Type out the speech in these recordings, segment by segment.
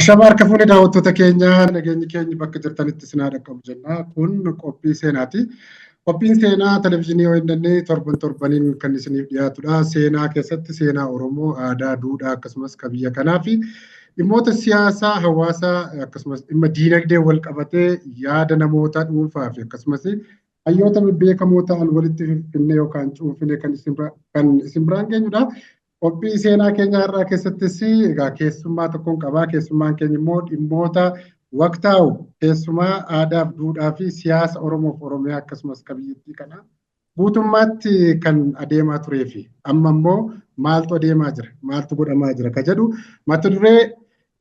Ashama harka fuunee daawwattoota keenyaa, nageenyi keenya bakka jirtanitti isin haa dhaqqabu jenna. Kun qophii seenaati. Qophiin seenaa televizyiinii ONN torban torbaniin kan isiniif dhiyaatudha. Seenaa keessatti seenaa Oromoo, aadaa, duudhaa akkasumas kan biyya kanaa fi dhimmoota siyaasaa, hawaasaa akkasumas dhimma diinagdee wal qabatee yaada namoota dhuunfaa fi akkasumas hayyoota bebbeekamoo ta'an walitti finfinnee yookaan cuunfine kan isin biraan geenyudha. Qophii seenaa keenya har'aa keessattis egaa keessummaa tokkoon qabaa. Keessummaan keenya immoo dhimmoota waqtaa'u keessumaa aadaaf, duudhaa fi siyaasa Oromoof Oromiyaa akkasumas kan biyyattii kanaa guutummaatti kan adeemaa turee fi amma immoo maaltu adeemaa jira, maaltu godhamaa jira ka jedhu mata duree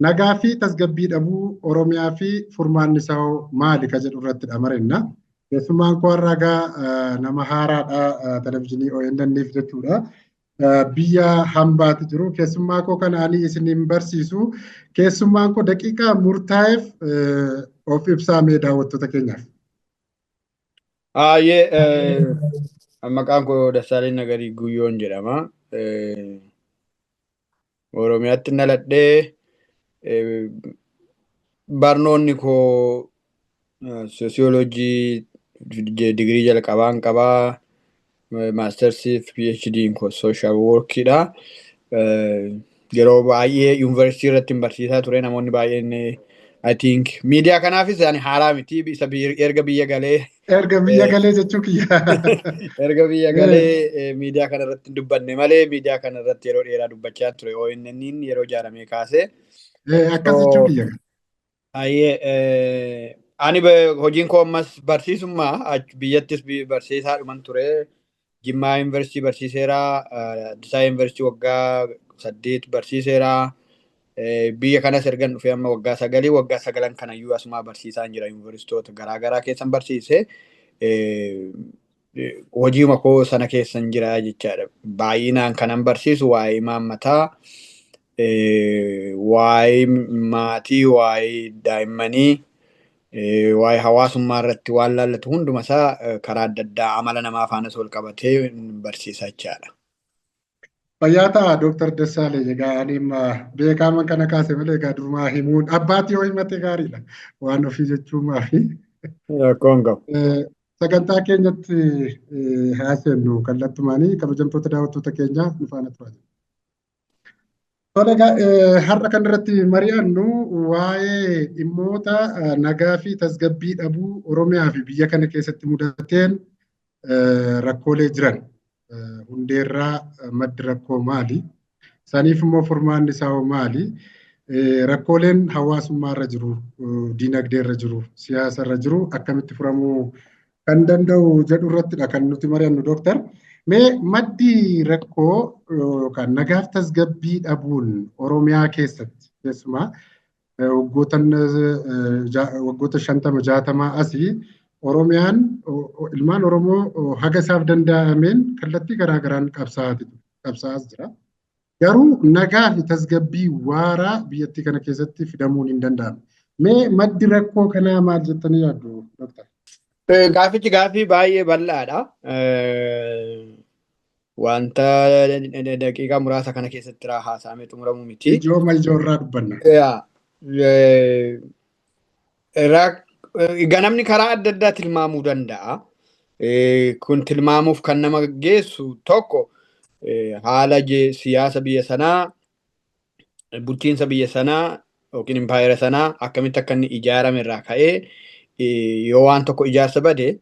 nagaa fi tasgabbii dhabuu Oromiyaa fi furmaanni isaa maali ka jedhu irrattidha marenna. Keessummaan koo har'aa egaa nama haaraadha televizyiinii ONN'if jechuudha. Biyya hambaati jiru. Keessummaa koo kana ani isiniin barsiisu. Keessummaan koo daqiiqaa murtaa'eef of ibsaa mee daawwattoota keenyaaf. Baay'ee, maqaan koo Dassaaleny Nagarii Guyyoon jedhama. Oromiyaatti dhaladhee, barnoonni koo soosiyooloojii digirii jalqabaan qabaa. Maastersii fi PhD koo social workiidha. Yeroo baay'ee yuunivarsiitii irratti barsiisaa ture. Namoonni baay'een, I think, miidiyaa kanaafis ani haaraa miti, isa erga biyya galee. Erga biyya galee jechuu kiyya. Erga biyya galee miidiyaa kana irratti hin dubbanne malee miidiyaa kana irratti yeroo dheeraa dubbachaa ture, ONN yeroo ijaaramee kaasee. Akkas jechuu kiyya. Baay'ee, ani hojiin koo ammas barsiisummaa, biyyattis barsiisaa dhuman ture. Jimmaa Yuunivarsiitii barsiiseera. Addis Ababa Yuunivarsiitii waggaa 8 barsiiseera. Biyya kanas ergan dhufee amma waggaa 9, waggaa sagalan kanayyuu asumaa barsiisaa jira, yuunivarsiitoota garaagaraa keessan barsiise. Hojiima koo sana keessan jira jechaadha. Baay'inaan kanan barsiisu waa'ee imaammataa, waa'ee maatii, waa'ee daa'immanii, waa'ee hawaasummaa irratti waan laallatu hunduma isaa karaa adda addaa amala namaa faanas wal qabatee barsiisa jechaadha. Fayyaa ta'a, Dooktar Dassaaleny. Egaa ani beekaman kana kaase malee egaa durumaa himuun abbaatii yoo himate gaariidha. Waan ofii jechuumaa fi. Rakkoon qabu. Sagantaa keenyatti haa seennu kallattumaanii. Kabajamtoota daawwattoota keenyaa, nu faana turaa. Tole, har'a kan irratti mari'annu waa'ee dhimmoota nagaa fi tasgabbii dhabuu Oromiyaa fi biyya kana keessatti mudateen rakkoolee jiran hundeerraa maddi rakkoo maali? Saniif immoo furmaanni isaa hoo maali? Rakkooleen hawaasummaa irra jiru, diinagdee irra jiru, siyaasa irra jiru akkamitti furamuu kan danda'u jedhu irrattidha kan nuti mari'annu, Dooktar. Mee maddi rakkoo yookaan nagaaf tasgabbii dhabuun Oromiyaa keessatti keessumaa waggoota 50 60 asii Oromiyaan ilmaan Oromoo haga isaaf danda'ameen kallattii garaa garaan qabsaa'aas jira. Garuu nagaa fi tasgabbii waaraa biyyattii kana keessatti fidamuun hin danda'amne. Mee maddi rakkoo kanaa maal jettanii yaaddu, Dooktar? Gaafichi gaaffii baay'ee bal'aadha. Wanta daqiiqaa muraasa kana keessatti haasa'amee xumuramu miti. Ijooma ijoorraa dubbanna. Ganamni karaa adda addaa tilmaamuu danda'a. Kun tilmaamuuf kan nama geessu tokko haala siyaasa biyya sanaa, bulchiinsa biyya sanaa yookiin impaayera sanaa akkamitti akka inni ijaarame irraa ka'ee, yoo waan tokko ijaarsa bade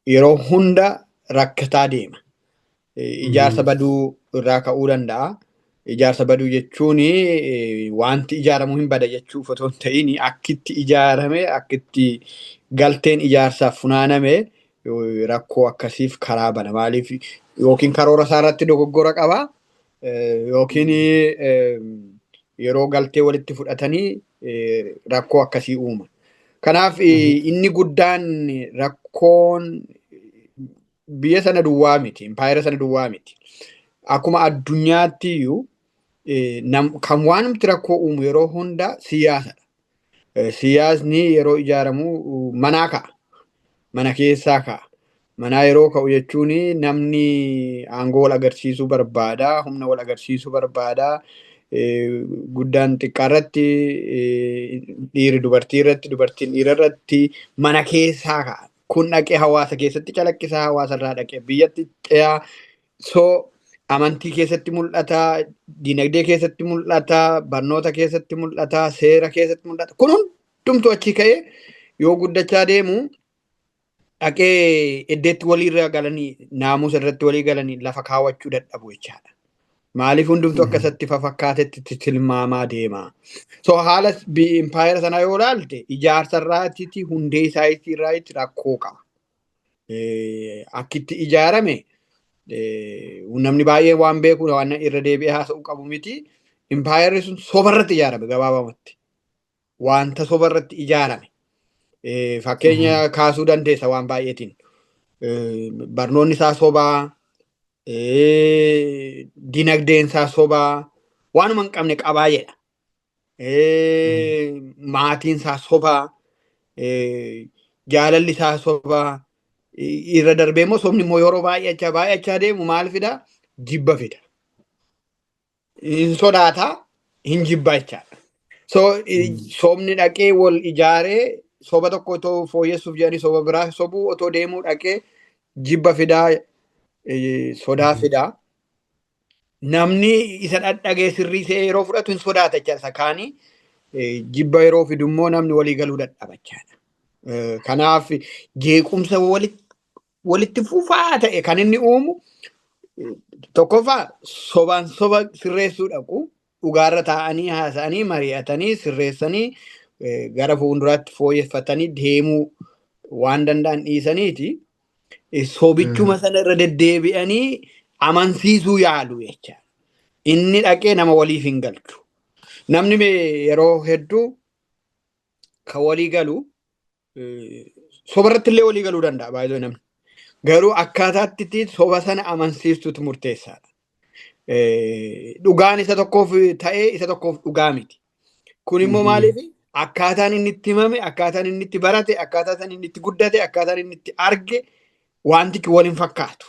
yeroo hunda rakkataa deema. Ijaarsa baduu irraa ka'uu danda'a. Ijaarsa baduu jechuun wanti ijaaramuu hin bada jechuuf otoo hin ta'in, akkitti ijaarame, akkitti galteen ijaarsaaf funaaname rakkoo akkasiif karaa bana. Maaliif, yookiin karoora isaa irratti dogoggora qaba, yookiin yeroo galtee walitti fudhatanii rakkoo akkasii uuma. Kanaaf inni guddaan rakkoon biyya sana duwwaa miti, impaayera sana duwwaa miti. Akkuma addunyaatti iyyuu kan waanumti rakkoo uumu yeroo hunda siyaasadha. Siyaasni yeroo ijaaramu manaa ka'a. Mana keessaa ka'a. Manaa yeroo ka'u jechuun namni aangoo wal agarsiisuu barbaada, humna wal agarsiisuu barbaada. Guddaan xiqqaa irratti, dhiirri dubartii irratti, dubartiin dhiira irratti mana keessaa ka'a. Kun dhaqee hawaasa keessatti calaqqisaa, hawaasa irraa dhaqee biyyatti ce'aa. So amantii keessatti mul'ata, dinagdee keessatti mul'ata, barnoota keessatti mul'ata, seera keessatti mul'ata. Kun hundumtuu achii ka'ee yoo guddachaa deemu dhaqee iddeetti waliirra galanii, naamusa irratti walii galanii lafa kaawwachuu dadhabu jechaadha. Maaliif hundumtuu akka isatti fafakkaatetti tilmaamaa deema. So haala impaayera sanaa yoo ilaalte, ijaarsa irraatiiti hundee isaa irraatti rakkoo qaba. Akkitti ijaarame namni baay'een waan beeku, waan irra deebi'ee haasa'uu qabu miti. Impaayerri sun sobarratti ijaarame gabaabamatti. Wanta sobarratti ijaarame. Fakkeenya kaasuu dandeessa waan baay'eetiin. Barnoonni isaa sobaa, dinagdeen isaa sobaa, waanuma hin qabne qabaa jedha. Maatiin isaa sobaa, jaalalli isaa sobaa, irra darbee immoo sobni immoo yeroo baay'achaa baay'achaa deemu maal fida? Jibba fida. Hin sodaataa, hin jibba jechaadha. So sobni dhaqee wal ijaaree, soba tokko otoo fooyyessuuf jedhanii soba biraa sobuu otoo deemuu dhaqee jibba fidaa, sodaa fidaa. Namni isa dhadhagee sirrii se'ee yeroo fudhatu hin sodaata jechaadha. Isa kaanii jibba yeroo fidu immoo namni walii galuu dadhaba jechaadha. Kanaaf jeequmsa walitti fufaa ta'e kan inni uumu, tokkoffaa sobaan soba sirreessuu dhaqu, dhugaarra taa'anii haasa'anii mari'atanii sirreessanii gara fuulduraatti fooyyeffatanii deemuu waan danda'an dhiisaniiti. Sobichuma sana irra deddeebi'anii amansiisuu yaalu jecha. Inni dhaqee nama waliif hin galchu. Namni yeroo hedduu kan walii galu sobarratti illee walii galuu danda'a baay'ee namni. Garuu akkaataatti soba sana amansiistutu murteessaadha. Dhugaan isa tokkoof ta'ee isa tokkoof dhugaa miti. Kun immoo maaliif akkaataan inni itti himame, akkaataan inni itti barate, akkaataan inni itti guddate, akkaataan inni itti arge wanti wal hin fakkaatu.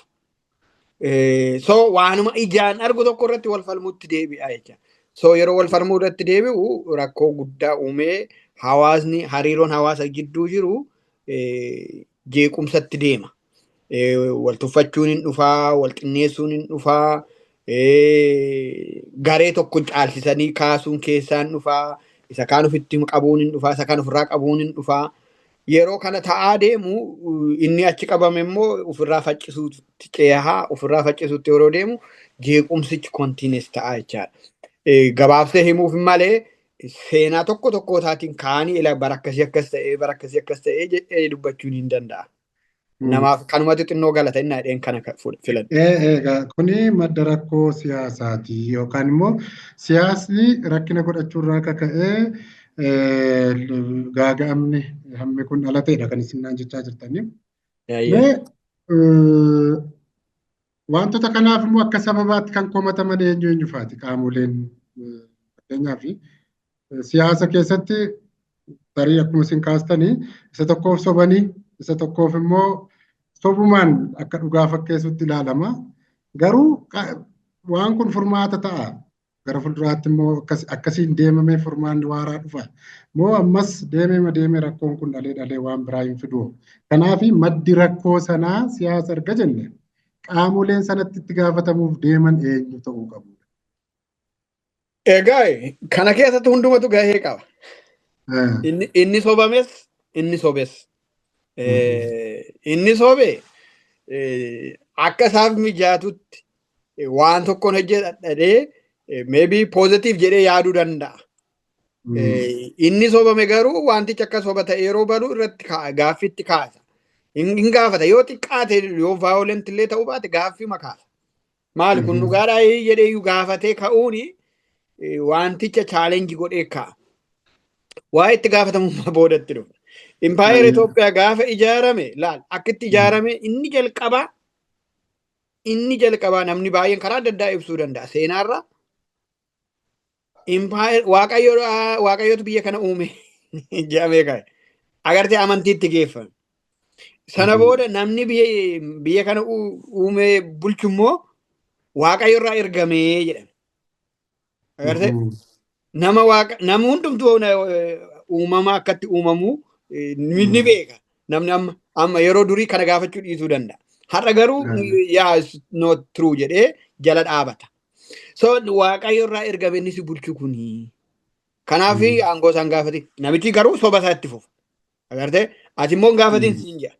So waanuma ijaan argu tokko irratti wal falmuutti deebi'a jecha. So yeroo wal falmuu irratti deebi'u rakkoo guddaa uumee hawaasni, hariiroon hawaasa gidduu jiru jeequmsatti deema. Wal tuffachuun hin dhufaa, wal xinneessuun hin dhufaa, garee tokko caalchisanii kaasuun keessaan dhufaa, isa kaan ofitti qabuun hin dhufaa, isa kaan ofirraa qabuun hin dhufaa. Yeroo kana ta'aa deemu inni achi qabame immoo ofirraa faccisuutti ceehaa, ofirraa faccisuutti yeroo deemu jeequmsichi continuous ta'a jechaadha. Gabaabsee himuuf malee seenaa tokko tokko isaatiin kaanii ila bara akkasii akkas ta'ee, bara akkasii akkas ta'ee jedhee dubbachuun hin danda'a. Namaaf kanumatti xinnoo galata inni jedheen kana filadhe. Egaa kuni madda rakkoo siyaasaati yookaan immoo siyaasni rakkina godhachuurraa akka ka'ee gaaga'amni hammi kun dhalateedha kan isin naan jechaa jirtanii. Mee wantoota kanaaf immoo akka sababaatti kan komataman eenyu eenyu faati qaamoleen? Fakkeenyaaf siyaasa keessatti tarii akkuma isin kaastanii isa tokkoof sobanii isa tokkoof immoo sobumaan akka dhugaa fakkeessutti ilaalama. Garuu waan kun furmaata ta'a. Gara fuulduraatti immoo akkasiin deemamee furmaanni waaraa dhufa. Moo ammas deemee deemee rakkoon kun dhalee dhalee waan biraa hin fidu? Kanaaf maddi rakkoo sanaa siyaasa erga jenne, qaamoleen sanatti itti gaafatamuuf deeman eenyu ta'uu qabu? Egaa kana keessatti hundumatu gahee qaba. Inni sobames, inni sobes. Inni sobe akka isaaf mijaatutti waan tokkoon hojjedhadhee maybe positive jedhee yaaduu danda'a. Inni sobame garuu wantichi akka soba ta'e yeroo balu irratti gaaffiitti kaasa. Hin gaafata, yoo xiqqaate, yoo violent illee ta'uu baate gaaffii makaasa. Maali kun, dhugaadhaa jedhee iyyuu gaafatee ka'uuni wanticha challenge godhee ka'a. Waa'ee itti gaafatamummaa boodatti dhufa. Impaayera Itoophiyaa gaafa ijaarame laal, akkitti ijaarame inni jalqabaa namni baay'een karaa adda addaa ibsuu danda'a seenaarraa. Impaayera Waaqayyotu biyya kana uume jedhamee ka'e. Agartee, amantiitti geeffame. Sana booda namni biyya kana uume bulchu immoo Waaqayyo irraa ergamee jedhame. Agartee? Nama Waaqa nama hundumtuu uumama akkatti uumamu ni beeka. Namni amma yeroo durii kana gaafachuu dhiisuu danda'a. Har'a garuu yaa not true jedhee jala dhaabata. So Waaqayyo irraa ergame inni si bulchu kuni. Kanaaf aangoo isaan gaafate. Namichi garuu soba isaa itti fufa. Agartee? Ati immoo hin gaafatin siin jedha.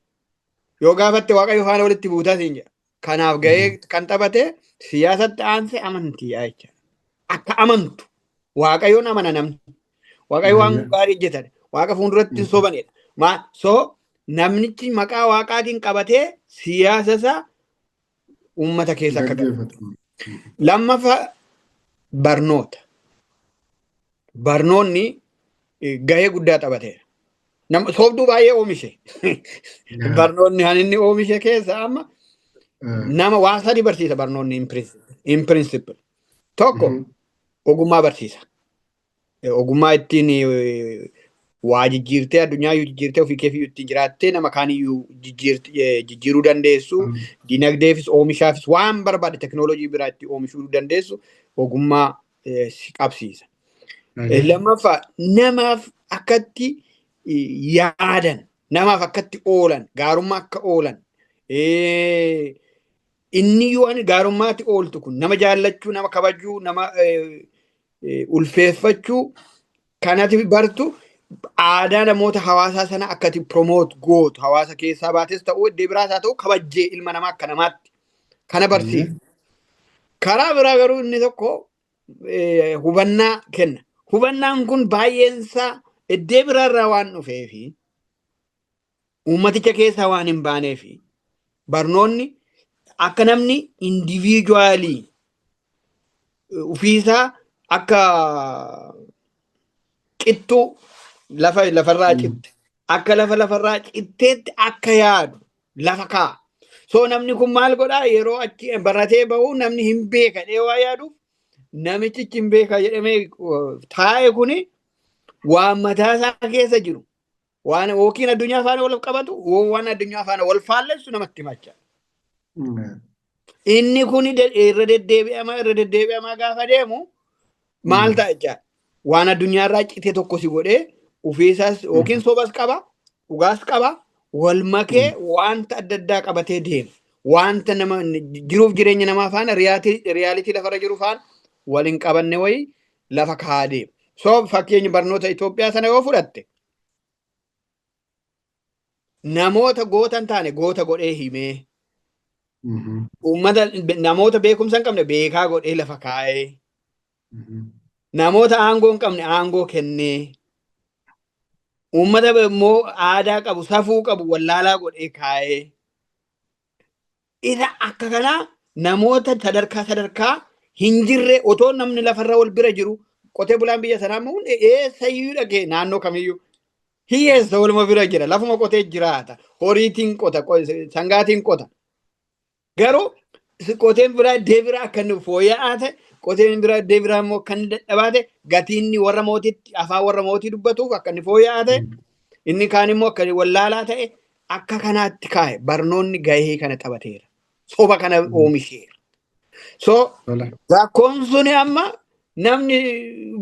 Yoo gaafatte Waaqayyo faana walitti buutaa siin jedha. Kanaaf gahee kan taphate siyaasatti aansee amantii jechuudha. Akka amantu Waaqayyoon amana namni. Waaqayyo waan gaarii hojjetan. Waaqa fuulduratti hin sobanidha. So namnichi maqaa Waaqaatiin qabatee siyaasa isaa uummata keessa akka galu. Lammaffaa, barnoota. Barnoonni gahee guddaa taphateera. Soobduu baay'ee oomishe. Barnoonni kan inni oomishe keessa amma nama waa sadi barsiisa barnoonni in principle. Tokko, ogummaa barsiisa. Ogummaa ittiin waa jijjiirtee, addunyaa iyyuu jijjiirtee, ofii keefiyyuu ittiin jiraattee nama kaaniyyuu jijjiiruu dandeessu. Dinagdeefis oomishaafis waan barbaade teknooloojii biraa itti oomishuu dandeessu ogummaa si qabsiisa. Lammaffaa, namaaf akkatti yaadan, namaaf akkatti oolan, gaarummaa akka oolan. Inni yoo ani gaarummaatti ooltu kun nama jaallachuu, nama kabajuu, nama ulfeeffachuu kanati bartu, aadaa namoota hawaasaa sana akkati promote gootu, hawaasa keessaa baates ta'uu iddoo biraas haa ta'u, kabajjee ilma namaa akka namaatti kana barsiisa. Karaa biraa garuu inni tokko hubannaa kenna. Hubannaan kun baay'eensaa iddoo biraarraa waan dhufeefi uummaticha keessaa waan hin baaneefi barnoonni akka namni individually ofiisaa akka qixxuu lafa lafarraa citte, akka lafa lafarraa citteetti akka yaadu lafa kaa'a. So namni kun maal godhaa? Yeroo achi baratee bahu namni hin beeka jedhee waa yaaduuf, namichichi hin beeka jedhamee taa'e kuni waan mataa isaa keessa jiru waan yookiin addunyaa faana wal qabatu, waan addunyaa faana wal faallessu namatti himacha. Inni kun irra deddeebi'amaa irra deddeebi'amaa gaafa deemu maal ta'a jecha? Waan addunyaarraa cite tokko si godhee, ofiisaas yookiin sobas qaba, dhugaas qaba, wal makee wanta adda addaa qabatee deema. Wanta nama jiruuf jireenya namaa faana, reality lafarra jiru faana wal hin qabanne wayii lafa kaa'aa deema. So fakkeenya barnoota Itoophiyaa sana yoo fudhatte, namoota goota hin taane goota godhee himee, uummata namoota beekumsa hin qabne beekaa godhee lafa kaa'ee, namoota aangoo hin qabne aangoo kennee, uummata immoo aadaa qabu, safuu qabu wallaalaa godhee kaa'ee, isa akka kanaa namoota sadarkaa sadarkaa hin jirre otoo namni lafarra wal bira jiru, qotee bulaan biyya sanaa immoo hundi eessayyuu dhagee naannoo kamiyyuu hiyyeessa, waluma bira jira, lafuma qotee jiraata, horiitiin qota, sangaatiin qota. Garuu qoteen biraa iddoo biraa akka inni fooyya'aa ta'e, qoteen biraa iddoo biraa immoo akka inni dadhabaa ta'e, gatiin inni warra mootiitti afaan warra mootii dubbatuuf akka inni fooyya'aa ta'e, inni kaan immoo akka inni wallaalaa ta'e akka kanaatti kaa'e. Barnoonni gahee kana taphateera. Soba kana oomisheera. So rakkoon suni amma namni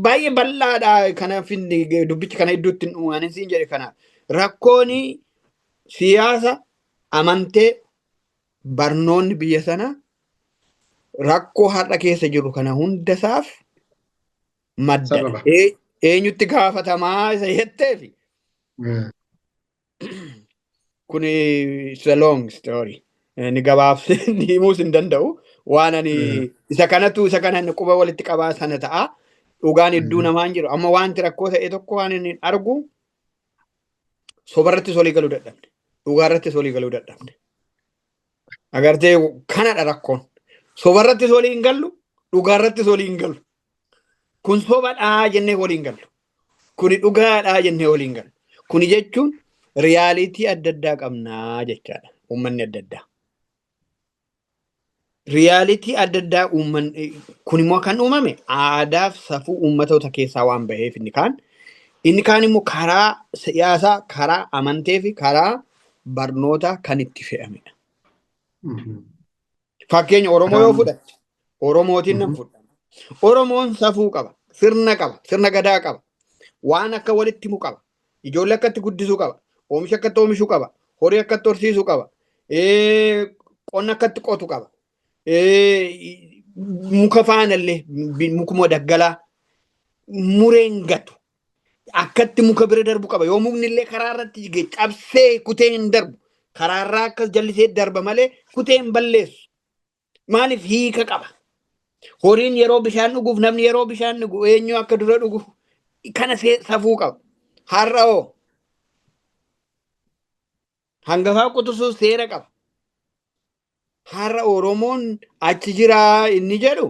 baay'ee bal'aadha. Kanaaf inni dubbichi kana idduutti hin dhumu ani siin jedhe. Kanaaf rakkoon siyaasa, amantee, barnoonni biyya sana rakkoo har'a keessa jiru kana hundasaaf madda. Sababa. Eenyutti gaafatamaa isa jetteefi kun it's a long story. Inni gabaabsee inni himuus hin danda'u. Waan ani isa kanatu isa kana inni quba walitti qabaa sana ta'a. Dhugaan hedduu namaa hin jiru. Amma wanti rakkoo ta'e tokko waan inni argu, sobarrattis walii galuu dadhabne. Dhugaarrattis walii galuu dadhabne. Agartee, kanadha rakkoon. Sobarrattis walii hin gallu, dhugaarrattis walii hin gallu. Kun sobadhaa jennee walii hin gallu. Kuni dhugaadhaa jennee walii hin gallu. Kuni jechuun reality adda addaa qabnaa jechaadha. Uummanni adda addaa. Reality adda addaa uummanni kun immoo kan uumame aadaaf safuu uummatoota keessaa waan baheef inni kaan. Inni kaan immoo karaa siyaasaa, karaa amantee fi karaa barnoota kan itti fe'amedha. Fakkeenya Oromoo yoo fudhatte, Oromootiin nan fudha. Oromoon safuu qaba, sirna qaba, sirna gadaa qaba, waan akka walitti himu qaba, ijoollee akkatti guddisuu qaba, oomisha akkatti oomishuu qaba, horii akkatti horsiisuu qaba, qonna akkatti qotu qaba. Muka faanallee mukuma daggalaa mureen gatu. Akkatti muka bira darbu qaba. Yoo mukni illee karaa irratti jige cabsee kutee hin darbu. Karaarraa akkas jallisee darba malee kutee hin balleessu. Maaliif hiika qaba? Horiin yeroo bishaan dhuguuf, namni yeroo bishaan dhugu eenyu akka dura dhugu kana safuu qaba. Har'a hoo hangafaa quxisuu seera qaba. Har'a Oromoon achi jiraa inni jedhu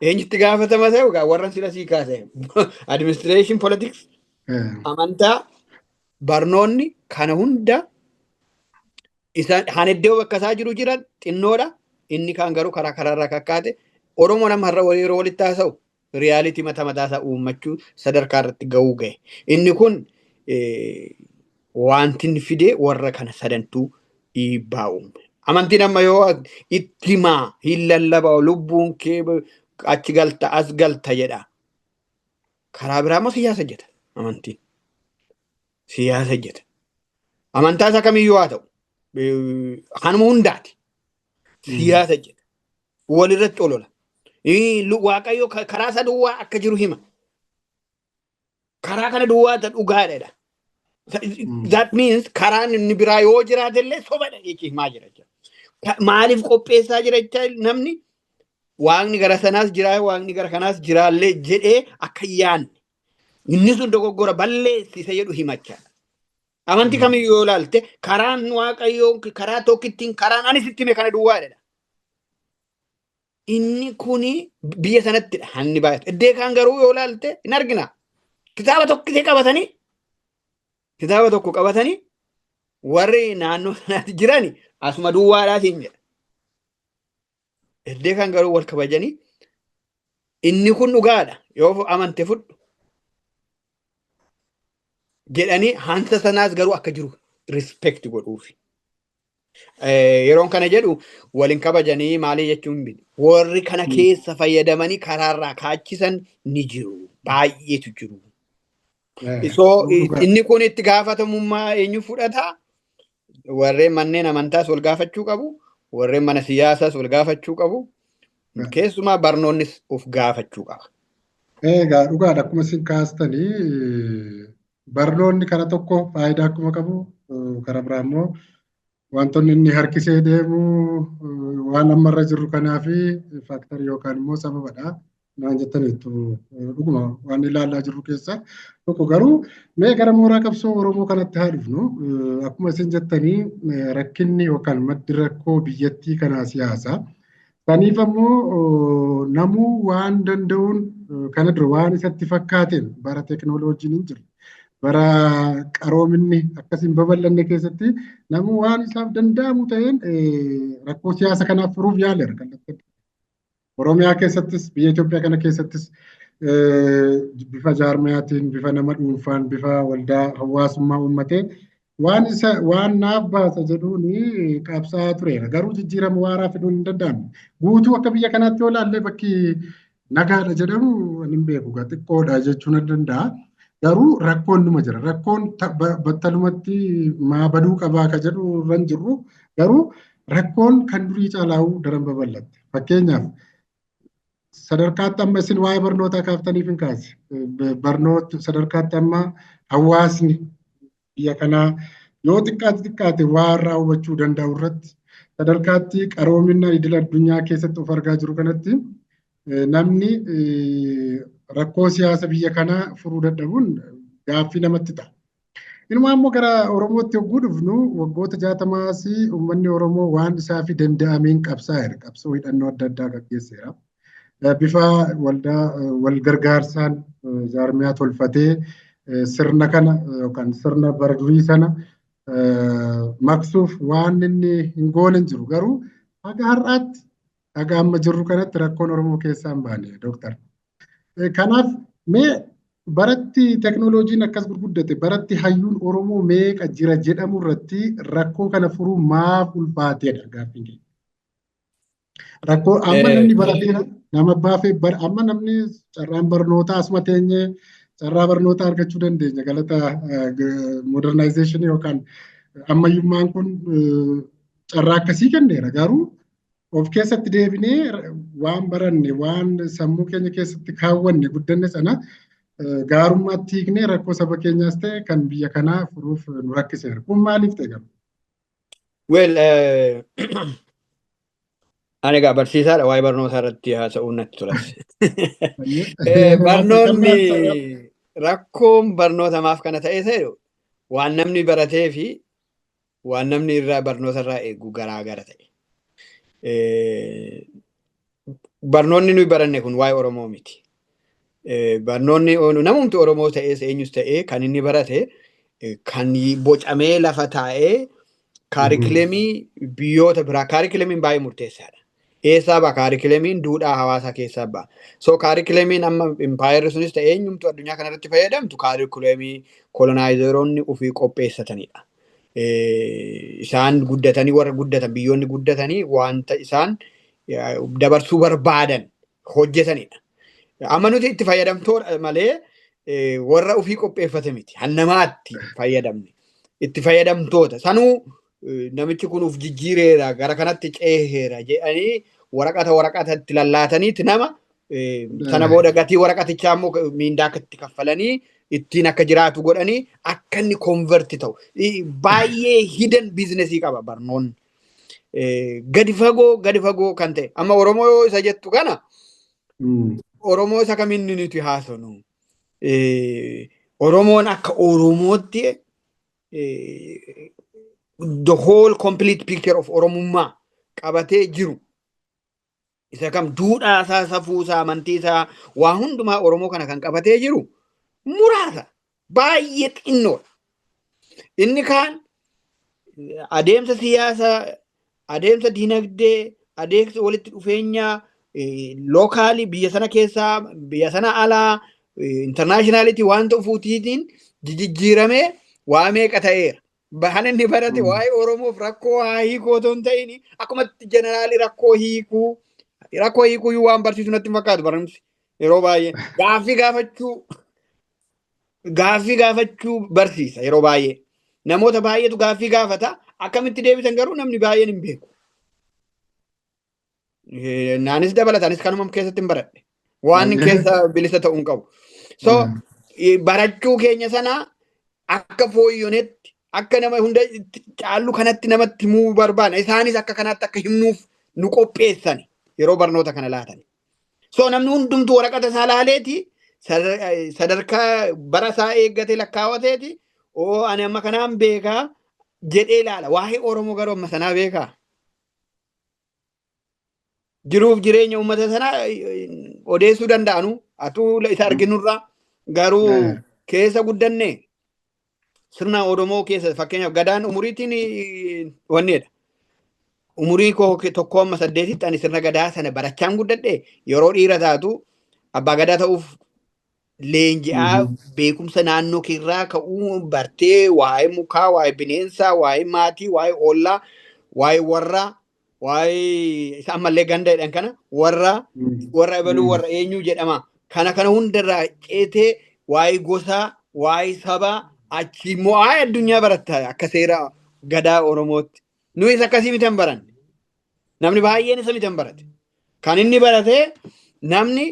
eenyutti gaafatama ta'e egaa warra sila sii kaase, administration, politics, amantaa, barnoonni kana hunda isaan han iddoo bakka isaa jiru jira xinnoodha. Inni kaan garuu karaa karaarraa kakkaate. Oromoon amma har'a yeroo walitti haasa'u reality mataa mataa isaa uummachuu sadarkaa irratti ga'uu gahe. Inni kun wanti inni fide warra kana sadantuu dhiibbaa uume. Amantiin amma yoo itti himaa hin lallabaa, lubbuun kee achi galta as galta jedha. Karaa biraa immoo siyaasa hojjeta amantiin. Siyaasa hojjeta. Amantaa isa kamiyyuu haa ta'u, kanuma hundaati. Siyaasa hojjeta. Walirratti olola. Waaqayyo karaa isa duwwaa akka jiru hima. Karaa kana duwwaa ta dhugaadha. That means karaan inni biraa yoo jiraate illee sobadha jechuu himaa jira jechuudha. Maaliif qopheessaa jira jecha, namni waaqni gara sanaas jira, waaqni gara kanaas jiraallee jedhee akka hin yaadne. Inni sun dogoggora balleessisa jedhu himachaadha. Amantii kamiyyuu yoo ilaalte, karaan Waaqayyoo karaa tokkittiin, karaan ani sitti hime kana duwwaadha. Inni kuni biyya sanattidha hanni baay'atu. Iddee kaan garuu yoo ilaalte hin argina. Kitaaba tokkitee qabatanii, kitaaba tokko qabatanii, warri naannoo sanaatti jiran asuma duwwaadhaatiin jedha. Iddee kaan garuu wal kabajanii, inni kun dhugaadha, yoo amante fudhu jedhanii, hansa sanaas garuu akka jiru respect godhuufi. Yeroon kana jedhu waliin kabajanii maalii jechuun miti. Warri kana keessa fayyadamanii karaarraa kaachisan ni jiru. Baay'eetu jiru. So inni kun itti gaafatamummaa eenyu fudhata? Warreen manneen amantaas wal gaafachuu qabu. Warreen mana siyaasaas wal gaafachuu qabu. Keessumaa barnoonnis of gaafachuu qaba. Egaa dhugaadha, akkuma isin kaastanii barnoonni kara tokko faayidaa akkuma qabu, kara biraa immoo wantoonni inni harkisee deemu waan ammarra jirru kanaa fi factor yookaan immoo sababadha. Naan jettaniittu, dhuguma waan ilaalaa jirru keessa tokko. Garuu mee gara mooraa qabsoo Oromoo kanatti haa dhufnu. Akkuma isin jettanii, rakkinni yookaan maddi rakkoo biyyattii kanaa siyaasa. Saniif ammoo namuu waan danda'uun kana dura waan isatti fakkaateen, bara teekinooloojiin hin jirre, bara qaroominni akkasiin babal'anne keessatti, namuu waan isaaf danda'amu ta'een rakkoo siyaasa kanaaf furuuf yaaleera kallattii. Oromiyaa keessattis, biyya Itoophiyaa kana keessattis, bifa jaarmiyaatiin, bifa nama dhuunfaan, bifa waldaa hawaasummaa uummatee waan isa waan naaf baasa jedhuun qabsaa'aa tureera. Garuu jijjiirama waaraa fiduun hin danda'amne. Guutuu akka biyya kanaatti yoo ilaalle, bakki nagaadha jedhamu hin beeku, xiqqoodha jechuu nan danda'a. Garuu rakkoon numa jira. Rakkoon battalumatti maa baduu qabaa ka jedhu irra hin jirru. Garuu rakkoon kan durii caalaa'uu daran babal'atte. Fakkeenyaaf, sadarkaatti amma isin waa'ee barnootaa kaaftaniif hin kaase. Barnoota sadarkaatti amma hawaasni biyya kanaa yoo xiqqaate xiqqaate waa irraa hubachuu danda'u irratti, sadarkaatti qaroomina idil addunyaa keessatti of argaa jiru kanatti, namni rakkoo siyaasa biyya kanaa furuu dadhabuun gaaffii namatti ta'a. Inumaa immoo gara Oromootti yogguu dhufnu, waggoota 60s uummanni Oromoo waan isaa fi danda'ameen qabsaa'eera. Qabsoo hidhannoo adda addaa gaggeesseera. Bifa waldaa wal gargaarsaan jaarmiyaa tolfatee sirna kana yookaan sirna bara durii sana maqsuuf waan inni hin goone hin jiru. Garuu haga har'aatti, haga amma jirru kanatti, rakkoon Oromoo keessaa hin baane, dooktar. Kanaaf mee baratti teknooloojiin akkas gurguddate, baratti hayyuun Oromoo meeqa jira jedhamu irratti, rakkoo kana furuu maaf ulfaateedha gaaffiin keenya. Rakkoo amma namni barateera. Nama abbaa fi amma namni carraan barnootaa asuma teenyee carraa barnootaa argachuu dandeenya. Galata modernization yookaan ammayyummaan kun carraa akkasii kenneera. Garuu of keessatti deebinee waan baranne, waan sammuu keenya keessatti kaawwanne, guddanne sana gaarummaatti hiiknee rakkoo saba keenyaas ta'e kan biyya kanaa furuuf nu rakkiseera. Kun maaliif ta'e garuu? Well, ani egaa barsiisaadha, waa'ee barnootaa irratti haasa'uun natti tolas. Barnoonni, rakkoon barnoota maaf kana ta'e ta'e, waan namni baratee fi waan namni irraa barnoota irraa eegu garaa gara ta'e. Barnoonni nuyi baranne kun waa'ee Oromoo miti. Barnoonni namumti Oromoo ta'es eenyus ta'ee kan inni barate kan bocamee lafa taa'ee curriculumii biyyoota biraa. Curriculumiin baay'ee murteessaadha. Eessaa ba'a curriculumiin? Duudhaa hawaasaa keessaa ba'a. So curriculumiin amma impaayerri sunis ta'e eenyumtu addunyaa kanarratti fayyadamtu curriculumii colonizeroonni ofii qopheessatanidha. Isaan guddatanii, warra guddatan, biyyoonni guddatanii wanta isaan dabarsuu barbaadan hojjetanidha. Amma nuti itti fayyadamtoodha malee warra ofii qopheeffate miti. Hannamaatti fayyadamne. Itti fayyadamtoota. Sanuu namichi kun uf jijjiireera, gara kanatti ceeheera jedhanii waraqata itti lallaataniiti nama sana booda gatii waraqatichaa immoo miindaa akka itti kaffalanii ittiin akka jiraatu godhanii akka inni convert ta'u. Baay'ee hidden businessii qaba barnoonni. Gadi fagoo kan ta'e. Amma Oromoo isa jettu kana, Oromoo isa kamiin nuti haasofnu? Oromoon akka Oromootti the whole complete picture of Oromummaa qabatee jiru. Isa kam? Duudhaa isaa, safuu isaa, amantii isaa, waa hundumaa Oromoo kana kan qabatee jiru muraasa, baay'ee xinnoodha. Inni kaan adeemsa siyaasaa, adeemsa dinagdee, adeemsa walitti dhufeenyaa localii biyya sana keessaa, biyya sana alaa, internationality waan ta'uufiitiin jijjiiramee waa meeqa ta'eera. Bahan inni barate waa'ee Oromoof rakkoo haa hiikuu otoo hin ta'in akkumatti generalii rakkoo hiikuu waan barsiisu natti hin fakkaatu barumsi yeroo baay'ee. Gaaffii gaafachuu barsiisa yeroo baay'ee. Namoota baay'eetu gaaffii gaafata, akkamitti deebisan garuu namni baay'een hin beeku. Naanis dabalataanis kanuma keessatti hin baradhe. Waan keessa bilisa ta'uu hin qabu. So barachuu keenya sana akka fooyyonetti, akka nama hunda caallu kanatti namatti himuu barbaadna. Isaanis akka kanaatti akka himnuuf nu qopheessan yeroo barnoota kana laatan. So namni hundumtuu waraqata isaa laaleeti sadarkaa bara isaa eeggate lakkaawwateeti, oo ani amma kanaan beekaa jedhee ilaala. Waa'ee Oromoo garuu amma sanaa beekaa? Jiruuf jireenya uummata sanaa odeessuu danda'anu atuu isa arginurraa, garuu keessa guddanne sirna Oromoo keessa, fakkeenyaaf gadaan umuriitiin wanneedha. Umurii koo tokko amma saddeetitti ani sirna gadaa sana barachaan guddadhe. Yeroo dhiira taatu abbaa gadaa ta'uuf leenji'aa, beekumsa naannoo keerraa ka'uu bartee, waa'ee mukaa, waa'ee bineensaa, waa'ee maatii, waa'ee ollaa, waa'ee warraa, waa'ee isa ammallee ganda jedhan kana, warra ebaluu, warra eenyuu jedhama. Kana kana hundarraa ceetee waa'ee gosaa, waa'ee sabaa, achi immoo waa'ee addunyaa baratta akka seera gadaa Oromootti. Nuyis akkasii miti hin baranne. Namni baay'een isa miti hin barate. Kan inni barate namni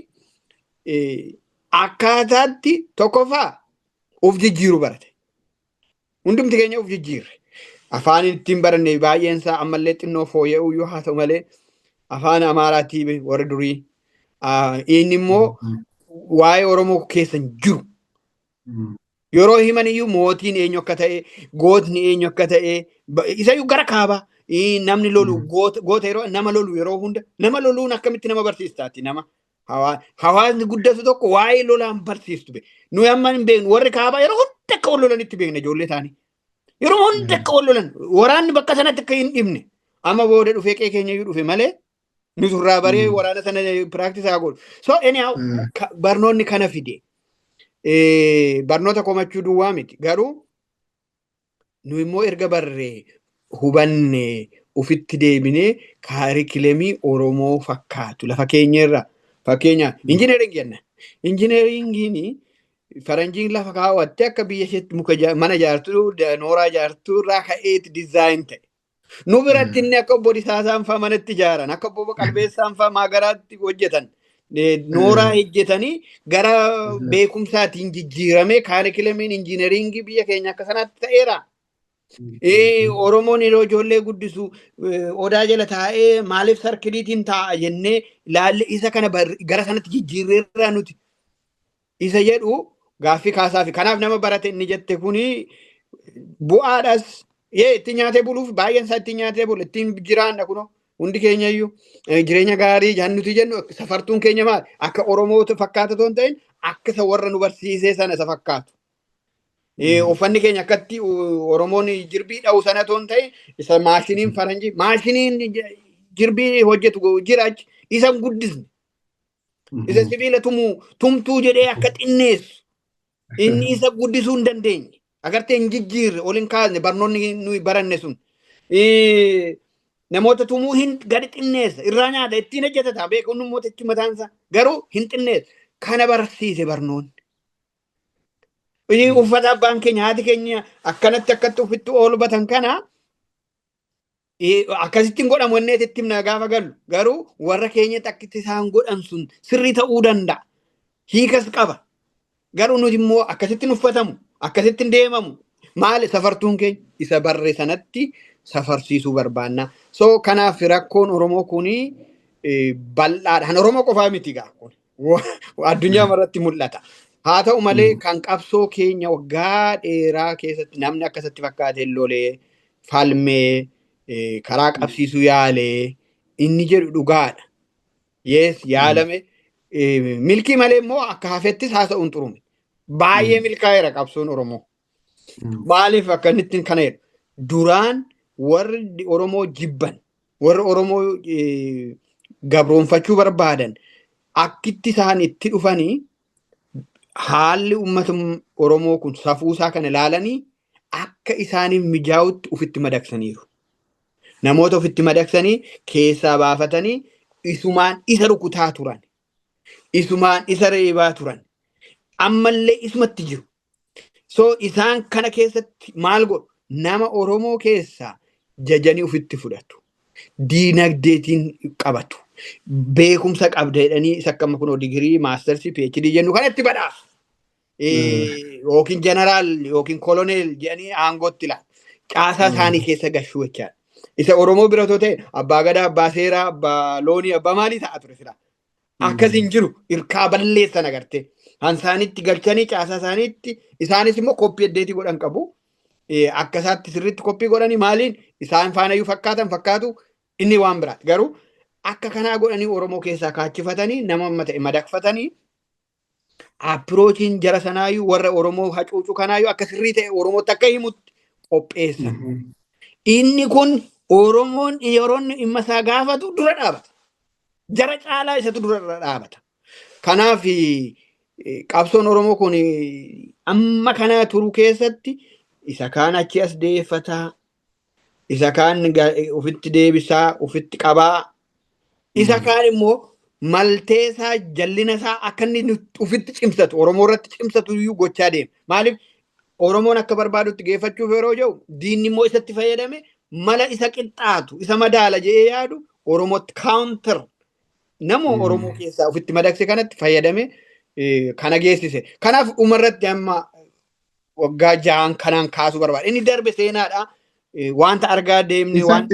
akkaataatti tokkoffaa of jijjiiruu barate. Hundumti keenya of jijjiirre. Afaan ittiin baranne baay'een isaa ammallee xinnoo fooyya'uu yoo haa ta'u malee afaan Amaaraatii warri durii. Inni immoo waa'ee Oromoo keessa hin jiru. Yeroo himan iyyuu mootiin eenyu akka ta'e, gootni eenyu akka ta'e, isayyuu gara kaabaa namni lolu goota, yeroo nama lolu, yeroo hunda nama loluun akkamitti nama barsiistaati nama. Hawaasni guddatu tokko waa'ee lolaan barsiistu be. Nuyi amma hin beeknu, warri kaabaa yeroo hunda akka wal lolanitti beekna ijoollee ta'anii. Yeroo hunda akka wal lolan, waraanni bakka sanatti akka hin dhibne. Amma booda dhufee qe'ee keenya iyyuu dhufe malee nuti irraa baree waraana sana practice haa godhu. So anyhow, barnoonni kana fide. Barnoota komachuu duwwaa miti. Garuu nu immoo erga barree hubanne ofitti deebinee curriculumii Oromoo fakkaatu lafa keenyarra Fakkeenyaaf engineering jenna. Engineeringiin faranjiin lafa kaawwatte akka biyya isheetti muka mana ijaartuu, nooraa ijaartuu irraa ka'eeti design ta'e. Nu biratti inni akka obbo Disaasaan fa'aa manatti ijaaran, akka obbo Qalbeessaan fa'aa maagaraatti hojjetan, nooraa hojjetanii gara beekumsaatiin jijjiiramee curriculum-iin engineering-ii biyya keenya akka sanaatti ta'eera. Oromoon yeroo ijoollee guddisu odaa jala taa'ee maaliif circle-iitiin taa'a jennee ilaalle, isa kana gara sanatti jijjiirreerraa nuti. Isa jedhu gaaffii kaasaa fi kanaaf nama barate inni jette kuni bu'aadhas, ittiin nyaatee buluuf, baay'een isaa ittiin nyaatee bulu, ittiin jiraanna. Kunoo hundi keenya iyyuu jireenya gaarii nuti jennu safartuun keenya maali? Akka Oromoo fakkaata otoo hin ta'in, akka isa warra nu barsiisee sana isa fakkaatu. Uffanni keenya akkatti Oromoon jirbii dha'u sana otoo hin ta'in, isa maashiniin faranjii maashiniin jirbii hojjetu jira achi, isa hin guddisne. Isa sibiila tumuu tumtuu jedhee akka xinneessu inni isa guddisuu hin dandeenye. Agartee, hin jijjiirre, ol hin kaasne barnoonni nuyi baranne sun. Namoota tumuu hin gadi xinneessa, irraa nyaata, ittiin hojjetata, beeku mootichi mataan isaa garuu hin xinneessa. Kana barsiise barnoonni. Uffata abbaan keenya, haati keenya akkanatti akkatti ofitti oolbatan kana akkasitti hin godhamu inni itti himna gaafa gallu, garuu warra keenyatti akkitti isaan godhan sun sirrii ta'uu danda'a. Hiikas qaba. Garuu nuti immoo akkasitti hin uffatamu, akkasitti hin deemamu. Maali safartuun keenya? Isa barre sanatti safarsiisuu barbaanna. So kanaaf rakkoon Oromoo kuni bal'aadha. Kan Oromoo qofaa miti gaa kun. Addunyaa irratti mul'ata. Haa ta'u malee, kan qabsoo keenya waggaa dheeraa keessatti namni akkasatti fakkaatee lolee, falmee, karaa qabsiisuu yaalee inni jedhu dhugaadha. Yes, yaalame. Milkii malee immoo akka hafettis haasa'uun xurume. Baay'ee milkaa'eera qabsoon Oromoo. Maaliif akka inni ittiin kana jedhu? Duraan warri Oromoo jibban, warri Oromoo gabroonfachuu barbaadan, akkitti isaan itti dhufanii haalli uummata Oromoo kun safuusaa kana ilaalanii akka isaaniif mijaa'utti ofitti madaqsaniiru. Namoota ofitti madaqsanii keessaa baafatanii isumaan isa rukutaa turan. Isumaan isa reebaa turan. Ammallee isumatti jiru. So isaan kana keessatti maal godhu? Nama Oromoo keessaa jajanii ofitti fudhatu. Diinagdeetiin qabatu. Beekumsa qabda jedhanii isa akkama kunoo digirii, masters-ii, PhD jennu kanatti badhaasu. Yookiin jeneraal yookiin koloneel jedhanii aangootti laatu. Caasaa isaanii keessa gashuu jechaadha. Isa Oromoo bira otoo ta'e abbaa gadaa, abbaa seeraa, abbaa loonii, abbaa maalii ta'a ture silaa. Akkas hin jiru, irkaa balleessan agartee. Hansaanitti galchanii caasaa isaaniitti, isaanis immoo koppii addeetii godhan qabu. Akka isaatti sirriitti koppii godhanii maaliin isaan faanayyuu fakkaatan fakkaatu, inni waan biraati. Garuu akka kanaa godhanii Oromoo keessaa kaachifatanii nama amma ta'e madaqfatanii, approach-iin jara sanaayyuu warra Oromoo hacuucu kanaayyuu akka sirrii ta'e Oromootti akka himutti qopheessan. Inni kun Oromoon yeroo inni dhimma isaa gaafatu dura dhaabata. Jara caalaa isatu dura dhaabata. Kanaaf qabsoon Oromoo kun amma kana turuu keessatti isa kaan achi as deeffataa, isa kaan ofitti deebisaa, ofitti qabaa, isa kaan immoo malteesaa, jallina isaa akka inni ofitti cimsatu, Oromoo irratti cimsatu iyyuu gochaa deema. Maaliif? Oromoon akka barbaadutti geeffachuuf yeroo jiru, diinni immoo isatti fayyadame mala isa qixxaatu, isa madaala jedhee yaadu Oromootti counter nama Oromoo keessaa ofitti madaqse kanatti fayyadame kana geessise. Kanaaf dhumarratti amma waggaa 6n kanaan kaasuu barbaada. Inni darbe seenaadha. Wanta argaa deemne waan.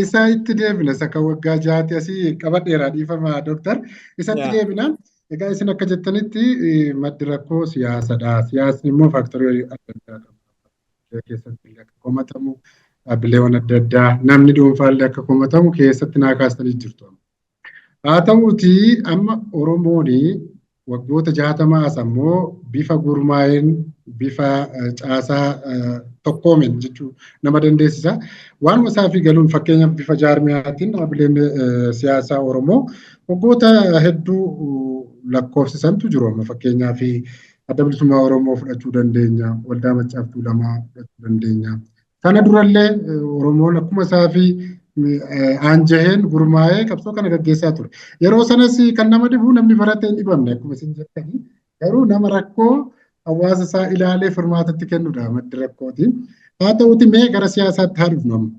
Isa itti deebina, isa kan waggaa 6ti asii qabadheera, dhiifama dooktar. Isatti deebina. Egaa isin akka jettanitti maddi rakkoo siyaasadha. Siyaasni immoo factor-ii adda addaa qaba. Keessatti akka komatamu, dhaabbileewwan adda addaa, namni dhuunfaallee akka komatamu keessatti naa kaastanii jirtu. Haa ta'uutii amma Oromoon waggoota 60 as ammoo bifa gurmaa'een, bifa caasaa tokkoomeen jechuu nama dandeessisa. Waanuma isaa fi galuun, fakkeenyaaf bifa jaarmiyaatiin dhaabbileen siyaasaa Oromoo waggoota hedduu lakkoofsisantu jiru. Amma fakkeenyaaf Adda Bilisummaa Oromoo fudhachuu dandeenya, Waldaa Maccaaf Tuulamaa fudhachuu dandeenya. Sana durallee Oromoon akkuma isaa fi aanjaheen gurmaa'ee qabsoo kana gaggeessaa ture. Yeroo sanas kan nama dhibu namni baratee hin dhibamne akkuma isin jettanii, garuu nama rakkoo hawaasa isaa ilaalee furmaatatti kennudha maddi rakkooti. Haa ta'uuti, mee gara siyaasaatti haa dhufnu amma.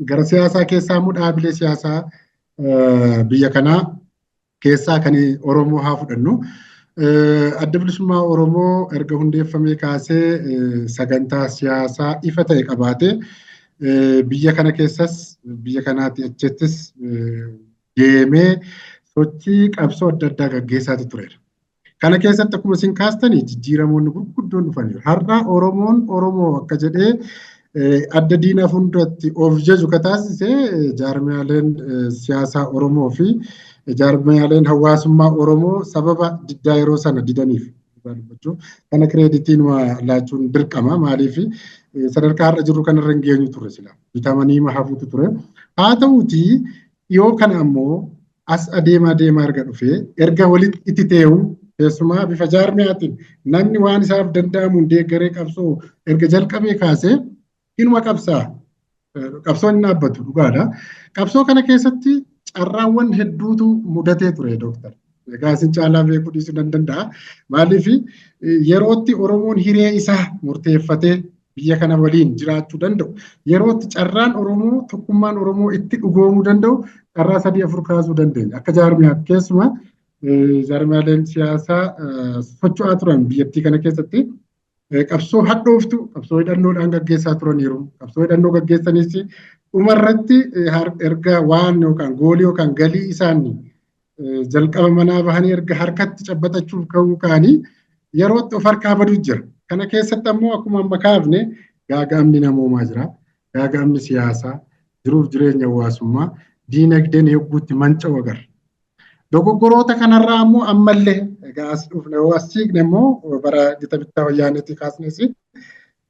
Gara siyaasaa keessaa immoo dhaabilee siyaasaa biyya kanaa keessaa kan Oromoo haa fudhannu. Adda Bilisummaa Oromoo erga hundeeffamee kaasee sagantaa siyaasaa ifa ta'e qabaatee biyya kana keessas biyya kanaatti achittis deemee sochii qabsoo adda addaa gaggeessaatu tureera. Kana keessatti akkuma isin kaastanii jijjiiramoonni gurguddoon dhufaniiru. Har'a Oromoon Oromoo akka jedhee adda diinaa fuulduratti of jaju ka taasise jaarmiyaaleen siyaasaa Oromoo fi jaarmiyaaleen hawaasummaa Oromoo sababa diddaa yeroo sana didaniif. Kana credit iin laachuun dirqama. Maaliif, sadarkaa har'a jirru kanarra hin geenyu ture sila. Bitamanii hafuutu ture. Haa ta'uutii, dhiyoo kana ammoo as adeemaa deemaa erga dhufee, erga walitti itti tee'u, keessumaa bifa jaarmiyaatiin namni waan isaaf danda'amuun deeggaree qabsoo erga jalqabee kaasee inuma qabsaa. Qabsoon hin dhaabbatu, dhugaadha. Qabsoo kana keessatti carraawwan hedduutu mudatee ture, dooktar. Egaa isin caalaa beekuu dhiisuu nan danda'a. Maaliif, yerootti Oromoon hiree isaa murteeffatee biyya kana waliin jiraachuu danda'u, yerootti carraan Oromoo, tokkummaan Oromoo itti dhugoomuu danda'u carraa sadii afur kaasuu dandeenya. Akka jaarmiyaatti keessumaa jaarmiyaaleen siyaasaa socho'aa turan biyyattii kana keessatti qabsoo hadhooftu, qabsoo hidhannoodhaan gaggeessaa turaniiru. Qabsoo hidhannoo gaggeessanis dhumarratti erga waan yookaan goal ii yookaan galii isaanii jalqaba manaa bahanii erga harkatti cabbaxachuuf ka'uu ka'anii yerootti of harkaa badu jira. Kana keessatti ammoo akkuma amma kaafne gaaga'amni namoomaa jira. Gaaga'amni siyaasaa, jiruuf jireenya hawaasummaa, diinagdeen yogguutti manca'u agarra. Dogoggoroota kanarraa ammoo ammallee egaa as dhufne, yoo as siiqne immoo bara gita bittaa Wayyaaneetii kaasnes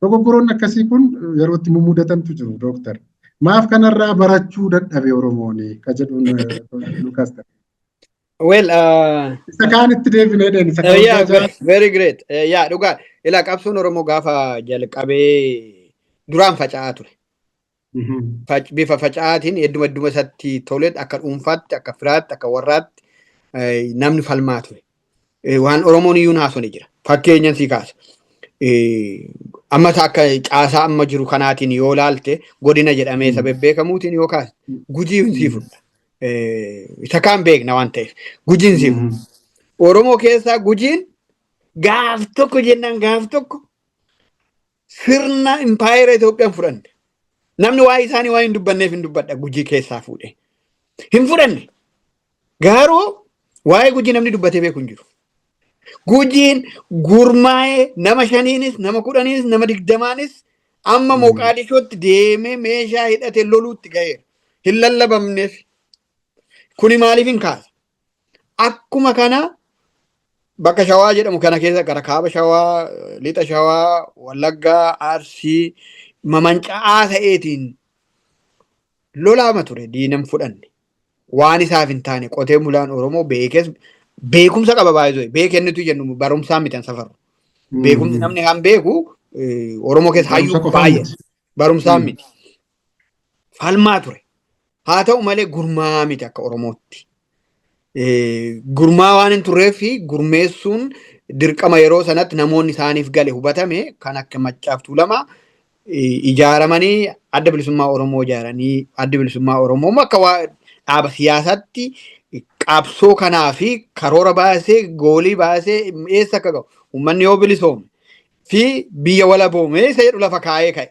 dogoggoroonni akkasii kun yeroo itti mummudatantu jiru, dooktar. Maaf kanarraa barachuu dadhabe Oromoon ka jedhuun Lukaas ta'e? Well, Isa kaan itti deebinee deeni. Isa yeah, very great. Yeah, dhugaa. Ilaa, qabsoon Oromoo gaafa jalqabee duraan faca'aa ture. Bifa faca'aatiin hedduma hedduma isatti toletti, akka dhuunfaatti, akka firaatti, akka warraatti namni falmaa ture. Waan Oromoon iyyuu naasoni jira. Fakkeenyan sii kaasa. Amma akka caasaa amma jiru kanaatiin yoo laalte, godina jedhamee isa bebbeekamuutiin yoo kaase, Gujiin sii fudha. Isa kaan beekna waan ta'eef Gujiin sii fudha. Oromoo keessaa Gujiin gaaf tokko jennaan gaaf tokko sirna impaayera Itoophiyaan fudhanne. Namni waa'ee isaanii waa hin dubbanneef hin dubbadha, Gujii keessaa fuudhe. Hin fudhanne. Garuu waa'ee Gujii namni dubbatee beeku hin jiru. Gujiin gurmaa'ee nama 5iinis, nama 10iinis, nama 20nis amma Moqaadishootti deemee meeshaa hidhatee loluutti gaheera. Hin lallabamneef. Kuni maaliif hin kaasa? Akkuma kana bakka Shawaa jedhamu kana keessa gara kaaba Shawaa, lixa Shawaa, Wallaggaa, Arsii mamanca'aa ta'eetiin lolaama ture, diinan fudhanne. Waan isaaf hin taane qotee bulaan Oromoo beekes beekumsa qaba baay'ee beekennitu jennu barumsaan miti an safaru. Beekumsi namni kan beeku Oromoo keessa hayyuu baay'ee barumsaan miti. Falmaa ture. Haa ta'u malee gurmaa miti akka Oromootti. Gurmaa waan hin turreef gurmeessuun dirqama. Yeroo sanatti namoonni isaaniif gale hubatame kan akka Maccaaf Tuulamaa ijaaramanii Adda Bilisummaa Oromoo ijaaranii, Adda Bilisummaa Oromoo immoo akka dhaaba siyaasaatti qabsoo kanaa fi karoora baasee, goal ii baasee, eessa akka ga'u, uummanni yoo bilisoome fi biyya walaboome isa jedhu lafa kaa'ee ka'e.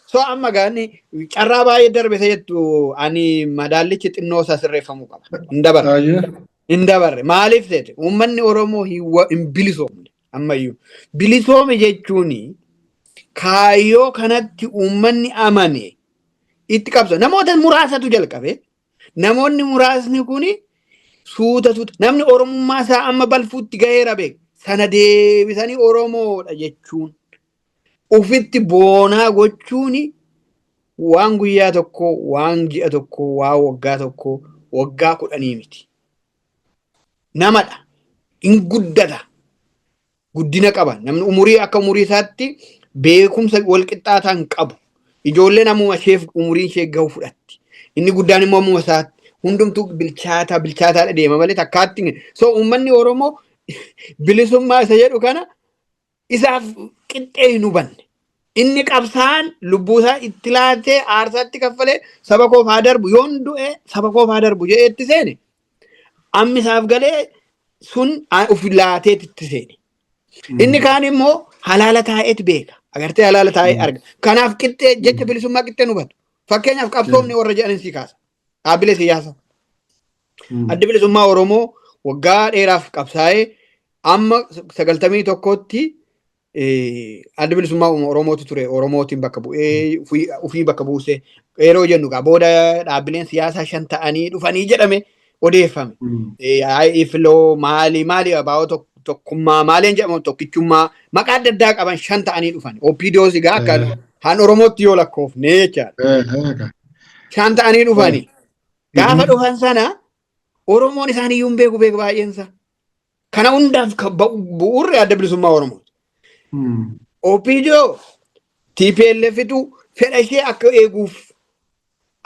So amma gaani carraa baay'ee darbe isa jettu, ani madaallichi xinnoo isaa sirreeffamuu qaba. Hin dabarre. Hin dabarre. Maaliif seete? Uummanni Oromoo hin bilisoomne ammayyuu. Bilisoome jechuun kaayyoo kanatti uummanni amane itti qabsa. Namoota muraasatu jalqabe. Namoonni muraasni kuni suuta suuta namni Oromummaa isaa amma balfuutti gaheera beek. Sana deebisanii Oromoodha jechuun ufitti boonaa gochuun waan guyyaa tokko, waan ji'a tokko, waan waggaa tokko, waggaa 10 miti. Namadha. Hin guddata. Guddina qaba. Namni umurii akka umurii isaatti beekumsa wal qixxaataa hin qabu. Ijoolleen ammuma isheef umuriin ishee gahu fudhatti. Inni guddaan immoo ammuma isaatti hundumtuu bilchaataa bilchaataadha deema malee takkaatti. So uummanni Oromoo bilisummaa isa jedhu kana isaaf qixxee hin hubanne. Inni qabsaan lubbuusaa itti laatee, aarsaatti kaffalee, saba koof haa darbu, yoon du'e saba koof haa darbu jedhee itti seene, ammi isaaf galee sun of laateet itti seene. Inni kaan immoo halaala taa'eet beeka. Agartee, halaala taa'ee arga. Kanaaf qixxee jecha bilisummaa qixxee hin hubatu. Fakkeenyaaf, qabsoomni warra jedhan si kaasa. Dhaabbilee siyaasaa. Addi Bilisummaa Oromoo waggaa dheeraaf qabsaa'ee amma 91tti Adda Bilisummaa Oromootu ture. Oromootiin bakka bu'ee, ofii bakka buuse yeroo jennu gaa, booda dhaabbileen siyaasaa shan ta'anii dhufanii jedhame odeeffame. IFLO maali maali, abaa'oo tokkummaa maaliin jedhamu, tokkichummaa, maqaa adda addaa qaban shan ta'anii dhufan. OPDOs egaa akka haan Oromootti yoo lakkoofne jechaadha. Shan ta'anii dhufani. Gaafa dhufan sana Oromoon isaan iyyuu hin beeku beeku baay'eensa. Kana hundaaf kan bu'uurri Adda Bilisummaa Oromooti. OPDO TPLFtu fedha ishee akka eeguuf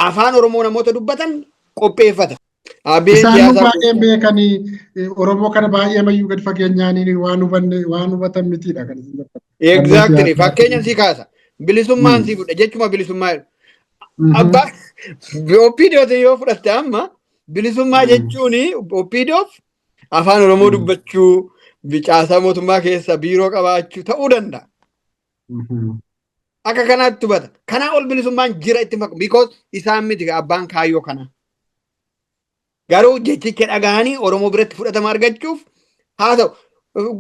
afaan Oromoo namoota dubbatan qopheeffata. Dhaabbileen Isaan siyaasaa baay'een beekanii Oromoo kana baay'ee mayyuu gadi fageenyaan waan hubanne waan hubatan mitiidha kan isin jettan. Exactly. Fakkeenya si kaasa. Bilisummaan si fudha jechuma bilisummaa jedhu. Abbaa OPDO yoo fudhatte, amma bilisummaa jechuun OPDOf afaan Oromoo dubbachuu, caasaa mootummaa keessa biiroo qabaachuu ta'uu danda'a. Akka kanaatti hubata. Kanaa ol bilisummaan jira itti fakkaatu. Because isaan miti abbaan kaayyoo kanaa. Garuu jechicha dhagahanii Oromoo biratti fudhatama argachuuf haa ta'u.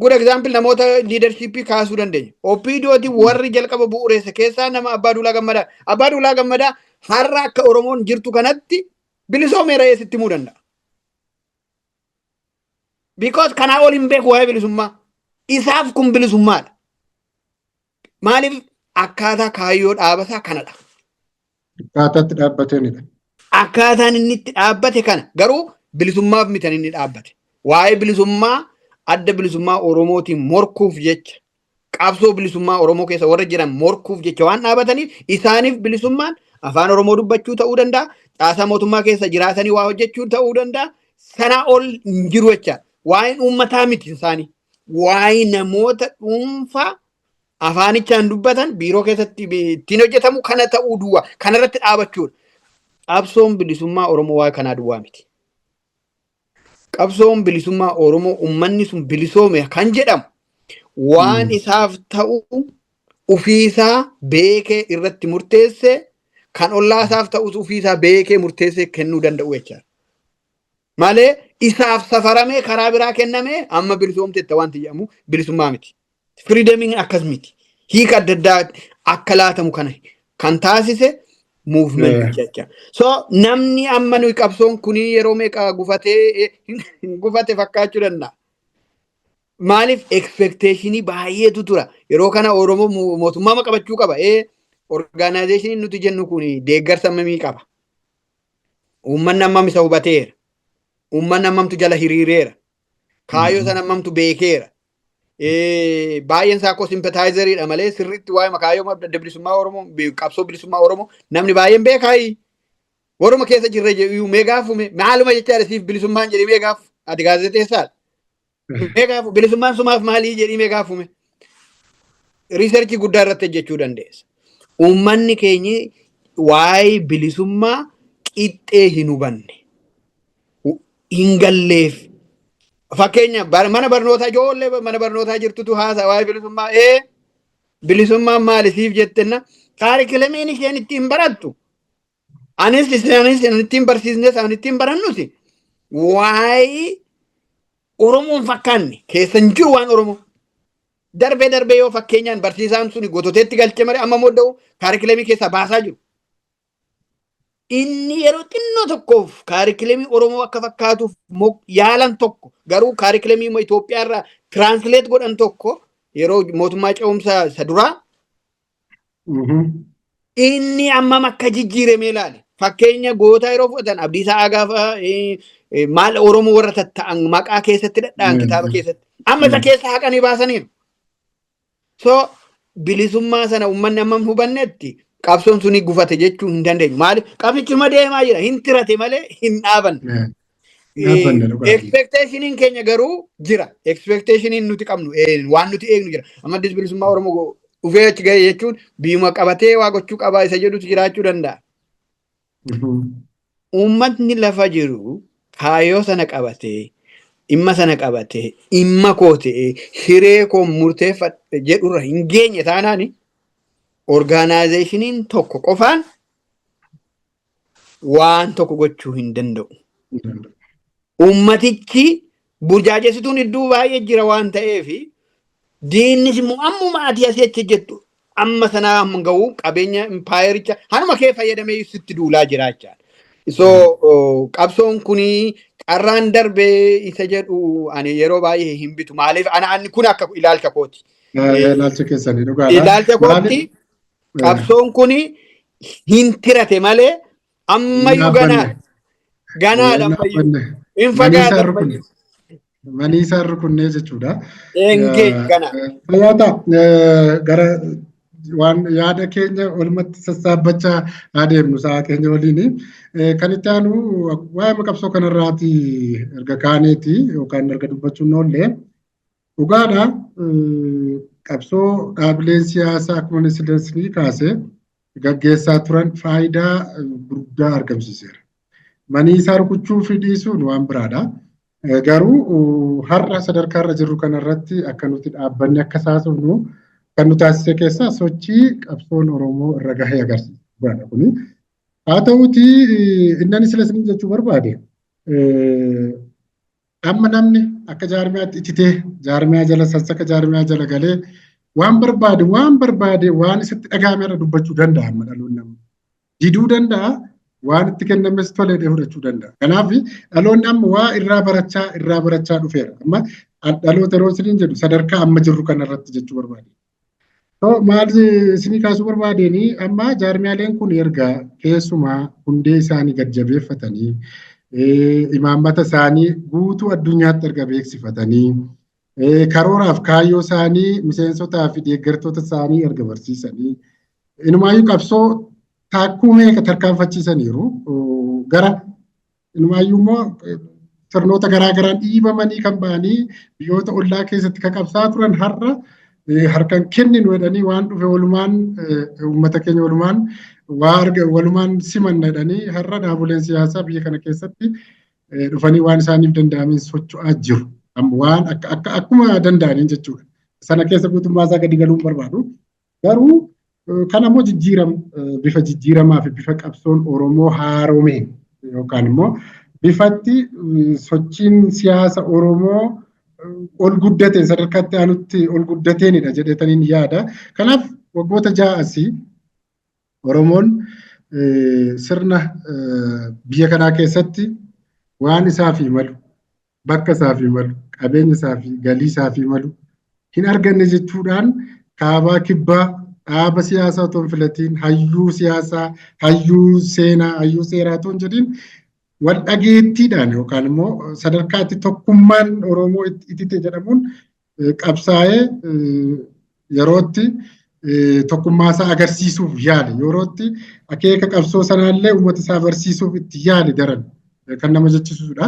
Good example, namoota leadershipii kaasuu dandeenya. OPDOti warri jalqaba bu'uureessa keessaa nama Abbaa Duulaa Gammadaa. Abbaa Duulaa Gammadaa har'a akka Oromoon jirtu kanatti bilisoomeera eessitti himuu danda'a. Because kanaa ol hin beeku waa'ee bilisummaa. Isaaf kun bilisummaadha. Maaliif? Akkaataa kaayyoo dhaabasaa kanadha. Akkaataatti dhaabbateenidha. Akkaataan inni itti dhaabbate kana garuu bilisummaaf miti kan inni dhaabbate. Waa'ee bilisummaa Adda Bilisummaa Oromootiin morkuuf jecha, qabsoo bilisummaa Oromoo keessa warra jiran morkuuf jecha waan dhaabataniif, isaaniif bilisummaan afaan Oromoo dubbachuu ta'uu danda'a. Caasaa mootummaa keessa jiraatanii waa hojjechuu ta'uu danda'a. Sanaa ol hin jiru jechaadha. Waa'een uummataa miti isaanii. Waa'ee namoota dhuunfaa afaanichaan dubbatan biiroo keessatti ittiin hojjetamu kana ta'uu duwwaa kanarratti dhaabachuudha. Qabsoon bilisummaa Oromoo waa'ee kanaa duwwaa miti. Qabsoon bilisummaa Oromoo uummanni sun bilisoome kan jedhamu waan isaaf ta'u ofiisaa beekee irratti murteessee, kan ollaa isaaf ta'us ofiisaa beekee murteessee kennuu danda'u jechaadha. Malee isaaf safaramee karaa biraa kennamee amma bilisoomteetta wanti jedhamu bilisummaa miti. Freedomiin akkas miti. Hiika adda addaa akka laatamu kana kan taasise movement jecha. So namni amma nuyi qabsoon kuni yeroo meeqa gufatee gufate fakkaachuu danda'a. Maaliif? Expectationii baay'eetu tura. Yeroo kana Oromoo mootummaa qabachuu qaba. Organizationiin nuti jennu kun deeggarsa hammamii qaba? Uummanni hammam isa hubateera? Uummanni hammamtu jala hiriireera? Kaayyoo sana hammamtu beekeera? Baay'een isaa akkoo sympathizeriidha malee sirriitti waa'ee kaayyoo Adda Bilisummaa Oromoo, qabsoo bilisummaa Oromoo namni baay'een beekaayi. Waruma keessa jirre jedhu mee gaafume, maaluma jechaadha siif bilisummaan jedhii mee gaafu, ati gaazexeessaadha. Mee gaafu, bilisummaan sumaaf maalii jedhii mee gaafume. Researchii guddaa irratti hojjechuu dandeessa. Uummanni keenyi waa'ee bilisummaa qixxee hin hubanne. Hin galleef. Fakkeenya, mana barnootaa, ijoollee mana barnootaa jirtutu haasa waa'ee bilisummaa. Bilisummaan maali siif jettenna, curriculumiin isheen ittiin barattu. Anis isaanis ittiin barsiisnes an ittiin barannus waa'ee Oromoon fakkaanne keessa hin jiru waan Oromoo. Darbee darbee yoo fakkeenyaan barsiisaan suni gototeetti galche malee, amma modda'u curriculumii keessaa baasaa jiru. Inni yeroo xinnoo tokkoof curriculumii Oromoo akka fakkaatuuf yaalan tokko garuu curriculumii Itoophiyaa irraa translate godhan tokko yeroo mootummaa ce'umsaa isa duraa inni ammam akka jijjiirame ilaali. Fakkeenya gootaa yeroo fudhatan, Abdiisaa Aagaa fa'aa, maal, Oromoo warra tatta'an maqaa keessatti dhadha'an kitaaba keessatti. Amma isa keessa haqanii baasaniiru. So bilisummaa sana uummanni ammam hubannetti Qabsoon suni gufate jechuu hin dandeenyu. Maaliif qabsichuma deemaa jira, hin tirate malee hin dhaabanne. Expectationiin keenya garuu jira. Expectationiin nuti qabnu, waan nuti eegnu jira. Amma Addi Bilisummaa Oromoo dhufee achi gahe jechuun biyyuma qabatee waa gochuu qabaa isa jedhutu jiraachuu danda'a. Uummatni lafa jiru kaayyoo sana qabatee, dhimma sana qabatee, dhimma koo ta'ee, hiree koo murteeffadhe jedhurra hin geenye taanaan, organizationiin tokko qofaan waan tokko gochuu hin danda'u. Uummatichi burjaajessituun iddoo baay'ee jira waan ta'eef, diinnis immoo ammuma ati asii achi jettu amma sanaa hamma ga'u qabeenya impaayericha hanuma kee fayyadamee sitti duulaa jira jechaadha. So qabsoon kuni carraan darbee isa jedhu ani yeroo baay'ee hin bitu. Maaliif ana ani kun akka ilaalcha kooti. Ilaalcha keessanii dhugaadha. Ilaalcha kootti qabsoon kuni hin tirate malee ammayyuu ganaa ganaadha, ammayyuu hin fagaata ammayyuu. Manii isaan rukunnee jechuudha. Engee gana. Fayyaata, gara waan yaada keenya walumatti sassaabbachaa adeemnu sa'a keenya waliin. Kan itti aanu waa'ee qabsoo kanarraati erga kaaneeti yookaan erga dubbachuun oollee, dhugaadha, qabsoo dhaabileen siyaasaa akkuma isin kaase gaggeessaa turan faayidaa guddaa argamsiiseera. Manii isaa rukuchuu fi dhiisuun waan biraadha. Garuu har'a sadarkaa irra jirru kanarratti akka nuti dhaabbanni akka saasofnu kan nu taasise keessaa sochii qabsoon Oromoo irra gahee agarsiisa. Kuni haa ta'uutii, inni sila isin jechuu barbaade, amma namni akka jaarmiyaatti ititee jaarmiyaa jala sassaka jaarmiyaa jala galee waan barbaade waan isatti dhagahame irra dubbachuu danda'a. Amma dhaloonni amma diduu danda'a, waan itti kennames tolee fudhachuu danda'a. Kanaaf dhaloonni amma waa irraa barachaa dhufeera. Amma dhaloota yeroo isiniin jedhu sadarkaa amma jirru kanarratti jechuu barbaade. Maal isinii kaasuu barbaadeen, amma jaarmiyaaleen kun erga keessumaa hundee isaanii gad jabeeffatanii, imaammata isaanii guutuu addunyaatti erga beeksifatanii, karooraaf kaayyoo isaanii miseensotaa fi deeggartoota isaanii erga barsiisanii, inumaayyuu qabsoo taakkuu meeqa tarkaanfachiisaniiru, gara inumaayyuu immoo sirnoota garaa garaan dhiibamanii kan ba'anii biyyoota ollaa keessatti kan qabsaa turan, har'a harkan kenninu jedhanii, waan dhufe walumaan, uummata keenya walumaan waa walumaan simanna jedhanii, har'a dhaaboleen siyaasaa biyya kana keessatti dhufanii waan isaaniif danda'ameen socho'aa jiru. Waan akkuma danda'aniin jechuudha. Sana keessa guutummaa isaa gadi galuun barbaadu. Garuu kan ammoo bifa jijjiiramaa fi bifa qabsoon Oromoo haaromeen yookaan immoo bifatti sochiin siyaasa Oromoo ol guddateen sadarkaatti aanutti ol guddateenidha jedheetaniin yaada. Kanaaf waggoota 6 asii Oromoon sirna biyya kanaa keessatti waan isaaf malu, bakka isaaf malu, qabeenya isaa fi galii isaaf malu hin arganne jechuudhaan, kaabaa kibbaa dhaaba siyaasaa otoo hin filatiin, hayyuu siyaasaa, hayyuu seenaa, hayyuu seeraa otoo hin jedhin, wal dhageettiidhaan yookaan immoo sadarkaa itti tokkummaan Oromoo itite jedhamuun qabsaa'ee, yerootti tokkummaa isaa agarsiisuuf yaale, yerootti akeeka qabsoo sanaallee uummata isaa barsiisuuf itti yaale daran kan nama jechisiisudha.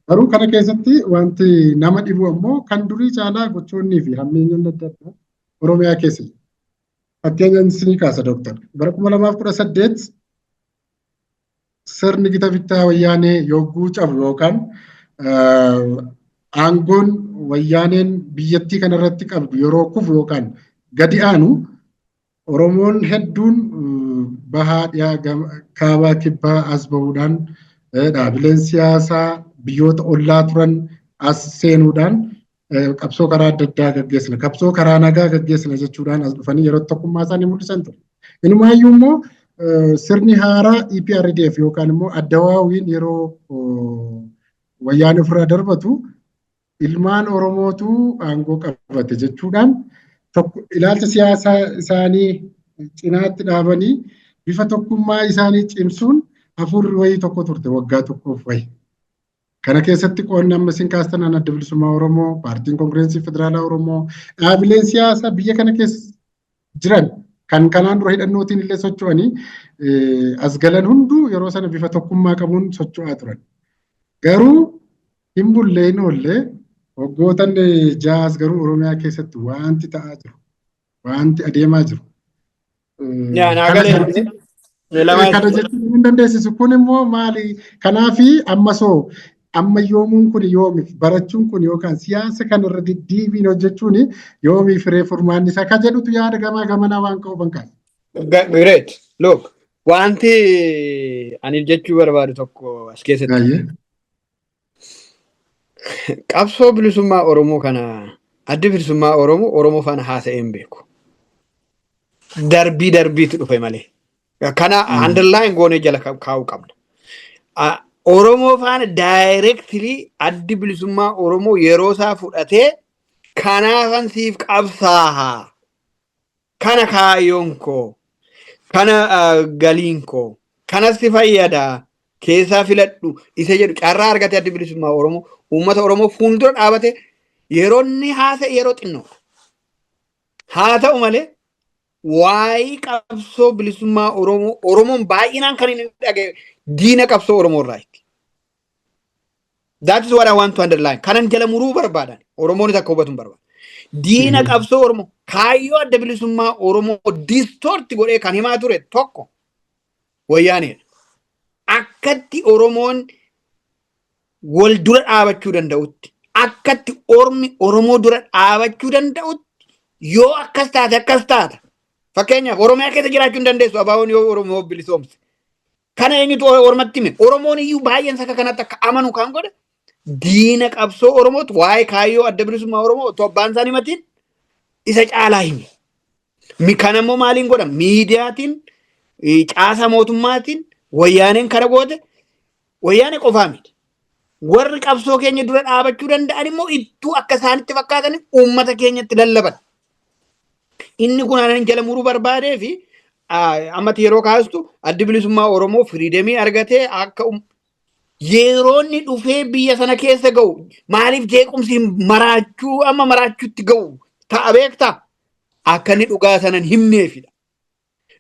Garuu kana keessatti wanti nama dhibu ammoo kan durii caalaa gochoonnii fi hammeenyonni adda addaa Oromiyaa keessa jiru. Fakkeenya isinii kaasa, Dooktar. Bara 2018 sirni gita bittaa wayyaanee yogguu cabu yookaan aangoon wayyaaneen biyyattii kanarratti qabdu yeroo kufu yookaan gadi aanu, Oromoon hedduun bahaa dhiyaa, kaabaa kibbaa as bahuudhaan, dhaabileen siyaasaa biyyoota ollaa turan as seenuudhaan, qabsoo karaa adda addaa gaggeessina, qabsoo karaa nagaa gaggeessina jechuudhaan as dhufanii yeroo tokkummaa isaanii mul'isan ture. Inumaayyuu immoo sirni haaraa EPRDF yookaan immoo addawaawiin yeroo wayyaanee ofirraa darbatu, ilmaan Oromootu aangoo qabate jechuudhaan, ilaalcha siyaasaa isaanii cinaatti dhaabanii bifa tokkummaa isaanii cimsuun hafuurri wayii tokko turte waggaa tokkoof wayi. Kana keessatti qoonni amma isin kaastan Adda Bilisummaa Oromoo, Paartiin Koongireensii Federaalaa Oromoo, dhaabileen siyaasaa biyya kana keessa jiran Kan kanaan dura hidhannootiin illee socho'anii as galan hunduu yeroo sana bifa tokkummaa qabuun socho'aa turan. Garuu hin bullee hin oollee waggootan 6 garuu Oromiyaa keessatti wanti ta'aa jiru, wanti adeemaa jiru. Kana jechuun hin dandeessisu. Kun immoo maali? Kanaafi ammasoo ammayyoomuun kun yoomiif barachuun kun yookaan siyaasa kanarra diddiibiin hojjechuun yoomiif firee furmaanni isaa ka jedhutu yaada gamaa gamanaa waan ka'u ban kaasa. Great. Look, wanti ani jechuu barbaadu tokko as keessatti. Qabsoo bilisummaa Oromoo kana Addi Bilisummaa Oromoo Oromoo faana haasa'ee hin beeku. Darbii darbiitu dhufe malee. Kana underline goonee jala kaa'uu qabna. Oromoo faana directly Addi Bilisummaa Oromoo yeroo isaa fudhatee kanaafan siif qabsaaha. Kana kaayyoon koo. Kana galiin koo. Kanas si fayyada. Keessaa filadhu isa jedhu carraa argate Addi Bilisummaa Oromoo uummata Oromoo fuuldura dhaabate yeroo inni haasa'e yeroo xinnoo. Haa ta'u malee, waa'ee qabsoo bilisummaa Oromoo Oromoon baay'inaan kan inni dhagaye diina qabsoo Oromoo irraati. That is what I want to underline. Kanan jala muruu barbaadan. Oromoonis akka hubatu hin barbaadu. Diina qabsoo Oromoo kaayyoo Adda Bilisummaa Oromoo distort godhee kan himaa ture tokko Wayyaaneedha. Akkatti Oromoon wal dura dhaabachuu danda'utti, akkatti ormi Oromoo dura dhaabachuu danda'utti, yoo akkas taate akkas taata. Fakkeenyaaf, Oromiyaa keessa jiraachuu hin dandeessu ABO'n yoo Oromoo bilisoomse. Kana eenyutu Oromatti hime? Oromoon iyyuu baay'een akka kanatti akka amanu kan godhe diina qabsoo Oromootu waa'ee kaayyoo Adda Bilisummaa Oromoo otoo abbaan isaan himatiin isa caalaa hime. Kana immoo maaliin godha? Miidiyaatiin, caasaa mootummaatiin Wayyaaneen kana goote. Wayyaanee qofaa miti. Warri qabsoo keenya dura dhaabachuu danda'an immoo ittuu akka isaanitti fakkaataniif uummata keenyatti lallaban. Inni kun anan jala muruu barbaadee fi ammatti yeroo kaastu Addi Bilisummaa Oromoo freedom argatee akka yeroo inni dhufee biyya sana keessa ga'u maaliif jeequmsi maraachuu amma maraachuutti ga'u ta'a beektaa? Akka inni dhugaa sana hin himneefidha.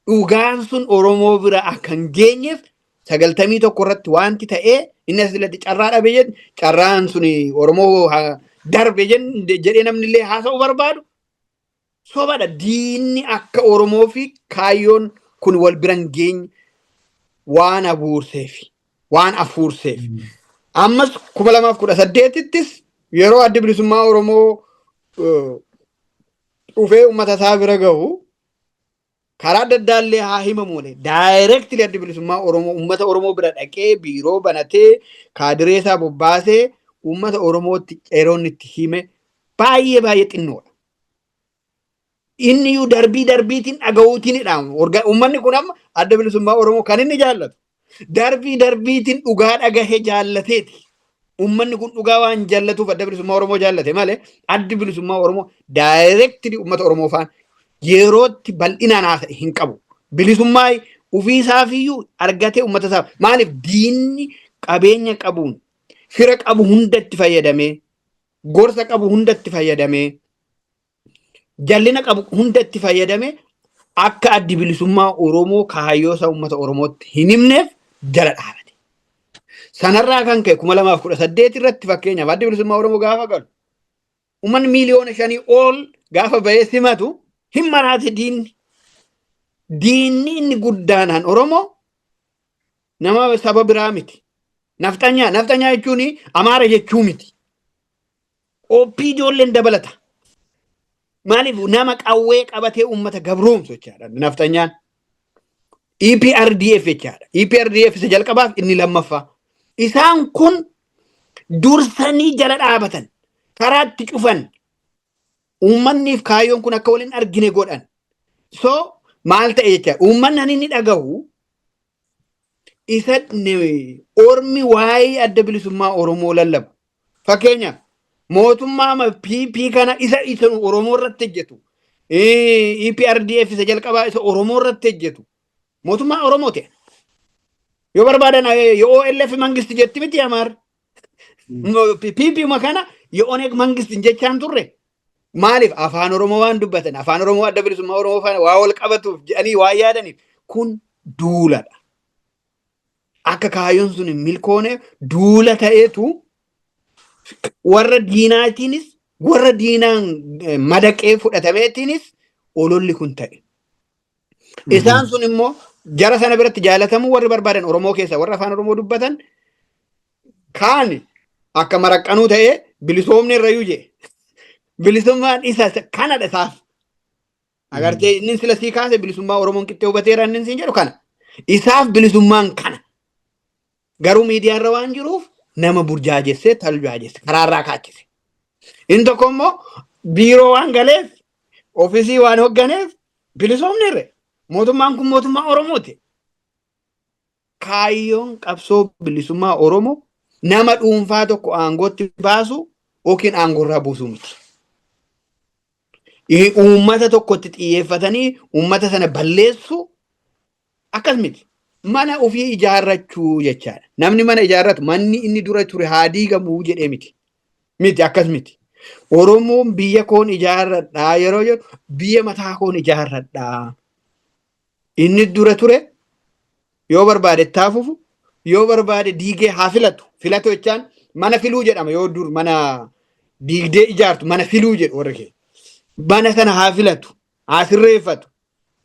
Dhugaan sun Oromoo bira akka hin geenyeef 91 irratti wanti ta'ee inni asirratti carraa dhabe jedhu, carraan sun Oromoo darbe jedhee namni illee haasa'uu barbaadu sobadha. Diinni akka Oromoo fi kaayyoon kun wal bira hin geenye waan abuurseef, waan afuurseef. Ammas 2018ttis yeroo Addi Bilisummaa Oromoo dhufee uummata isaa bira gahu karaa adda addaa illee haa himamu malee, directly Addi Bilisummaa Oromoo uummata Oromoo bira dhaqee biiroo banatee kaadiree isaa bobbaasee uummata Oromootti yeroo inni itti hime baay'ee baay'ee xinnoodha. Inni iyyuu darbii darbiitiin dhaga'uutiinidha. Uummanni kun amma Adda Bilisummaa Oromoo kan inni jaallatu darbii darbiitiin dhugaa dhagahe jaallateeti. Uummanni kun dhugaa waan jaallatuuf Adda Bilisummaa Oromoo jaallate malee Addi Bilisummaa Oromoo directly uummata Oromoo faan yerootti bal'inaan haasa'e hin qabu. Bilisummaa ofii isaafiyyuu argatee uummata isaaf maaliif diinni qabeenya qabuun, fira qabu hundatti fayyadamee, gorsa qabu hundatti fayyadamee, jallina qabu hundatti fayyadamee akka Addi Bilisummaa Oromoo kaayyoo isaa uummata Oromootti hin himneef jala dhaabate. Sanarraa kan ka'e 2018 irratti fakkeenyaaf Addi Bilisummaa Oromoo gaafa galu uummanni miiliyoona 5 ol gaafa bahee simatu hin maraate diinni. Diinni inni guddaanaan Oromoo nama saba biraa miti. Nafxanyaa, nafxanyaa jechuun Amaara jechuu miti. Oppii ijoolleen dabalata. Maaliif nama qawwee qabatee uummata gabroomsu jechaadha nafxanyaan. EPRDF jechaadha. EPRDF isa jalqabaaf inni lammaffaa. Isaan kun dursanii jala dhaabatan. Karaatti cufan. Uummanniif kaayyoon kun akka waliin argine godhan. So maal ta'e jechaadha? Uummanni inni dhagahu isa ormi waa'ee Adda Bilisummaa Oromoo lallabu. Fakkeenyaaf, mootummaa PP kana isa isa Oromoo irratti hojjetu. EPRDF isa jalqabaa isa Oromoo irratti hojjetu. Mootummaa Oromoo ta'e. Yoo barbaadan yoo OLF መንግስት jetti miti Amaar. PP kana የኦነግ መንግስት jechaan turre. Maaliif afaan Oromoo waan dubbatan, afaan Oromoo Adda Bilisummaa Oromoo faana waa wal qabatuuf jedhanii waan yaadaniif kun duuladha. Akka kaayyoon sun hin milkooneef duula ta'eetu warra diinaatiinis warra diinaan madaqee fudhatameetiinis ololli kun ta'e. Isaan sun immoo jara sana biratti jaalatamuu warri barbaadan Oromoo keessa warra afaan Oromoo dubbatan kaan akka maraqqanuu ta'ee bilisoomni irrayyuu jee. Bilisummaan isa kanadha isaaf. Agartee, inni sila sii kaase bilisummaa Oromoon qixxee hubateera inni siin jedhu kana. Isaaf bilisummaan kana. Garuu miidiyaarra waan jiruuf nama burjaajessee taljaajesse, karaarraa kaachise. Inni tokko immoo biiroo waan galeef, ofiisii waan hoogganeef bilisoomni irre. Mootummaan kun mootummaa Oromooti. Kaayyoon qabsoo bilisummaa Oromoo nama dhuunfaa tokko aangootti baasu yookiin aangoorraa buusuu miti. Uummata tokkotti xiyyeeffatanii uummata sana balleessuu akkas miti. Mana ofii ijaarrachuu jechaadha. Namni mana ijaarratu manni inni dura ture haa diigamuu jedhee miti. Miti, akkas miti. Oromoon biyya koon ijaarradhaa yeroo jedhu biyya mataa koon ijaarradhaa. Inni dura ture yoo barbaade itti haa fufu, yoo barbaade diigee haa filatu. Filatu jechaan mana filuu jedhama, yoo dur mana diigdee ijaartu mana filuu jedhu warri kee. Mana sana haa filatu, haa sirreeffatu.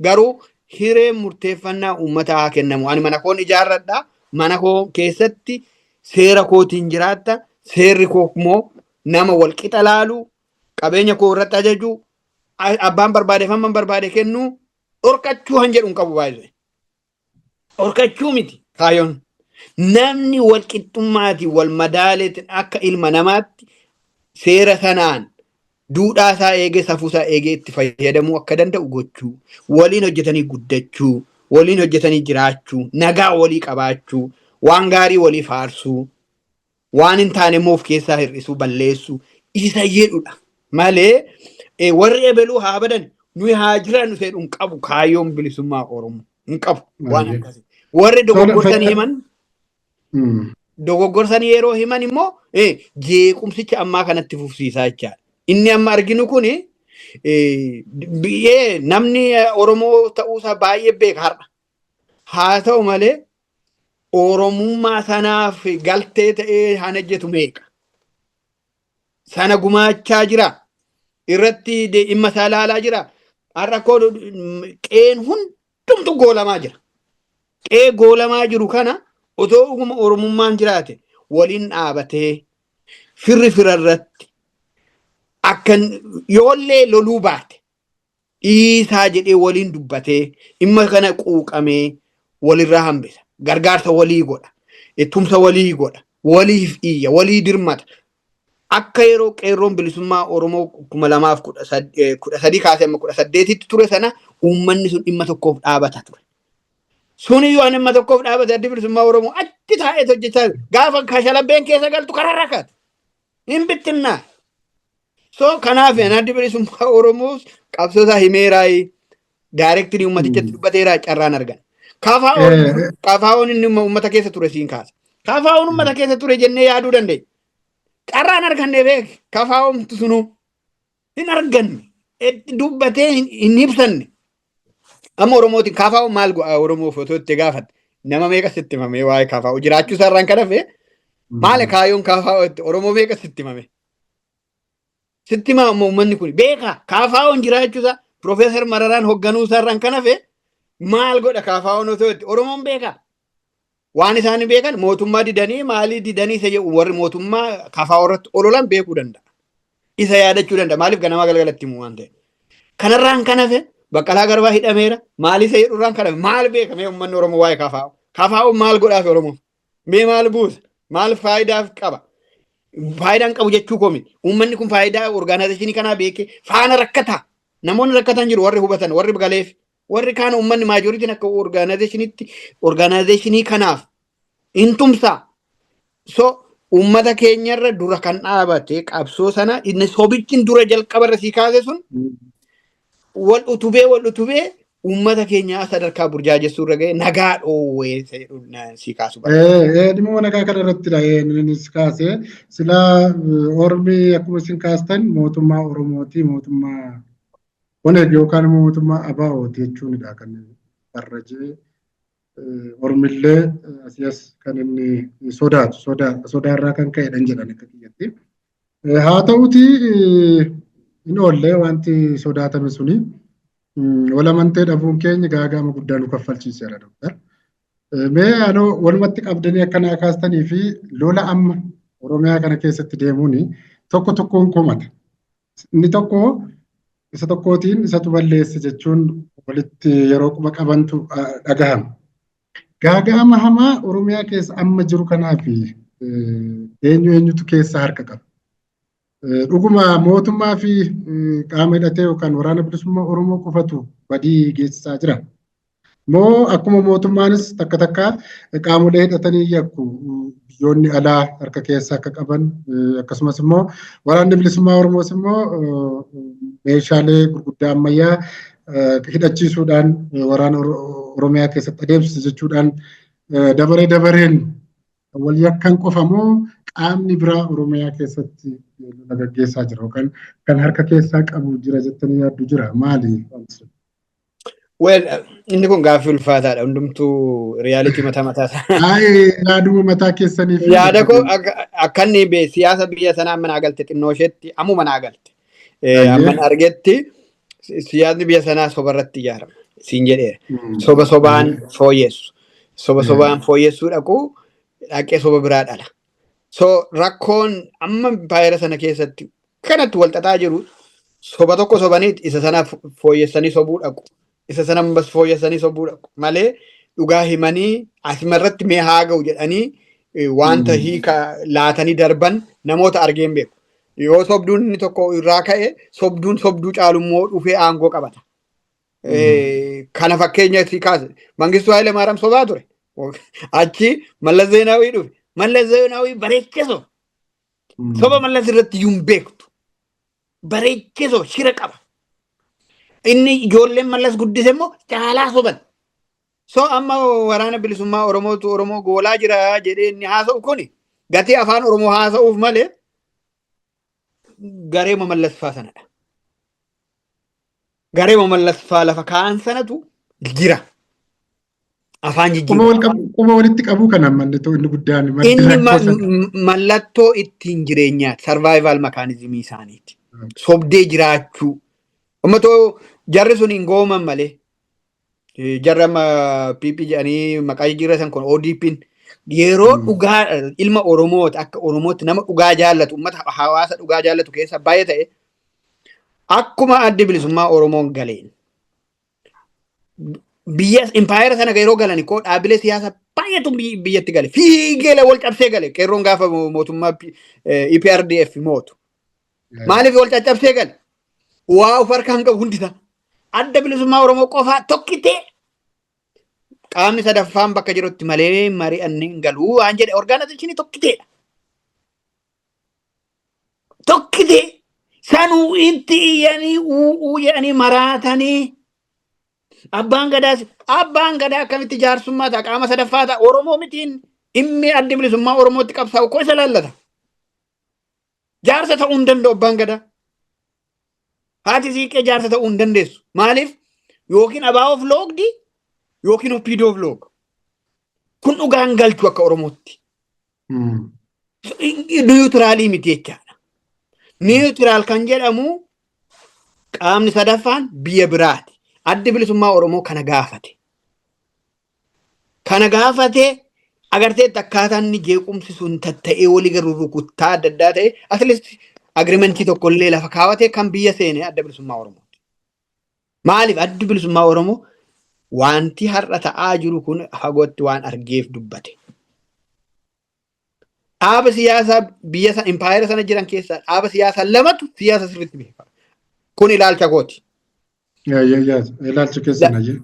Garuu hireen murteeffannaa uummataa haa kennamu. Ani mana koon ijaarradha. Mana koo keessatti seera kootiin jiraatta. Seerri koo immoo nama wal qixa laalu, qabeenya koo irratti ajaju, abbaan barbaade hamma barbaade kennuu, dhorkachuu han jedhu hin qabu baay'ee. Dhorkachuu miti kaayyoon. Namni wal qixxummaatiin wal madaaleetiin akka ilma namaatti seera sanaan duudhaa isaa eegee, safuu isaa eegee itti fayyadamuu akka danda'u gochuu, waliin hojjetanii guddachuu, waliin hojjetanii jiraachuu, nagaa walii qabaachuu, waan gaarii walii faarsuu, waan hin taane immoo of keessaa hir'isuu, balleessuu isa jedhudha malee warri ebeluu haa badan, nuyi haa jiraannu jedhu hin qabu. Kaayyoon bilisummaa Oromoo hin qabu waan akkasii. Warri dogoggorsan himan, dogoggorsan yeroo himan immoo jeequmsicha ammaa kanatti fufsiisaa jechaadha. Inni amma arginu kuni biyyee namni Oromoo ta'uusaa baay'ee beeka har'a. Haa ta'u malee Oromummaa sanaaf galtee ta'ee haan hojjetu meeqa? Sana gumaachaa jira. Irratti dhimma isaa ilaalaa jira. Har'a koo qe'een hundumtu goolamaa jira. Qe'ee goolamaa jiru kana otoo dhuguma Oromummaan jiraate waliin dhaabatee firri firarratti akka yoollee loluu baate dhiisaa jedhee waliin dubbatee dhimma kana quuqamee walirraa hambisa. Gargaarsa walii godha. Tumsa walii godha. Waliif iyya. Walii dirmata. Akka yeroo qeerroon bilisummaa Oromoo 2013 kaasee amma 18tti ture sana uummanni sun dhimma tokkoof dhaabata ture. Suniyyuu an dhimma tokkoof dhaabate, Addi Bilisummaa Oromoo achi taa'ee hojjechaa jiru. Gaafa kashalabbeen keessa galtu karaa rakkaatu. Hin bittinnaa. So kanaaf Addi Bilisummaa Oromoo qabsoo isaa himeeraayi, directly uummatichatti dubbateeraa, carraan argan. KFO'n inni uummata keessa ture siin kaasa. KFO'n uummata keessa ture jennee yaaduu dandeenya. Carraan arganne beek, KFO'mtu sunuu hin arganne, dubbatee hin ibsanne. Amma Oromootiin KFO maal godha Oromoof otoo itti gaafatte, nama meeqa sitti himame waa'ee KFO jiraachuu isaarraan kan hafe? Maali kaayyoon KFO itti Oromoo meeqa sitti himame? Sitti himaa ammoo, uummanni kun beeka KFO'n jiraachuu isaa, Piroofeesar Mararaan hoogganuu isaarraan kan hafe maal godha KFO'n otoo itti Oromoon beeka? Waan isaan beekan mootummaa didanii, maalii didanii isa jedhu warri mootummaa KFO irratti ololan beekuu danda'a. Isa yaadachuu danda'a. Maaliif ganamaa galgalatti himu waan ta'eef. Kanarraan kan hafe Baqqalaa Garbaa hidhameera. Maalii isa jedhurraan kan hafe maal beekamee uummanni Oromoo waa'ee KFO? KFO maal godhaaf Oromoo? Mee maal buusa? Maal faayidaaf qaba? Faayidaan qabu jechuu koo miti. Uummanni kun faayidaa organization kanaa beekee faana rakkataa. Namoonni rakkatan jiru, warri hubatan, warri galeef. Warri kaan uummanni majorityn akka organizationitti organization kanaaf hin tumsaa. So uummata keenyarra dura kan dhaabate qabsoo sana inni sobichi dura jalqabarra sii kaase sun wal utubee wal utubee Uummata keenya sadarkaa burjaajessuu irra ga'e nagaa dhoowwee si kaasu barbaada. Dhimma nagaa kana irrattidha innis kaasee silaa ormi akkuma isin kaastan mootummaa Oromooti, mootummaa Oneg yookaan immoo mootummaa ABO'ti jechuunidha kan farrajee ormillee asii as kan inni sodaatu sodaarraa kan ka'edha jedhan akka kiyyatti. Haa ta'uti hin oolle wanti sodaatame suni walamantee dhabuun keenya gaaga'ama guddaa nu kaffalchiiseera, Doktar. Mee anoo walumatti qabdanii akkanaa kaastanii fi lola amma Oromiyaa kana keessatti deemuun tokko tokkoon komata. Inni tokko isa tokkootiin isatu balleesse jechuun walitti yeroo quba qabantu dhagahama. Gaaga'ama hamaa Oromiyaa keessa amma jiru kanaaf eenyu eenyutu keessa harka qaba? Dhuguma mootummaa fi qaama hidhatee yookaan Waraana Bilisummaa Oromoo qofatu badii geessisaa jira? Moo akkuma mootummaanis takka takka qaamolee hidhatanii yakku biyyoonni alaa harka keessa akka qaban, akkasumas immoo Waraanni Bilisummaa Oromoos immoo meeshaalee gurguddaa ammayyaa hidhachiisuudhaan waraana Oromiyaa keessatti adeemsisa jechuudhaan dabaree dabareen wal yakkan qofa moo qaamni biraa Oromiyaa keessatti lola gaggeessaa jira yookaan kan harka keessaa qabu jira jettanii yaaddu jira, maali wanti sun? Well, inni kun gaaffii ulfaataadha. Hundumtuu reality mataa mataa isaa. Yaaduma mataa keessanii fi Yaada koo akka inni siyaasa biyya sanaa amma naa galte, xinnoo isheetti ammuma naa galte. Amma argetti siyaasni biyya sanaa soba irratti ijaarama. Siin jedheera. Soba sobaan fooyyessu. Soba sobaan fooyyessuu dhaqu dhaqee soba biraa dhala. So rakkoon amma impaayera sana keessatti kanatti wal xaxaa jiru soba tokko sobanii isa sana fooyyessanii sobuu dhaqu. Isa sana ammas fooyyessanii sobuu dhaqu malee dhugaa himanii asumarratti mee haa ga'u jedhanii wanta hiika laatanii darban namoota argeen beeku. Yoo sobduun inni tokko irraa ka'e, sobduun sobduu caalummoo dhufee aangoo qabata. Kana fakkeenya si kaase. Mangistuu Haayile Maariyaam sobaa ture. Achi Mallas Zeenaawii dhufe. Mallas Zeenaawii bareechee soba. Soba Mallas irratti iyyuu hin beektu. Bareechee soba, shira qaba. Inni ijoolleen Mallas guddise immoo caalaa soban. So amma Waraana Bilisummaa Oromootu Oromoo goolaa jira jedhee inni haasa'u kuni gatii afaan Oromoo haasa'uuf malee garee Mallasfaa sanadha. Garee Mallasfaa lafa kaa'an sanatu jira. Afaan jijjiiruu. Quba walitti qabuu kana mallattoo inni guddaan maddi Inni rakkoo sana. Mallattoo ittiin jireenyaati. Survival mechanism isaaniiti. Sobdee jiraachuu. Uummatoo jarri sun hin gooman malee. Jarri amma PP jedhanii maqaa jijjiirratan kun, ODP'n, yeroo dhugaa ilma Oromooti, akka Oromootti nama dhugaa jaallatu, uummata hawaasa dhugaa jaallatu keessa baay'ee ta'e, akkuma Addi Bilisummaa Oromoon galeen biyya impaayera sana yeroo galan koo dhaabbilee siyaasaa baay'eetu biyyatti gale, fiigee wal cabsee gale. Qeerroon gaafa mootummaa EPRDF mootu maaliif wal caccabsee gale? Waa of harkaan qabu hundisaa Adda Bilisummaa Oromoo qofaa tokkitee qaamni sadaffaan bakka jirutti malee mari'annee hin galuu waan jedhe organization tokkiteedha. Tokkitee sanuu itti iyyanii u'uu jedhanii maraatanii abbaan gadaas, abbaan gadaa akkamitti jaarsummaa ta'a, qaama sadaffaa ta'a? Oromoo mitiin dhimmi Addi Bilisummaa Oromootti qabsaa'u koo isa laallata. Jaarsa ta'uu hin danda'u abbaan gadaa. Haati siiqqee jaarsa ta'uu hin dandeessu. Maaliif? Yookiin ABO'f loogdi yookiin OPDOf looga. Kun dhugaan galchu akka Oromootti. Neutral miti jechaadha. Neutral kan jedhamu qaamni sadaffaan biyya biraati. Addi Bilisummaa Oromoo kana gaafate. Kana gaafate agarteetti akkaataan inni jeequmsi sun tatta'ee walii galu rukuttaa adda addaa ta'e, at least agreement tokkollee lafa kaawwatee kan biyya seene Adda Bilisummaa Oromooti. Maaliif? Addi Bilisummaa Oromoo wanti har'a ta'aa jiru kun fagootti waan argeef dubbate. Dhaaba siyaasaa biyya sana impaayera sana jiran keessaa dhaaba siyaasaa lamatu siyaasa sirriitti beeka. Kun ilaalcha kooti. Ilaalcha keessan ayyee.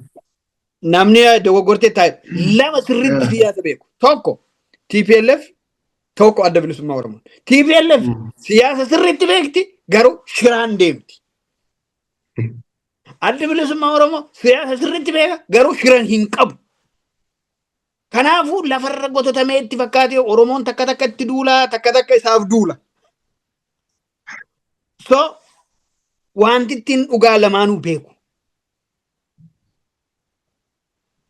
Namni dogoggortee taa'e lama sirriitti siyaasa beeku. Tokko TPLF, tokko Adda Bilisummaa Oromoo. TPLF siyaasa sirriitti beekti, garuu shiraan deemti. Addi Bilisummaa Oromoo siyaasa sirriitti beeka, garuu shiran hin qabu. Kanaafuu lafarra gototamee itti fakkaatee Oromoon takka takka itti duula, takka takka isaaf duula. So wanti ittiin dhugaa lamaanuu beeku.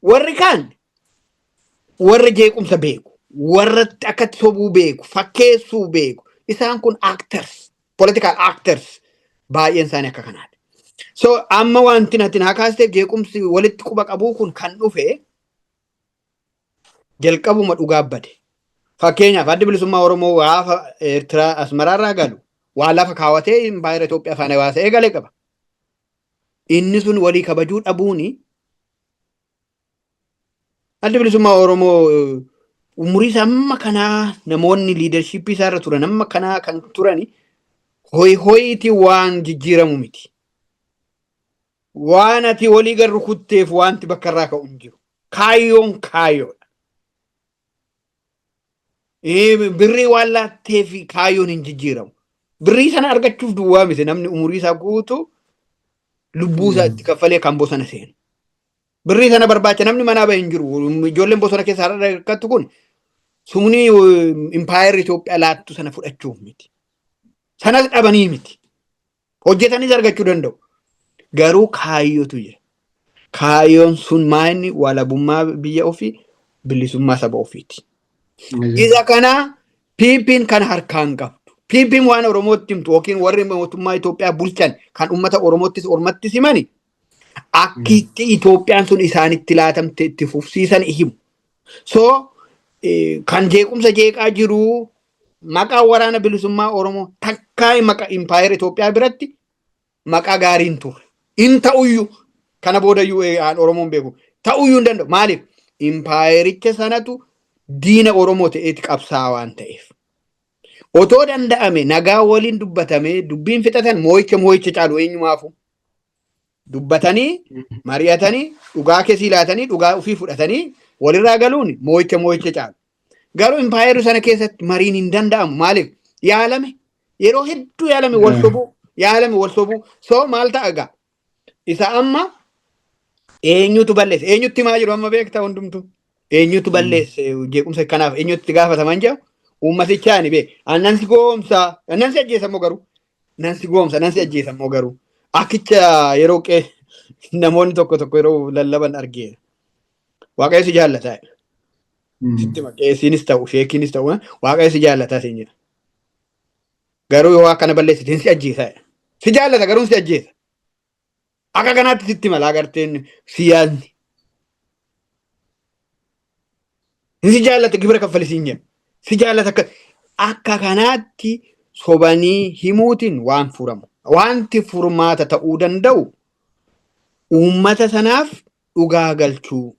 Warri kaan warra jeequmsa beeku, warra akkatti sobuu beeku, fakkeessuu beeku. Isaan kun actors, political actors baay'een isaanii akka kanaati. So amma wanti natti naa kaasteef, jeequmsi walitti quba qabuu kun kan dhufe jalqabuma dhugaa bade. Fakkeenyaaf, Addi Bilisummaa Oromoo gaafa Eertiraa Asmaraarraa galu waa lafa kaawwatee impaayera Itoophiyaa faana baasee galee qaba. Inni sun walii kabajuu dhabuuni. Addi Bilisummaa Oromoo umurii isaa amma kanaa, namoonni leadershipii isaa irra turan amma kanaa kan turani, hoyi hoyiitiin waan jijjiiramu miti. Waan ati walii gar rukutteef wanti bakka irraa ka'u hin jiru. Kaayyoon kaayyoodha. Birrii waan laatteef kaayyoon hin jijjiiramu. Birrii sana argachuuf duwwaa miti, namni umurii isaa guutuu lubbuu isaa itti kaffalee kan bosona seenu. Birrii sana barbaacha namni manaa bahe hin jiru. Ijoolleen bosona keessa har'a rakkattu kun sumni impaayerri Itoophiyaa laattu sana fudhachuuf miti. Sanas dhabanii miti. Hojjetanis argachuu danda'u. Garuu kaayyootu jira. Kaayyoon sun maayinni walabummaa biyya ofii, bilisummaa saba ofiiti. Isa kana PP'n kan harkaan qabdu. PP'n waan Oromootti himtu yookiin warri mootummaa Itoophiyaa bulchan kan uummata Oromoottis Ormattis himani, akkitti Itoophiyaan sun isaanitti laatamte itti fufsiisan himu. So kan jeequmsa jeeqaa jiru maqaa Waraana Bilisummaa Oromoo takkaa maqaa impaayera Itoophiyaa biratti maqaa gaariin turre. In ta'uyyuu kana boodayyuu Oromoon beeku ta'uyyuu hin danda'u. Maaliif? Impaayericha sanatu diina Oromoo ta'eeti qabsaa waan ta'eef. Otoo danda'ame nagaa waliin dubbatamee dubbiin fixatan, moo'icha moo'icha caalu eenyumaafu. Dubbatanii, mari'atanii, dhugaa keessii laatanii, dhugaa ofii fudhatanii walirraa galuun moo'icha moo'icha caalu. Garuu impaayerri sana keessatti mariin hin danda'amu. Maaliif? Yaalame. Yeroo hedduu yaalame, wal sobuu. Yaalame, wal sobuu. So maal ta'a egaa? Isa amma eenyutu balleesse? Eenyutti himaa jiru amma beektaa hundumtu? Eenyutu balleesse jeequmsa kanaaf, eenyutti gaafataman jedhu uummatichaa ni beek. Annan si goomsa, annan si ajjeesa immoo garuu. Nan si goomsa, nan si ajjeesa immoo garuu. Akkicha yeroo qee namoonni tokko tokko yeroo lallaban argeera. Waaqayyo si jaallataa. Sitti qeessiinis ta'u, sheekiinis ta'u, Waaqayyo si jaallataa siin jedha. Garuu yoo akkana balleessite si ajjeesa. Si jaallata, garuu si ajjeesa. Akka kanaatti sitti mala agarteen siyaasni. Si jaallata, gibira kaffali siin jedha. Si jaallata, akka kanaatti sobanii himuutiin waan furamu. Wanti furmaata ta'uu danda'u uummata sanaaf dhugaa galchuu.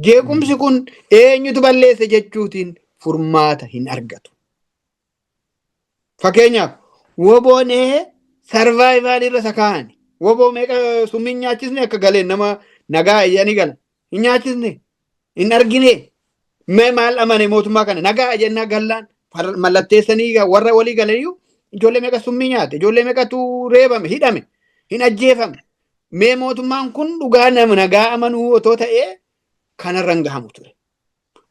Jeequmsi kun eenyutu balleesse jechuutiin furmaata hin argatu. Fakkeenyaaf, WBOn survival irra isa kaa'ani. WBO meeqa summii hin nyaachisne? Akka galeen nama nagaa iyyanii gala. Hin nyaachisne. Hin argine. Mee maal amane mootummaa kana nagaa jennaa gallaan mallatteessanii warra walii galaniyyuu ijoollee meeqa summii nyaate, ijoollee meeqatu reebame, hidhame, hin ajjeefame? Mee mootummaan kun dhugaa nama nagaa amanuu otoo ta'ee kanarra hin gahamu ture.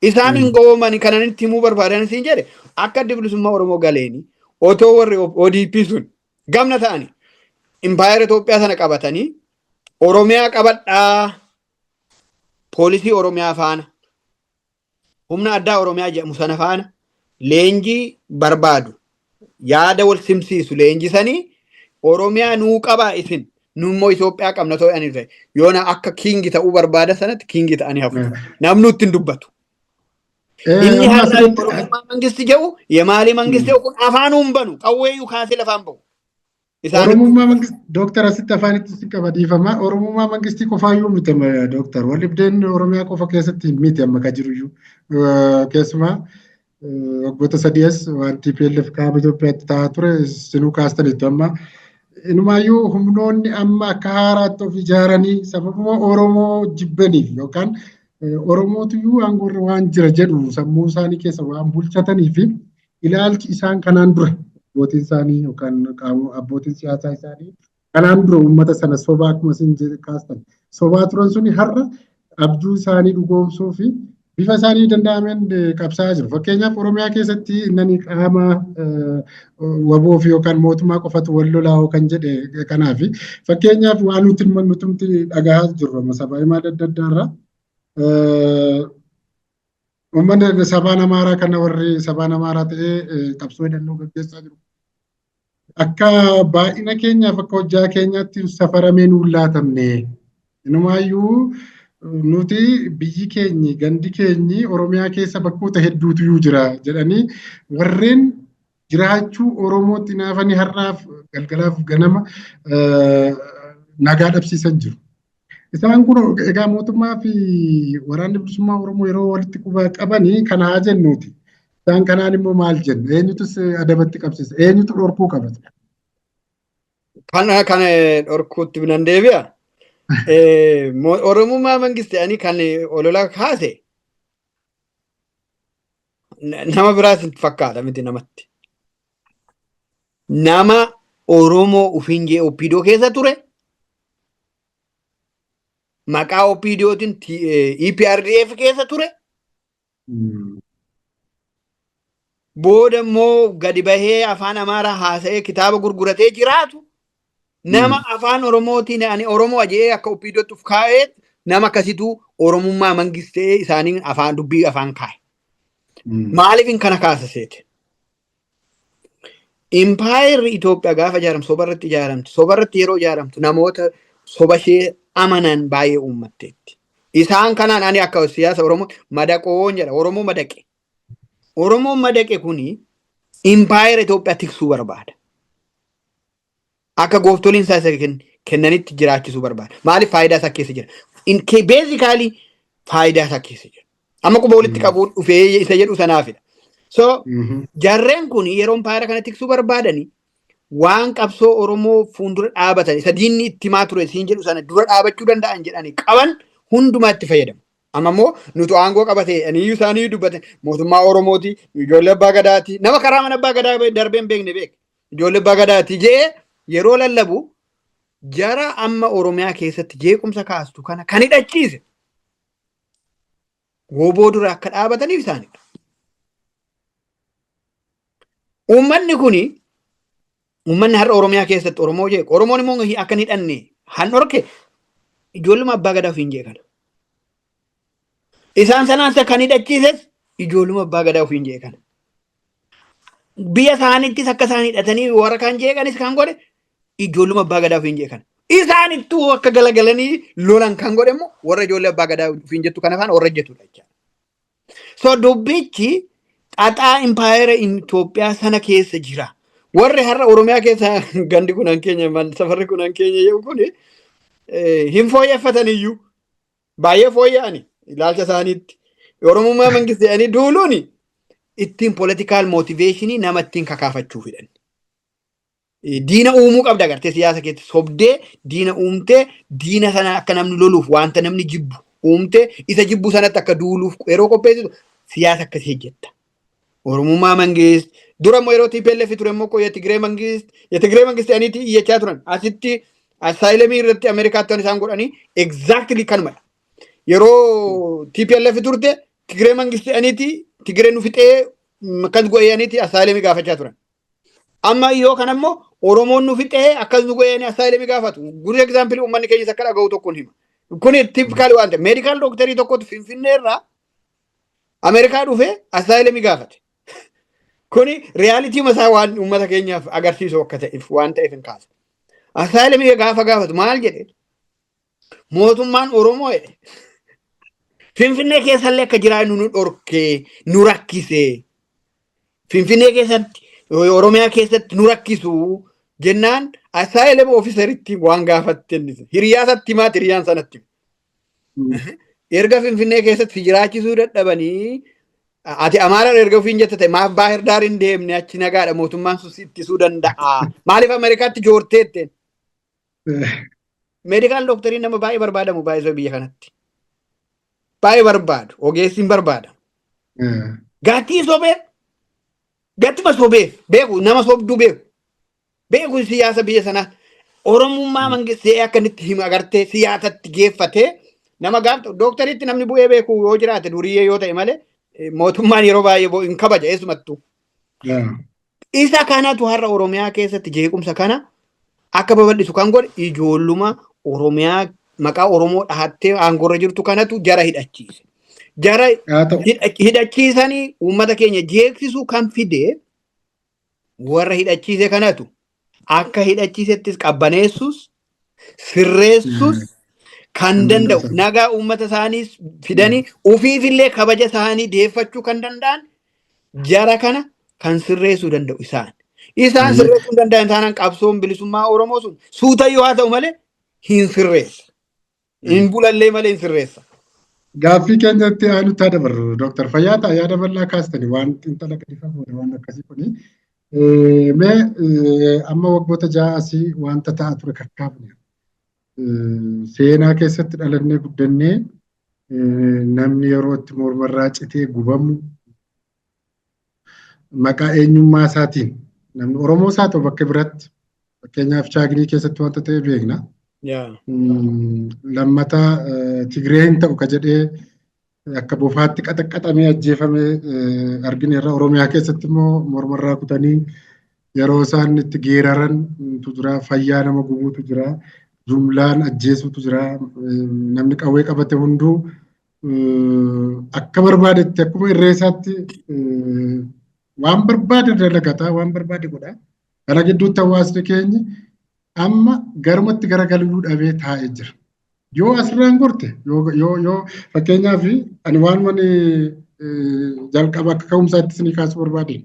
Isaan hin gowwoomani. Kanan itti himuu barbaadan siin jedhe, akka Adda Bilisummaa Oromoo galeeni otoo warri ODP sun gamna ta'ani impaayera Itoophiyaa sana qabatanii, Oromiyaa qabadhaa, poolisii Oromiyaa faana, humna addaa Oromiyaa jedhamu sana faana leenjii barbaadu, yaada wal simsiisu leenjisanii, Oromiyaa nuu qabaa, isin nu immoo Itoophiyaa qabna ta'anii ta'e, yoona akka king ta'uu barbaada sanatti king ta'anii hafu. Namni ittiin dubbatu. Inni Amma har'a asirratti Oromummaa mangisti jedhu, የማሊ መንግስት jedhu kun afaan hin banu, qawweeyyuu kaasee lafaan bahu. Isaan Oromummaa mangistii, dooktar, asitti afaanitti si qaba, dhiifama. Oromummaa mangistii qofaayyuu miti amma, dooktar. Waldhibdeen Oromiyaa qofa keessatti miti amma kan jiruyyuu. Keessumaa waggoota 3 as waan TPLF kaaba Itoophiyaatti ta'aa ture sinuu kaastaniitu. Amma inumaayyuu humnoonni amma akka haaraatti of ijaaranii sababuma Oromoo jibbaniif yookaan Oromootuyyuu aangoorra waan jira jedhu sammuu isaanii keessa waan bulchatanii fi ilaalchi isaan kanaan dura abbootiin isaanii yookaan qaama abbootiin siyaasaa isaanii Kanaan dura uummata sana sobaa akkuma isin kaastan sobaa turan suni har'a abjuu isaanii dhugoomsuu fi bifa isaanii danda'ameen qabsaa'aa jiru. Fakkeenyaaf, Oromiyaa keessatti inni qaama WBO fi yookaan mootummaa qofatu wal lolaa kan jedhe. Kanaaf, fakkeenyaaf, waan nuti nutumti dhagahaa jirru sabaa himaa adda addaa irraa, uummanni sabaan Amaaraa kana, warri sabaan Amaaraa ta'ee qabsoo hidhannoo gaggeessaa jiru. Akka baay'ina keenyaaf, akka hojjaa keenyaatti safaramee nuun laatamne. Inumaayyuu nuti biyyi keenyi, gandi keenyi Oromiyaa keessa bakkoota hedduutu iyyuu jira jedhanii, warreen jiraachuu Oromootti naafanii har'aaf galgalaaf ganama nagaa dhabsiisan jiru. Isaan kun egaa mootummaa fi Waraanni Bilisummaa Oromoo yeroo walitti quba qabanii kana haa jennuuti. Isaan kanaan immoo maal jenna? Eenyutus adabatti qabsiisa? Eenyutu dhorkuu qabata? Kana dhorkuutti nan deebi'a. Oromummaa mangisti ani kan olola kaase nama biraas fakkaata miti namatti. Nama Oromoo ufiin jee OPDO keessa ture. Maqaa OPDOtiin EPRDF keessa ture. Booda immoo gadi bahee afaan Amaaraa haasa'ee kitaaba gurguratee jiraatu. Nama afaan Oromootiin ani Oromoo jedhee akka OPDOtti of kaa'ee, nama akkasitu Oromummaa mangistee isaaniin afaan dubbii afaan kaa'e. Maaliif hin kana kaasa seete? Impaayerri Itoophiyaa gaafa ijaaramtu soba irratti ijaaramtu. Soba irratti yeroo ijaaramtu namoota soba ishee amanan baay'ee uummatteetti. Isaan kanaan ani akka siyaasa Oromoo madaqoon jedha. Oromoo madaqe. Oromoon madaqe kuni impaayera Itoophiyaa tiksuu barbaada. Akka gooftoliin isaa isa kennanitti jiraachisuu barbaada. Maaliif? Faayidaa isaa keessa jira. Basically faayidaa isaa keessa jira. Amma quba walitti qabuun dhufee isa jedhu sanaafidha. So jarreen kun yeroo impaayera kana tiksuu barbaadani waan qabsoo Oromoo fuuldura dhaabatan, isa diinni itti himaa ture siin jedhu sana dura dhaabachuu danda'an jedhanii qaban hundumaa itti fayyadamu. Amma immoo nutu aangoo qabate, aniyyuu isaanii dubbate, mootummaa Oromooti, ijoollee abbaa gadaati, nama karaa mana abbaa gadaa darbee hin beekne beek. Ijoollee abbaa gadaati jee yeroo lallabu, jara amma Oromiyaa keessatti jeequmsa kaastu kana kan hidhachiise WBO dura akka dhaabataniif isaanidha. Uummanni kuni, uummanni har'a Oromiyaa keessatti Oromoo jeequ, Oromoon immoo akka hin hidhanne han dhorke ijoolluma abbaa gadaa ofiin jeeqana. Isaan sanaan kan hidhachiises ijoolluma abbaa gadaa ofiin jeeqana. Biyya isaaniittis akka isaan hidhatanii warra kaan jeeqanis kan godhe ijoolluma abbaa gadaa ofiin jeeqana. Isaanittuu akka galagalanii lolan kan godhe immoo warra ijoollee abbaa gadaa ofiin jettu kana faana warra jetudha jechaadha. So dubbichi xaxaa impaayera Itoophiyaa sana keessa jira. Warri har'a Oromiyaa keessa gandi kunan keenya, safarri kunan keenya jedhu kuni hin fooyyeffatan iyyuu. Baay'ee fooyya'ani ilaalcha isaaniitti. Oromummaa mangistii jedhanii duuluun ittiin political motivation nama ittiin kakaafachuu fedhan. Diina uumuu qabda agartee, siyaasa keessatti sobdee diina uumtee, diina sana akka namni loluuf, wanta namni jibbu uumtee, isa jibbu sanatti akka duuluuf yeroo qopheessitu siyaasa akkasii hojjetta. Oromummaa mangist dura immoo yeroo TPLF ture immoo የትግሬ መንግስት የትግሬ መንግስት jedhaniiti iyyachaa turan. Asitti asylum irratti Ameerikaatti waan isaan godhanii exactly kanumadha. Yeroo TPLF turte Tigree mangist jedhaniiti, Tigree nu fixee akkas godhe jedhaniiti asylum gaafachaa turan. Amma yoo kana immoo Oromoon nu fixee akkas nu godhe jedhanii asylum gaafatu. Good example, uummanni keenyas akka dhaga'u tokkoon hima. Kuni typical waan ta'e, medical doctor tokkotu Finfinnee irraa Ameerikaa dhufee asylum gaafate. Kuni reality masaa waan uummata keenyaaf agarsiisu akka ta'eef waan ta'eef hin kaasa. Asylum gaafa gaafatu maal jedhe? Mootummaan Oromoo jedhe. Finfinnee keessallee akka jiraannu nu dhorkee, nu rakkisee. Finfinnee keessatti, Oromiyaa keessatti nu rakkisu jennaan asylum officeritti waan gaafatte, hiriyaa isaatti himaati, hiriyaan sanatti. Erga Finfinnee keessatti si jiraachisuu dadhabanii, ati Amaara erga ofiin jette ta'e, maaf Baahir Daar hin deemne? Achi nagaadha, mootummaan sun si ittisuu danda'a. Maaliif Ameerikaatti joorteette? Medical doctoriin nama baay'ee barbaadamu baay'ee biyya kanatti. Baay'ee barbaadu, ogeessiin barbaada. Gatii sobee, gatuma sobeef beeku, nama sobduu beeku. Beeku siyaasa biyya sanaa. Oromummaa mangistee akka inni itti hima agartee siyaasatti geeffatee nama gaaf dooktaritti namni bu'ee beeku yoo jiraate duriyyee yoo ta'e malee mootummaan yeroo baay'ee hin kabaja eessumattuu. Isa kanatu har'a Oromiyaa keessatti jeequmsa kana akka babal'isu kan godhe ijoolluma Oromiyaa maqaa Oromoo dhahattee aangoorra jirtu kanatu jara hidhachiise. Jara hidhachiisanii uummata keenya jeeqsisu kan fide warra hidhachiise kanatu akka hidhachiisettis qabbaneessus sirreessus kan danda'u nagaa uummata isaaniis fidanii ofiifillee kabaja isaanii deeffachuu kan danda'an jara kana kan sirreessuu danda'u isaan. Isaan sirreessuu hin danda'an taanaan qabsoon bilisummaa Oromoo sun suutayyuu haa ta'u malee hin sirreessa. Hin bulallee malee hin sirreessa. Gaaffii keenyatti aanutti haa dabarru. Dooktar Fayyaa ta'a yaada bal'aa kaastani waan xiinxala gadi fagoodha waan akkasii kuni. Mee amma waggoota 6 asii wanta ta'aa ture kakkaafne. Seenaa keessatti dhalannee guddannee namni yeroo itti mormarraa citee gubamu maqaa eenyummaa isaatiin namni Oromoo isaa ta'u bakka biratti fakkeenyaaf Chaaginii keessatti wanta ta'e beekna. Lammataa Tigree hin ta'u ka jedhee akka bofaatti qaxaqqaxamee ajjeefame argineerra. Oromiyaa keessatti immoo mormarraa kutanii yeroo isaan itti geeraran tu jira. Fayyaa nama gubuutu jira. Jumlaan ajjeesuutu jira. Namni qawwee qabate hunduu akka barbaadetti akkuma irree isaatti waan barbaade dalagata, waan barbaade godha. Kana gidduutti hawaasni keenya amma garumatti garagaluu dhabee taa'ee jira. Yoo asirraan gorte yoo fakkeenyaaf ani waan mani jalqaba akka ka'umsaatti isinii kaasuu barbaade.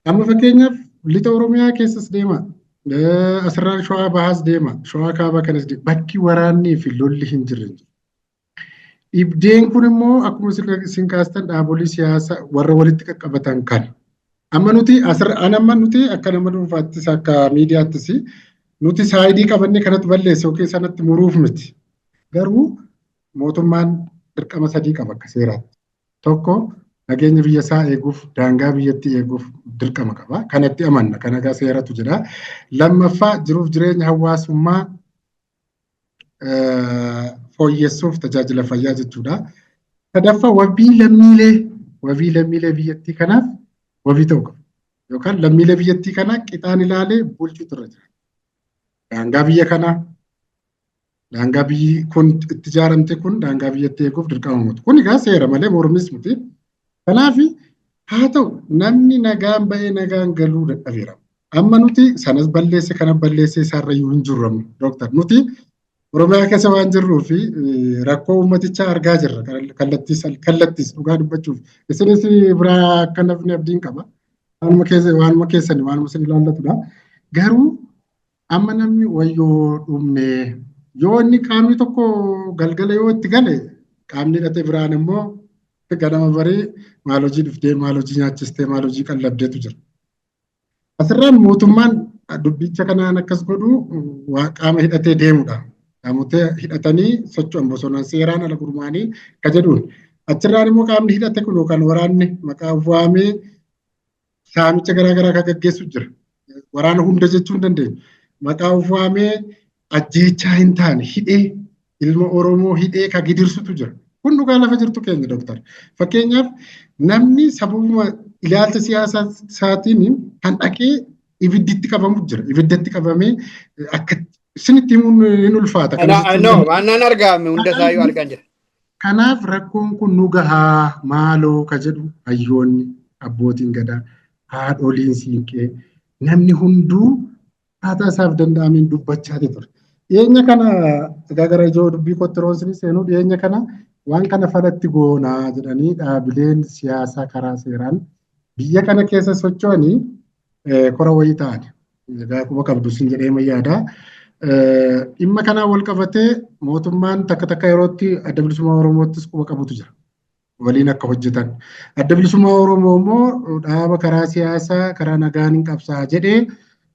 Amma fakkeenyaaf lixa Oromiyaa keessas deema. Asirraan Shawaa Bahaas deema. Shawaa Kaabaa kanas deema. Bakki waraannii fi lolli hin jirre. Dhibdeen kun immoo akkuma isin kaastan dhaabolee siyaasaa warra walitti qaqqabatan kana. Amma nuti asirra amma nuti akka nama dhuunfaattis akka miidiyaattis nuti saayidii qabannee kanatti balleesse yookiin sanatti muruuf miti. Garuu mootummaan dirqama sadii qaba akka seeraatti. Tokko nageenya biyya isaa eeguuf daangaa biyyattii eeguuf dirqama qaba. Kanatti amanna. Kana egaa seeratu jira. Lammaffaa jiruuf jireenya hawaasummaa fooyyessuuf tajaajila fayyaa jechuudha. Sadaffaa wabii lammiilee biyyattii kanaaf wabii ta'uu qaba. Yookaan lammiilee biyyattii kanaa qixaan ilaalee bulchuutu irra jira. Daangaa biyya kanaa, daangaa biyyi kun itti ijaaramte kun daangaa biyyattii eeguuf dirqama mutu. Kun egaa seera malee mormis miti. Kanaaf haa ta'u namni nagaan ba'ee nagaan galuu dadhabeera. Amma nuti sanas balleesse kana balleesse isaarrayyuu hin jirru amma dooktar. Nuti Oromiyaa keessa waan jirruu fi rakkoo uummatichaa argaa jirra kallattiis dhugaa dubbachuuf. Isinis biraa akka nafni abdiin qaba. Waanuma keessa waanuma keessani waanuma isin ilaallatudha. Garuu amma namni wayyoo dhumne yoo inni qaamni tokko galgala yoo itti gale qaamni hidhate biraan immoo ganama barii maal hojii dhuftee maal hojii nyaachistee maal hojii qallabdeetu jira. Asirraan mootummaan dubbicha kanaan akkas godhu qaama hidhatee deemudha. Qaamota hidhatanii socho'an bosonaan seeraan ala gurmaa'anii ka jedhuun. Achirraan immoo qaamni hidhate kun yookaan waraanni maqaa waamee saamicha garaa garaa kan gaggeessu jira. Waraana hunda jechuu hin dandeenyu. Maqaa waamee ajjeechaa hin taane hidhee ilma Oromoo hidhee ka gidirsutu jira. Kun dhugaa lafa jirtu keenya dooktar. Fakkeenyaaf namni sababuma ilaalcha siyaasaa isaatiin kan dhaqee ibidditti qabamu jira. Ibiddatti qabamee akka isinitti himuun hin ulfaata. No, waan argame hunda isaayyuu argaan jira. Kanaaf rakkoon kun nu gahaa maaloo ka jedhu hayyoonni abbootiin gadaa haadholiin siinqee namni hunduu akkaataa isaaf danda'ameen dubbachaa ture. Dhiyeenya kana egaa gara ijoo dubbii kootti yeroon isin seenuu dhiyeenya kana waan kana falatti goonaa jedhanii dhaabileen siyaasaa karaa seeraan biyya kana keessa socho'anii kora wayii ta'an. Egaa quba qabdu sin jedhee yaada. Dhimma kanaan wal qabatee mootummaan takka takka yerootti Adda Bilisummaa Oromoottis quba qabutu jira. Waliin akka hojjetan. Adda Bilisummaa Oromoo immoo dhaaba karaa siyaasaa karaa nagaan hin qabsaa'a jedhee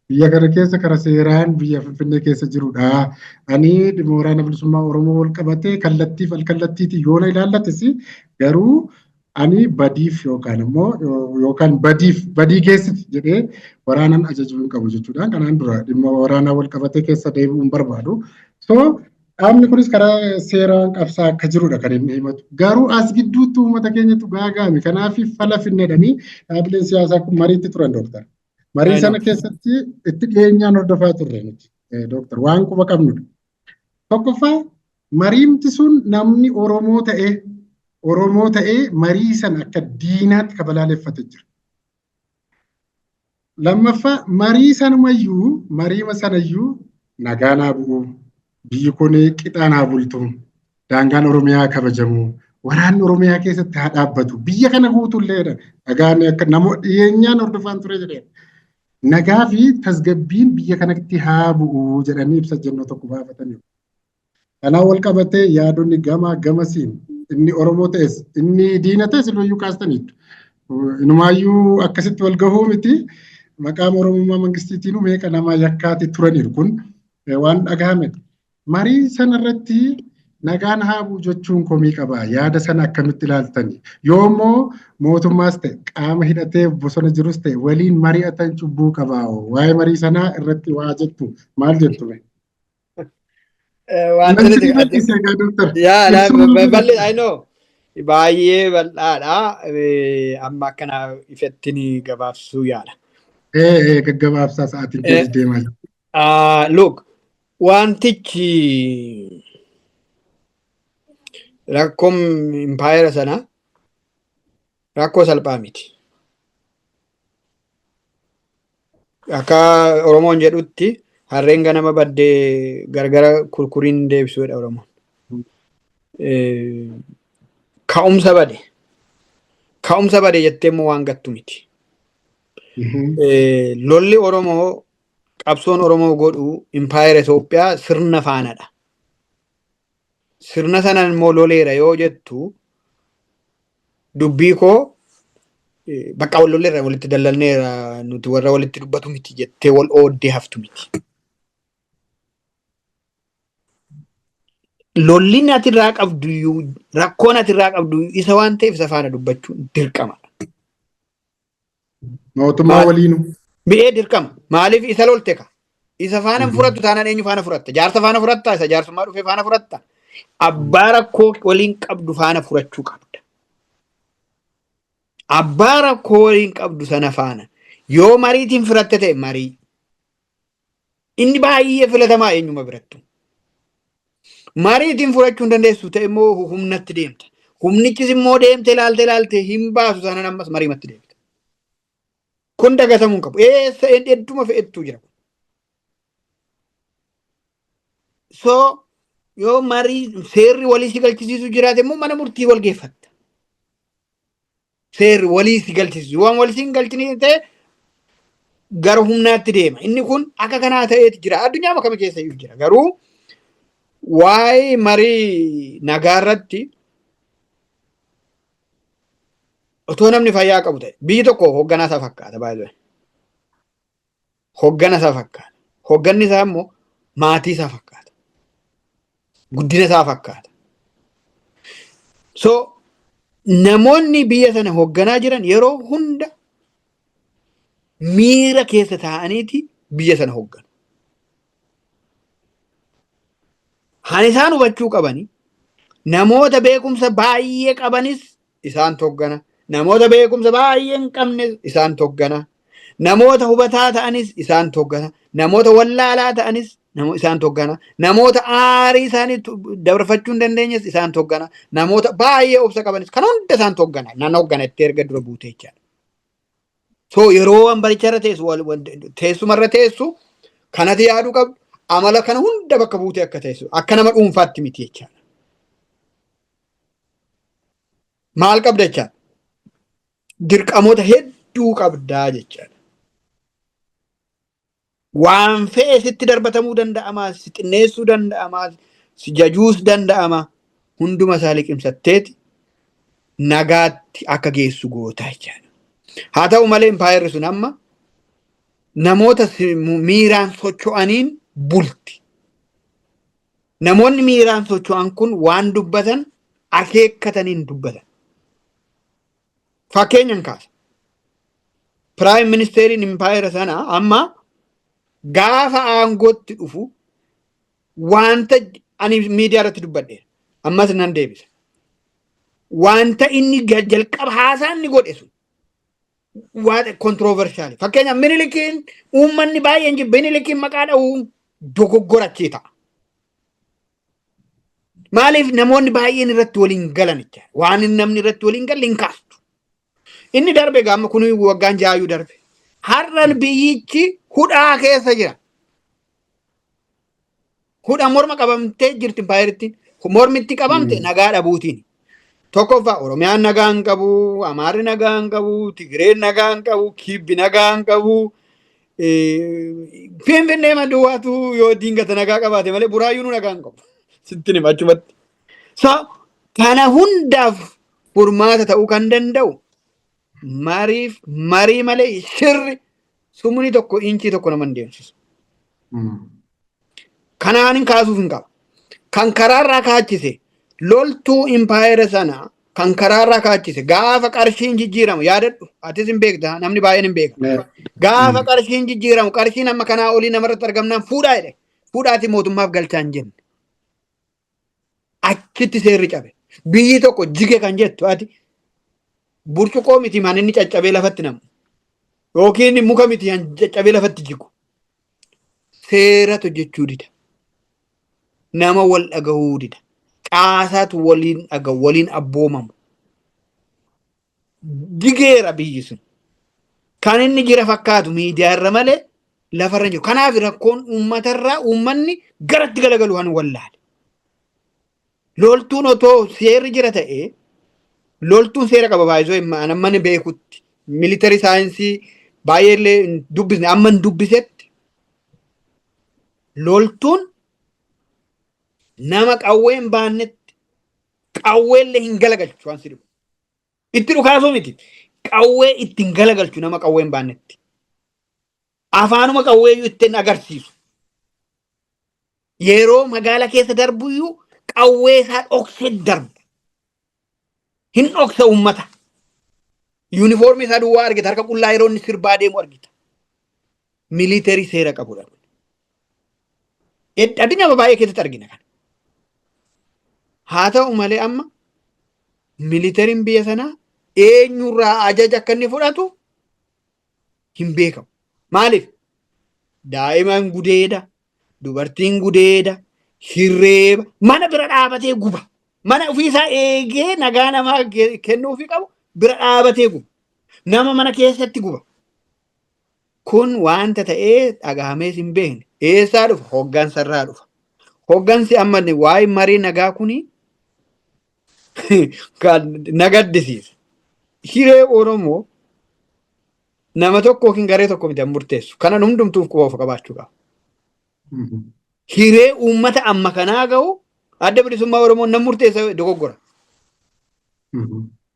biyya kana keessa karaa seeraan biyya Finfinnee keessa jirudha. Ani dhimma waraana bilisummaa Oromoo wal qabatee kallattiif alkallattiitiin yoona ilaallates garuu Ani badiif yookaan immoo yookaan badiif badii geessiti jedhee waraanan ajajuu hin qabu jechuudha. Kanaan dura dhimma waraanaa wal qabatee keessa deebi'uu hin barbaadu. So dhaabni kunis karaa seeraan qabsaa akka jirudha kan inni himatu. Garuu as gidduutti uummata keenyatu gaaga'ame. Kanaaf fala finnedhanii dhaabileen siyaasaa kun mariitti turan, dooktar. Marii sana keessatti itti dhiyeenyaan hordofaa turre nuti, dooktar, waan quba qabnudha. Tokkoffaa, mariimti sun namni Oromoo ta'ee marii sana akka diinaatti kabalaaleffate jira. Lammaffaa, marii sanumayyuu, mariima sanayyuu nagaa naa bu'u, biyyi kun qixaa naa bultu, daangaan Oromiyaa kabajamu, waraanni Oromiyaa keessatti haa dhaabbatu, biyya kana guutulleedha. Nagaan akka namoota dhiyeenyaan hordofaan ture jedhee. Nagaa fi tasgabbiin biyya kanatti haa bu'u jedhanii ibsa jennoo tokko baafataniiru. Kanaan wal qabatee yaadonni gama gamasiin inni Oromoo ta'es inni diina ta'es iyyuu kaastaniitu. Inumaayyuu akkasitti wal gahuu miti, maqaa Oromummaa mangistiitiin meeqa nama yakkaati turaniiru, kun waan dhagahamedha. Marii sanarratti nagaan haa bu'u jechuun komii qaba. Yaada sana akkamitti ilaaltani? Yoo immoo mootummaas ta'e qaama hidhatee bosona jirus ta'e waliin mari'atan cubbuu qaba. Waa'ee marii sanaa irratti waa jettu maal jettu? Wanta yaa bal'ee, I know, baay'ee bal'aadha. Amma akkana ifatti ni gabaabsuu yaala. Gaggabaabsaa, sa'aatiin keessa deemaa jira. Look, wantichi rakkoon impaayera sana rakkoo salphaa miti. Akka Oromoon jedhutti, harreen ganama baddee gargara kurkuriin deebisuudha Oromoon. Ka'umsa bade. Ka'umsa bade jettee immoo waan gattu miti. Lolli Oromoo, qabsoon Oromoo godhu impaayera Itoophiyaa sirna faanadha. Sirna sana immoo loleera yoo jettu, dubbii koo bakka wal lolleerra, walitti dallalneera, nuti warra walitti dubbatu miti jettee wal ooddee haftu miti. Lolli ati irraa qabdu iyyuu, rakkoon ati irraa qabdu isa waan ta'eef, isa faana dubbachuun dirqama. Mootummaa waliinu. Mi'ee dirqama. Maaliif isa lolte ka? Isa faana hin fudhattu taanaan eenyu faana fudhatta? Jaarsa faana fudhatta? Isa jaarsummaa dhufee faana fudhatta? Abbaa rakkoo waliin qabdu faana furachuu qabda. Abbaa rakkoo waliin qabdu sana faana. Yoo mariitiin furatte ta'e marii. Inni baay'ee filatamaa eenyuma birattu. Mariitiin furachuu hin dandeessu ta'e immoo humnatti deemta. Humnichis immoo deemte ilaalte ilaalte hin baasu taanaan ammas mariimatti deemta. Kun dagatamuu hin qabu. Eessa hedduma fe'ettuu jira. So yoo marii seerri walii si galchisiisu jiraate immoo mana murtii wal geeffatta. Seerri walii si galchisiisu. Waan walii si hin galchine ta'e gara humnaatti deema. Inni kun akka kanaa ta'eeti jira. Addunyaa kama keessa iyyuu jira. Garuu waa'ee marii nagaa irratti otoo namni fayyaa qabu ta'e, biyyi tokko hoogganaa isaa fakkaata baay'ee. Hoggana isaa fakkaata. Hogganni isaa immoo maatii isaa fakkaata. Guddina isaa fakkaata. So namoonni biyya sana hogganaa jiran yeroo hunda miira keessa taa'aniiti biyya sana hogganu. Kan isaan hubachuu qabani, namoota beekumsa baay'ee qabanis isaan hoggana. Namoota beekumsa baay'ee hin qabnes isaan hoggana. Namoota hubataa ta'anis isaan hoggana. Namoota wallaalaa ta'anis isaan hoggana. Namoota aarii isaanii dabarfachuu hin dandeenyes isaan hoggana. Namoota baay'ee obsa qabanis kan hunda isaan hoggana. Nan hoggana itti erga dura buutee jechaadha. So yeroo wambaricha irra teessu, teessuma irra teessu kanati yaaduu qabdu, amala kana hunda bakka buutee akka teessu, akka nama dhuunfaatti miti jechaadha. Maal qabda jechaadha? Dirqamoota hedduu qabdaa jechaadha. Waan fe'e sitti darbatamuu danda'ama, si xinneessuu danda'ama, si jajuus danda'ama. Hunduma isaa liqimsatteeti nagaatti akka geessu goota jechaadha. Haa ta'u malee impaayerri sun amma namoota miiraan socho'aniin bulti. Namoonni miiraan socho'an kun waan dubbatan akeekkataniin dubbatan. Fakkeenyan kaasa. Prime Ministeriin impaayera sana amma gaafa aangootti dhufu wanta ani miidiyaa irratti dubbadheera. Ammas nan deebisa. Wanta inni jalqaba haasaa inni godhe sun waan controversial. Fakkeenyaaf, Minilikiin uummanni baay'een jibba. Minilikiin maqaa dha'uun dogoggora achii ta'a. Maaliif? Namoonni baay'een irratti waliin galan jecha. Waan namni irratti waliin galle hin kaastu. Inni darbe gaama kun waggaan jaayyuu darbe. Har'an biyyichi hudhaa keessa jira. Hudha morma qabamtee jirti impaayerittiin. Mormitti qabamte nagaa dhabuutiin. Tokkoffaa, Oromiyaan nagaa hin qabu, Amaarri nagaa hin qabu, Tigireen nagaa hin qabu, Kibbi nagaa hin qabu. Finfinnee maduwaatu yoo diingata nagaa qabaate malee Buraayyuu nagaa hin qabu. Sitti hima achumatti. So kana hundaaf furmaata ta'uu kan danda'u mariif marii malee shirri sumni tokko inchii tokko nama hin deemsisu. Kanaan hin kaasuuf hin qaba. Kan karaarraa kaachise loltuu impaayera sana, kan karaarraa kaachise gaafa qarshiin jijjiiramu yaadadhu, atis hin beekta, namni baay'een hin beeka. Gaafa qarshiin jijjiiramu, qarshiin amma kanaa olii namarratti argamnaan fuudhaa jedhe. Fuudhaati mootummaaf galchaa hin jenne. Achitti seerri cabe. Biyyi tokko jige kan jettu ati burcuqoo miti maan inni caccabee lafatti namu. Yookiin muka miti kan caccabee lafatti jigu. Seeratu hojjechuu dida. Nama wal dhagahuu dida. Caasaatu waliin dhagahu, waliin abboomamu. Jigeera biyyi sun. Kan inni jira fakkaatu miidiyaa irra malee lafarra hin jiru. Kanaaf rakkoon uummatarraa uummanni garatti galagalu kan wallaale. Loltuun otoo seerri jira ta'ee, loltuun seera qaba baay'isoo amma inni beekutti, military science baay'ee illee hin dubbisne, amma hin dubbisetti loltuun nama qawwee hin baannetti qawwee illee hin galagalchu waan si dhibu. Itti dhukaasuu miti. Qawwee itti hin galagalchu nama qawwee hin baannetti. Afaanuma qawweeyyuu ittiin agarsiisu. Yeroo magaala keessa darbuyyuu qawwee isaa dhoksee darba. Hin dhoksa uummata. Yuunifoormii isaa duwwaa argita. Harka qullaa yeroo inni sirbaa deemu argita. Military seera qabudha. Addunyaa baay'ee keessatti argina kana. Haa ta'u malee amma militaryn biyya sanaa eenyurraa ajaja akka inni fudhatu hin beekamu. Maaliif? Daa'iman gudeeda, dubartiin gudeeda, hirreeba, mana bira dhaabatee guba. Mana ofiisaa eegee nagaa namaa kennuufii qabu bira dhaabatee guba. Nama mana keessatti guba. Kun wanta ta'ee dhagahamees hin beekne. Eessaa dhufa? Hoggansarraa dhufa. Hoggansi amma waa'ee marii nagaa kuni kan na gaddisiisa. Hiree Oromoo nama tokko yookiin garee tokko miti murteessu. Kana hundumtuuf quba of qabaachuu qaba. Hiree uummata amma kanaa gahu Adda Bilisummaa Oromoo nan murteessa dogoggora.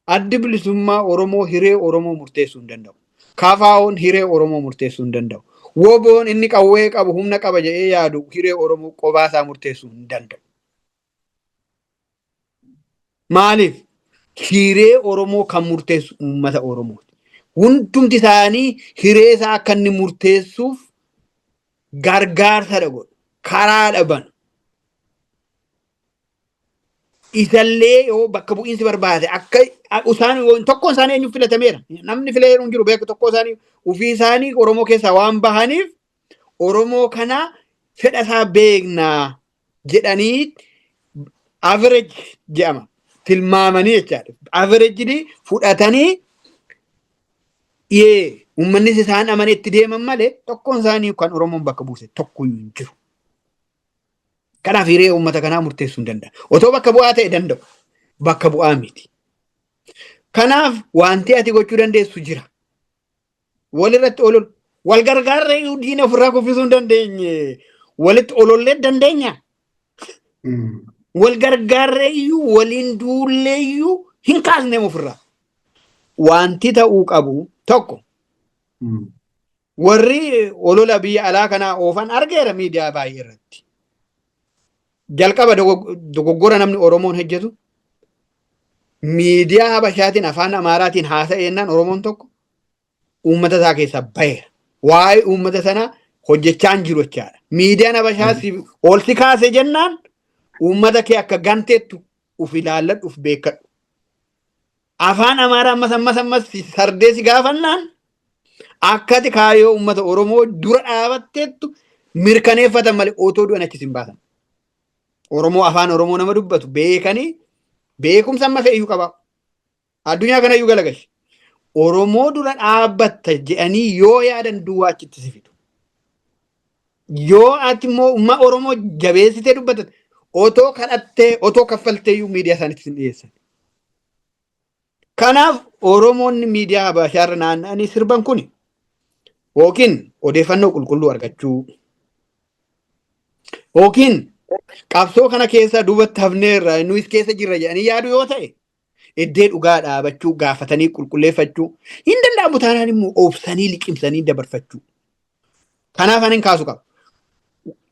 Addi Bilisummaa Oromoo hiree Oromoo murteessuu hin danda'u. KFO'n hiree Oromoo murteessuu hin danda'u. WBO'n inni qawwee qabu, humna qaba jedhee yaadu hiree Oromoo qobaasaa murteessuu hin danda'u. Maaliif? Hiree Oromoo kan murteessu uummata Oromooti. Hundumti isaanii hiree isaa akka inni murteessuuf gargaarsa godhu. Karaa dhaban. Isallee yoo bakka bu'iinsi barbaade akka isaan tokkoon isaanii eenyu filatameera. Namni filee hin jiru beeku, tokko isaanii ofii isaanii Oromoo keessaa waan bahaniif Oromoo kana fedha isaa beeknaa jedhanii average jedhama. Tilmaamanii jechaadha. Average fudhatanii dhiyee uummannis isaan amane itti deeman malee tokkoon isaanii kan Oromoon bakka buuse tokkoyyuu hin jiru. Kanaaf hiree uummata kanaa murteessuu hin danda'a. Otoo bakka bu'aa ta'e danda'u. Bakka bu'aa miti. Kanaaf wanti ati gochuu dandeessu jira. Walirratti olol wal gargaarree diina ofirraa kuffisuu hin dandeenye. Walitti olollee dandeenya. Wal gargaarree iyyuu, waliin duullee iyyuu hin kaasne ofirraa. Wanti ta'uu qabu tokko, warri olola biyya alaa kanaa oofan argeera miidiyaa baay'ee irratti. Jalqaba dogoggora namni Oromoon hojjetu Miidiyaa Habashaatiin afaan Amaaraatiin haasa'e jennaan Oromoon tokko uummata isaa keessaa baheera. Waa'ee uummata sanaa hojjechaa hin jiru jechaadha. Miidiyaan Habashaa ol si kaase jennaan uummata kee akka ganteettu uf ilaalladhu, uf beekadhu. Afaan Amaaraa ammas ammas ammas sardee si gaafannaan akkati kaayyoo uummata Oromoo dura dhaabatteettu mirkaneeffatan malee otoo du'an achi sin baasan. Oromoo afaan Oromoo nama dubbatu beekanii beekumsa amma fe'iyyuu qaba. Addunyaa kanayyuu galagalchi. Oromoo dura dhaabbatta jedhanii yoo yaadan duwwaa achitti si fidu. Yoo ati immoo umma Oromoo jabeessitee dubbatte otoo kadhattee otoo kaffalteeyyuu miidiyaa isaaniitti sin dhiyeessan. Kanaaf Oromoonni miidiyaa Habashaarra naanna'anii sirban kun yookiin odeeffannoo qulqulluu argachuu yookiin qabsoo kana keessa duubatti hafneerra, nuyis keessa jirra jedhanii yaadu yoo ta'e, iddee dhugaa dhaabachuu gaafatanii qulqulleeffachuu hin danda'amu taanaan immoo obsanii liqimsanii dabarfachuu. Kanaaf ani kaasu qaba.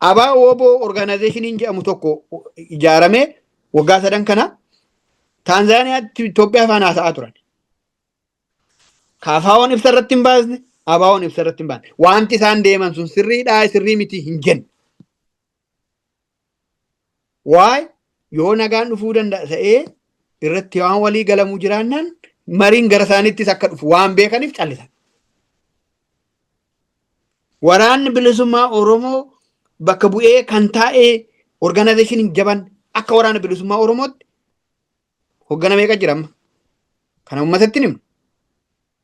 Abaa Woboo organizationiin jedhamu tokko ijaaramee waggaa 3 kana Taanzaaniyaatti Itoophiyaa faana haasa'aa turan. KFO'n ibsa irratti hin baasne, ABO'n ibsa irratti hin baasne. Wanti isaan deeman sun sirriidhaa sirrii miti hin jenne. Waay yoo nagaan dhufuu danda'a ta'ee irratti waan walii galamuu jiraannaan mariin gara isaaniittis akka dhufu waan beekaniif callisan. Waraanni bilisummaa Oromoo bakka bu'ee kan taa'ee organizationiin jaban akka waraana bilisummaa Oromootti hoggana meeqa jira amma? Kana uummatatti himna.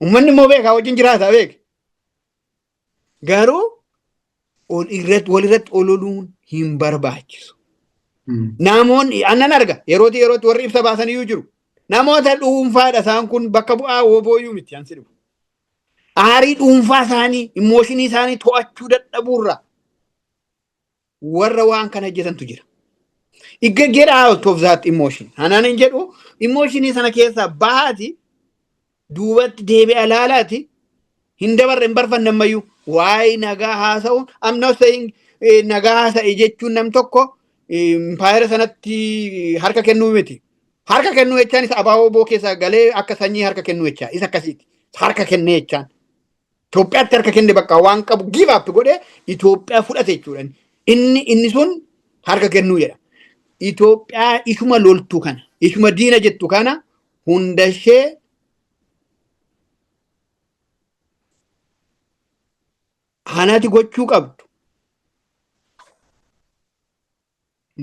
Uummanni immoo beekaa wajjin jiraata beeke. Garuu ol irratti wal irratti ololuun hin barbaachisu. Namoonni annan arga yerootii yerootti warri ibsa baasan iyyuu jiru. Namoota dhuunfaadha isaan kun, bakka bu'aa WBOyyuu miti ansi dhufu. Aarii dhuunfaa isaanii, emotionii isaanii to'achuu dadhabuurra warra waan kana hojjetantu jira. Igga get out of that emotion. Anaan hin jedhu, emotionii sana keessaa bahaati, duubatti deebi'a laalaati, hin dabarre hin barfanne ammayyuu waa'ee nagaa haasa'uun. I'm not saying nagaa haasa'e jechuun nam tokko impaayera sanatti harka kennuu miti. Harka kennuu jechaan isa abaaboo keessaa galee akka sanyii harka kennuu jechaa isa akkasiiti. Harka kennee jechaan. Itoophiyaatti harka kenne, bakka waan qabu give up godhee Itoophiyaa fudhate jechuudha. Inni sun harka kennuu jedha. Itoophiyaa isuma loltuu kana, isuma diina jettu kana hundashee hanati gochuu qabdu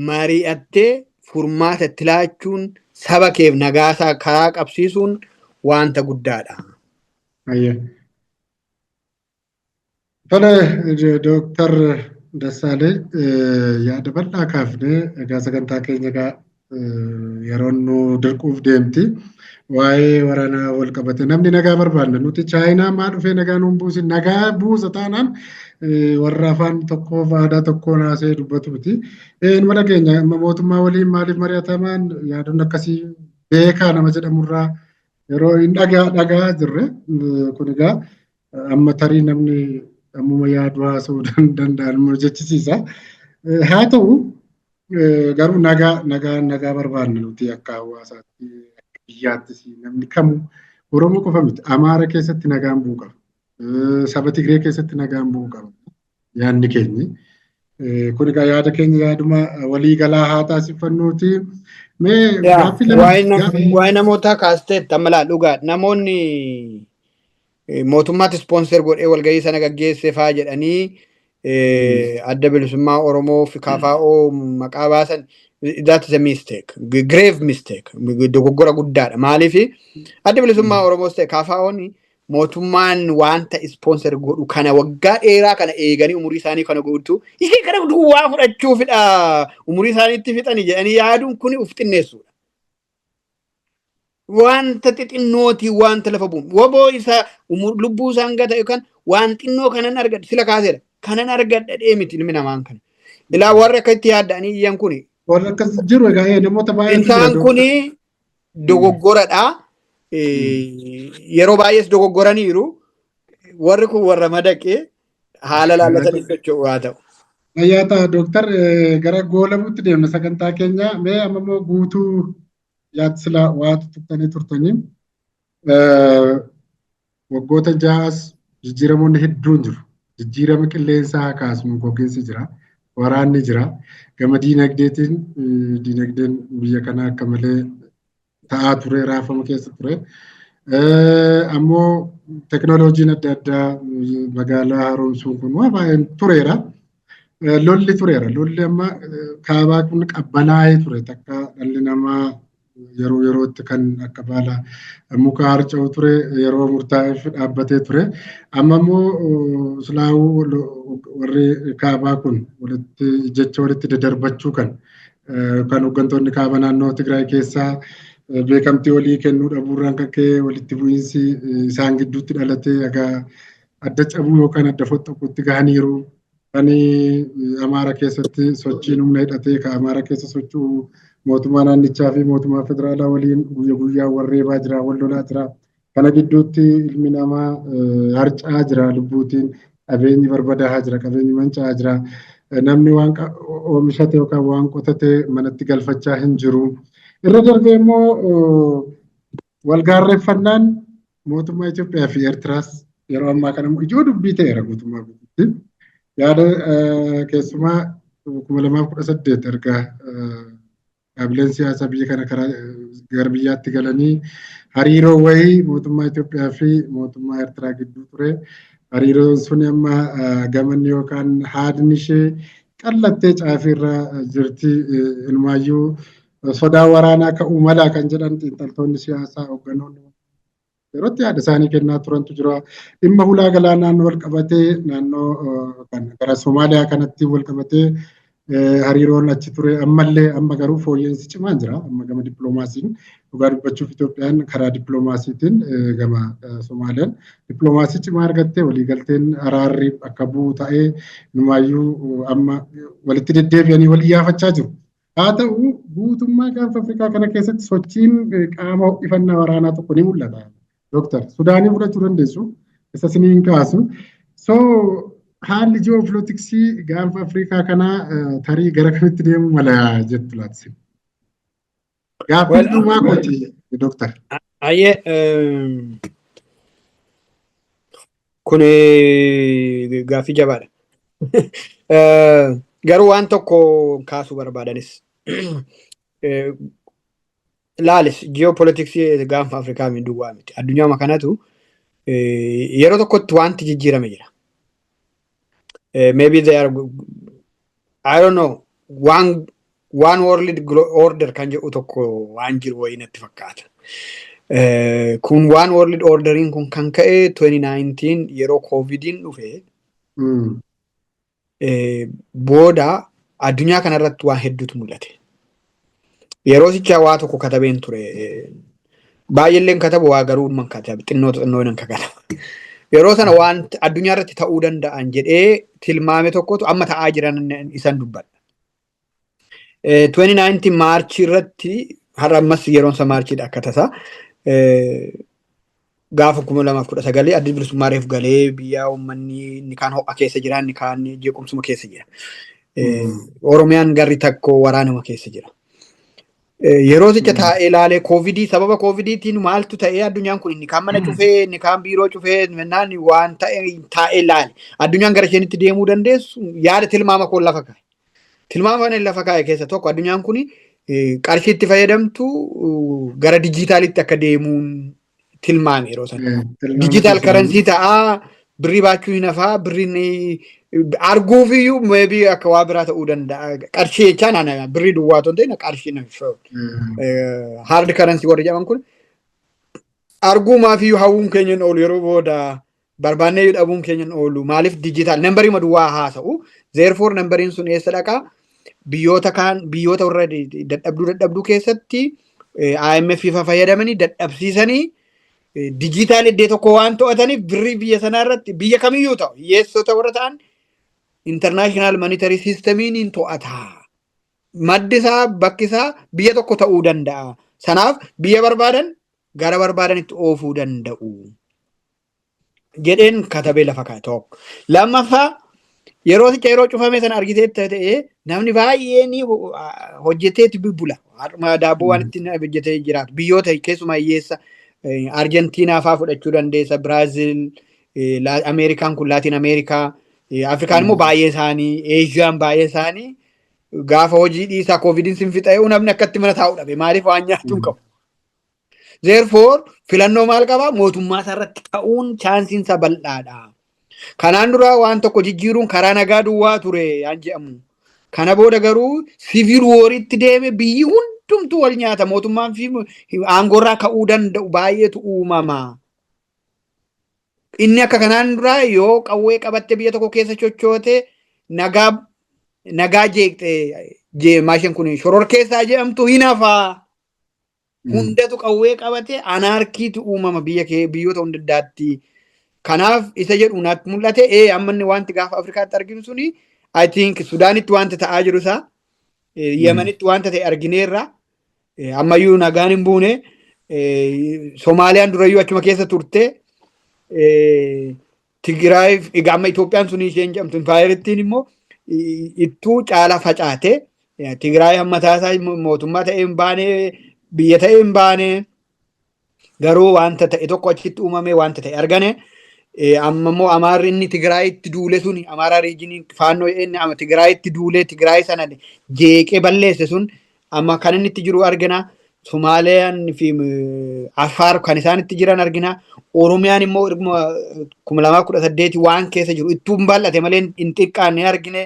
mari'attee furmaata itti laachuun saba keef nagaasaa karaa qabsiisuun wanta guddaadha. Tole, Dooktar Dassaalee, yaada bal'aa kaafnee egaa sagantaa keenya egaa yeroon nu dirquuf deemti. Waa'ee waraanaa wal qabate namni nagaa barbaanna. Nuti Chaayinaa maa dhufee nagaa nuun buusin, nagaa buusa taanaan warra afaan tokkoof aadaa tokkoon haasa'ee dubbatu miti. Inuma dhageenya, mootummaa waliin maaliif mari'atamaan yaadonni akkasii beekaa nama jedhamurraa yeroo hin dhagaa jirre. Kun egaa amma tarii namni ammuma yaadu haasa'uu danda'an nu jechisiisa. Haa ta'u garuu nagaa nagaa nagaa barbaanna nuti akka hawaasaatti, akka biyyaattis. Namni kamuu, Oromoo qofa miti, Amaara keessatti nagaan bu'uu qaba. Saba Tigree keessatti nagaan bu'uu qaba. Yaadni keenyi. Kun egaa yaada keenya yaaduma waliigalaa haa taasifannuuti. Mee gaaffii lama. Waa'ee namootaa kaasteetta amma laal, dhugaa namoonni mootummaatti sponsor godhee walgahii sana gaggeesse faa jedhanii Adda Bilisummaa Oromoo fi KFO maqaa baasan, that is a mistake, grave mistake, dogoggora guddaadha. Maaliif Adda Bilisummaa Oromoos ta'e KFO'n mootummaan wanta sponsor godhu kana waggaa dheeraa kana eeganii umurii isaanii kana guutuu ishee kana duwwaa fudhachuufidha umurii isaaniitti fixani jedhanii yaaduun kun uf xinneessuudha. Wanta xixinnootii wanta lafa bu'u. WBO isa lubbuu isaan gata yookaan waan xinnoo kanan argadha sila kaaseera. Kanan argadha dhee miti ilmi namaan kana. Ilaa warri akka itti yaadda'anii iyyan kuni. Warri akkas jiru egaa namoota baay'eetu jira. Isaan kuni dogoggoradha. Yeroo baay'ees dogoggoraniiru. Warri kun warra madaqee haala laallatanii socho'u haa ta'u. Fayyaa ta'a, Dooktar. Gara goolabuutti deemna sagantaa keenya. Mee amma immoo guutuu Yaad silaa waa tuttanii turtanii, waggoota 6as jijjiiramoonni hedduun jiru. Jijjiirama qilleensaa haa kaasnu, gogiinsi jira. Waraanni jira. Gama diinagdeetiin diinagdeen biyya kanaa akka malee ta'aa ture, raafama keessa ture. Ammoo teknooloojiin adda addaa, magaalaa haaromsuun kun waa baay'een tureera. Lolli tureera. Lolli amma kaabaa kun qabbanaa'ee ture. Takka dhalli namaa yeroo yerootti kan akka baala muka harca'u ture, yeroo murtaa'eef dhaabbatee ture. Amma immoo silaawuu warri kaabaa kun walitti jecha walitti dadarbachuu kan hooggantoonni kaaba naannoo Tigraay keessaa beekamtii walii kennuu dhabuurraan kan ka'e walitti bu'iinsi isaan gidduutti dhalatee egaa adda cabuu yookaan adda foxxoquutti gahaniiru. Kan Amaara keessatti sochiin humna hidhatee kan Amaara keessa socho'u mootummaa naannichaa fi mootummaa federaalaa waliin guyya guyyaa warreebaa jira, wal lolaa jira. Kana gidduutti ilmi namaa harca'aa jira lubbuutiin, qabeenyi barbadaa'aa jira, qabeenyi manca'aa jira. Namni waan oomishate yookaan waan qotate manatti galfachaa hin jiru. Irra darbee immoo walgaarreeffannaan mootummaa Itoophiyaa fi Eertiraas yeroo ammaa kana immoo ijoo dubbii ta'eera guutummaa guutuutti. Yaada keessumaa 2018 erga dhaabileen siyaasaa biyya kana karaa gara biyyaatti galanii hariiroo wayii mootummaa Itoophiyaa fi mootummaa Eertiraa gidduu ture. Hariiroon sun amma gamanni yookaan haadni ishee qallattee caafiirra jirti. Inumaayyuu sodaa waraanaa ka'uu mala kan jedhan xiinxaltoonni siyaasaa, hoogganoonni yerootti yaada isaanii kennaa turantu jira. Dhimma hulaa galaanaan wal qabatee naannoo gara Somaaliyaa kanatti wal qabatee hariiroon achi ture ammallee, amma garuu fooyya'insi cimaan jira. Amma gama dippiloomaasiin, dhugaa dubbachuuf, Itoophiyaan karaa dippiloomaasiitiin gama Somaaliyaan dippiloomaasii cimaa argattee waliigalteen araarri akka bu'u ta'ee inumaayyuu amma walitti deddeebi'anii wal iyyaafachaa jiru. Haa ta'u, guutummaa Gaanfa Afrikaa kana keessatti sochiin qaama ho'ifannaa waraanaa tokko ni mul'ata. Dooktar, Sudaanii fudhachuu dandeessu. Isa isiniin kaasu. So haalli ji'oopolitiksii Gaanfa Afrikaa kanaa tarii gara kamitti deemuu mala jettu laatisi? Gaaffii dhumaa kooti, Dooktar. Ayyee, kun gaaffii jabaadha. Garuu waan tokko kaasuu barbaadanis. Laalis, ji'oopolitiksii Gaanfa Afrikaa duwwaa miti. Addunyaa kanatu yeroo tokkotti wanti jijjiirame jira. Maybe they are, I don't know, one world order kan jedhu tokko waan jiru wayii natti fakkaata. Kun one world orderiin kun kan ka'e 2019 yeroo COVIDiin dhufe booda addunyaa kanarratti waan hedduutu mul'ate. Yeroo sichaa waa tokko katabeen ture. Baay'eelleen katabu, waa garuu man katabe, xinnoo xinnoo nan kakataba. Yeroo sana waan addunyaa irratti ta'uu danda'an jedhee tilmaame tokkotu amma ta'aa jiran isan dubbadha. 2019 Maarchii irratti, har'a ammas yeroon isa Maarchiidha akka tasaa. Gaafa 2019 Addi Bilisummaa reef galee biyya, uummanni inni kaan ho'a keessa jira, inni kaan jeequmsuma keessa jira. Oromiyaan garri tokko waraanuma keessa jira. Yeroo sicha taa'ee ilaalee COVIDii, sababa COVIDiitiin maaltu ta'ee, addunyaan kun inni kaan mana cufee, inni kaan biiroo cufee naan waan ta'e taa'ee ilaale. Addunyaan gara isheenitti deemuu dandeessu yaada tilmaama koo lafa kaa'e. Tilmaama kana lafa kaa'e keessa tokko, addunyaan kun qarshii itti fayyadamtu gara dijitaalitti akka deemuun tilmaame yeroo sana. Digital currency ta'aa, birrii baachuu hin hafaa, birriin arguuf iyyuu maybe akka waa biraa ta'uu danda'a. Qarshii jechaan ana birrii duwwaa otoo hin ta'in qarshii hard currency warri jedhaman kun arguumaaf iyyuu hawwuun keenya hin oolu, yeroo booda barbaannee iyyuu dhabuun keenya hin oolu. Maaliif? Digital numberii duwwaa haasa'u. Therefore numberiin sun eessa dhaqaa? Biyyoota kaan, biyyoota warra dadhabduu dadhabduu keessatti IMF fa fayyadamanii dadhabsiisanii, digital iddoo tokko waan to'ataniif birrii biyya sanaa irratti, biyya kamiyyuu ta'u, hiyyeessota warra ta'an international monetary systemiin hin to'ata. Maddi isaa, bakki isaa biyya tokko ta'uu danda'a. Sanaaf biyya barbaadan gara barbaadanitti oofuu danda'u. Jedheen katabee lafa kaa'e tokko. Lammaffaa, Yeroo sicha yeroo cufame sana argiteetta ta'ee, namni baay'een hojjeteeti bula. Har'uma daabboo waan ittiin hojjetee jiraatu. Biyyoota keessumaa hiyyeessa Arjentiinaa fa'aa fudhachuu dandeessa, Biraazil, Ameerikaan kun, Laatiin Ameerikaa, Afrikaan immoo baay'ee isaanii, Eeshiyaan baay'ee isaanii gaafa hojii dhiisaa Koovidiin sin fixa'ee namni akkatti mana taa'uu dhabe. Maaliif? Waan nyaatu hin qabu. Therefore, filannoo maal qabaa? Mootummaa isaarratti ka'uun chaansiin isaa bal'aadha. Kanaan dura waan tokko jijjiiruun karaa nagaa duwwaa ture yaan jedhamu. Kana booda garuu civil waritti deeme, biyyi hundumtuu wal nyaata, mootummaan fi aangoorraa ka'uu danda'u baay'eetu uumama. Inni akka kanaan dura yoo qawwee qabatte biyya tokko keessa sochoote, nagaa nagaa jeeqxe, maasheen kun shororkeessaa jedhamtu hin hafaa. Hundatu qawwee qabate, anarchytu uumama biyya kee biyyoota hunda addaatti. Kanaaf isa jedhu natti mul'ate. Amma inni wanti gaafa Afrikaatti arginu suni, I think, Sudaanitti wanta ta'aa jiru isaa, Yemenitti wanta ta'e argineerra. Ammayyuu nagaan hin buune. Somaaliyaan durayyuu achuma keessa turte. Tigraay egaa amma Itoophiyaan suni isheen jedhamtu impaayerittiin immoo ittuu caala facaate. Tigraay hamma taasaa mootummaa ta'ee hin baane, biyya ta'ee hin baane, garuu wanta ta'e tokko achitti uumame, wanta ta'e argane. Amma immoo Amaarri inni Tigraayitti duule suni, Amaaraa regionii Faannoo inni amma Tigraayitti duulee Tigraay sana jeeqee balleesse sun amma kan inni itti jiru argina. Sumaaliyaan fi Affaar kan isaan itti jiran argina. Oromiyaan immoo 2018 waan keessa jiru ittuu hin bal'ate malee hin xiqqaanne argine.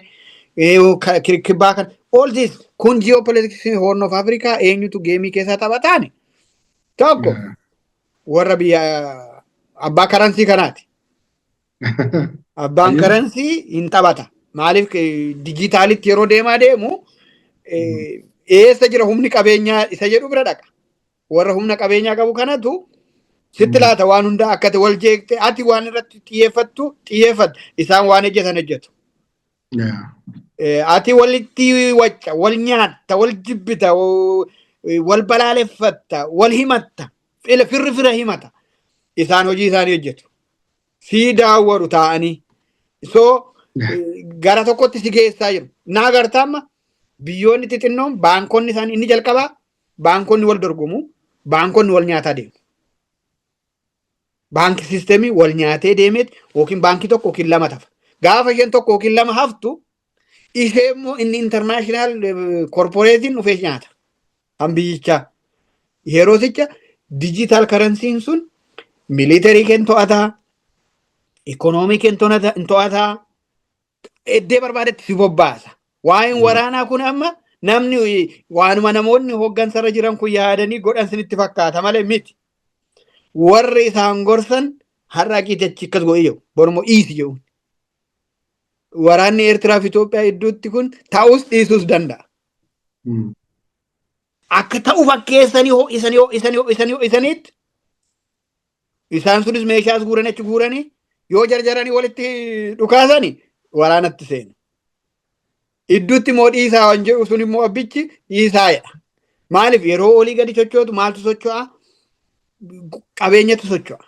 Kibbaa kan all this kun geopolitics Horn of Africa eenyutu gameii keessaa taphataani? Tokko warra biyya abbaa currency kanaati. Abbaan currency hin taphata. Maaliif? Dijitaalitti yeroo deemaa deemu eessa jira humni qabeenyaa isa jedhu bira dhaqa. Warra humna qabeenyaa qabu kanatu sitti laata waan hunda, akka wal jeeqte ati waan irratti xiyyeeffattu xiyyeeffatta, isaan waan hojjetan hojjetu. Ati walitti wacca, wal nyaatta, wal jibbita, wal balaaleffatta, wal himatta, firri fira himata. Isaan hojii isaanii hojjetu. Sii daawwaru taa'anii. So gara tokkotti si geessaa jiru. Naa agartaa, amma biyyoonni xixinnoon baankonni isaanii inni jalqabaa baankonni wal dorgomu, baankonni wal nyaataa deemu. Baankii systemii wal nyaatee deemeet yookiin baankii tokko yookiin lama tafa. Gaafa isheen tokko yookiin lama haftu, ishee immoo inni international corporateiin dhufee nyaata. Kan biyyichaa. Yeroo sicha digital currencyn sun military keen to'ataa, economy keen to'ataa, iddee barbaadetti si bobbaasa. Waa'een waraanaa kun amma namni waanuma namoonni hooggansarra jiran kun yaadanii godhan sinitti fakkaata malee miti. Warri isaan gorsan har'a aqiiti achi akkas godhe jedhu, bormoo dhiisi jedhu. Waraanni Eertiraa fi Itoophiyaa gidduutti kun ta'us dhiisuus danda'a. Akka ta'u fakkeessanii ho'isanii ho'isanii ho'isanii ho'isaniitti isaan sunis meeshaas guuranii achi guuranii yoo jarjaranii walitti dhukaasanii waraanatti seenu. Idduutti immoo dhiisaa waan jedhu sun immoo abbichi dhiisaa jedha. Maaliif? Yeroo olii gadi sochootu maaltu socho'a? Qabeenyatu socho'a.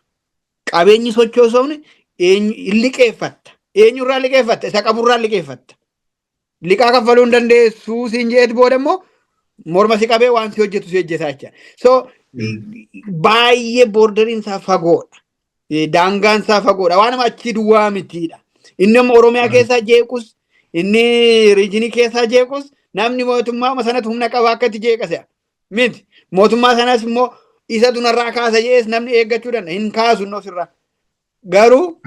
Qabeenyi sochoosuun eenyu liqeeffatta. Eenyurraa liqeeffatta? Isa qaburraa liqeeffatta. Liqaa kaffaluu hin dandeessuu siin jedheeti booda immoo morma si qabee waan si hojjetu si hojjetaa jecha. So baay'ee borderiin isaa fagoodha. Daangaan isaa fagoodha. Waan nama achii duwwaa mitiidha. Inni amma Oromiyaa keessaa jeequs, inni regionii keessaa jeequs, namni mootummaa sanatti humna qaba akka itti jeeqase miti. Mootummaa sanas immoo isa dunarraa kaasa jedhees namni eeggachuu danda'a. Hin kaasu inni ofirraa. Garuu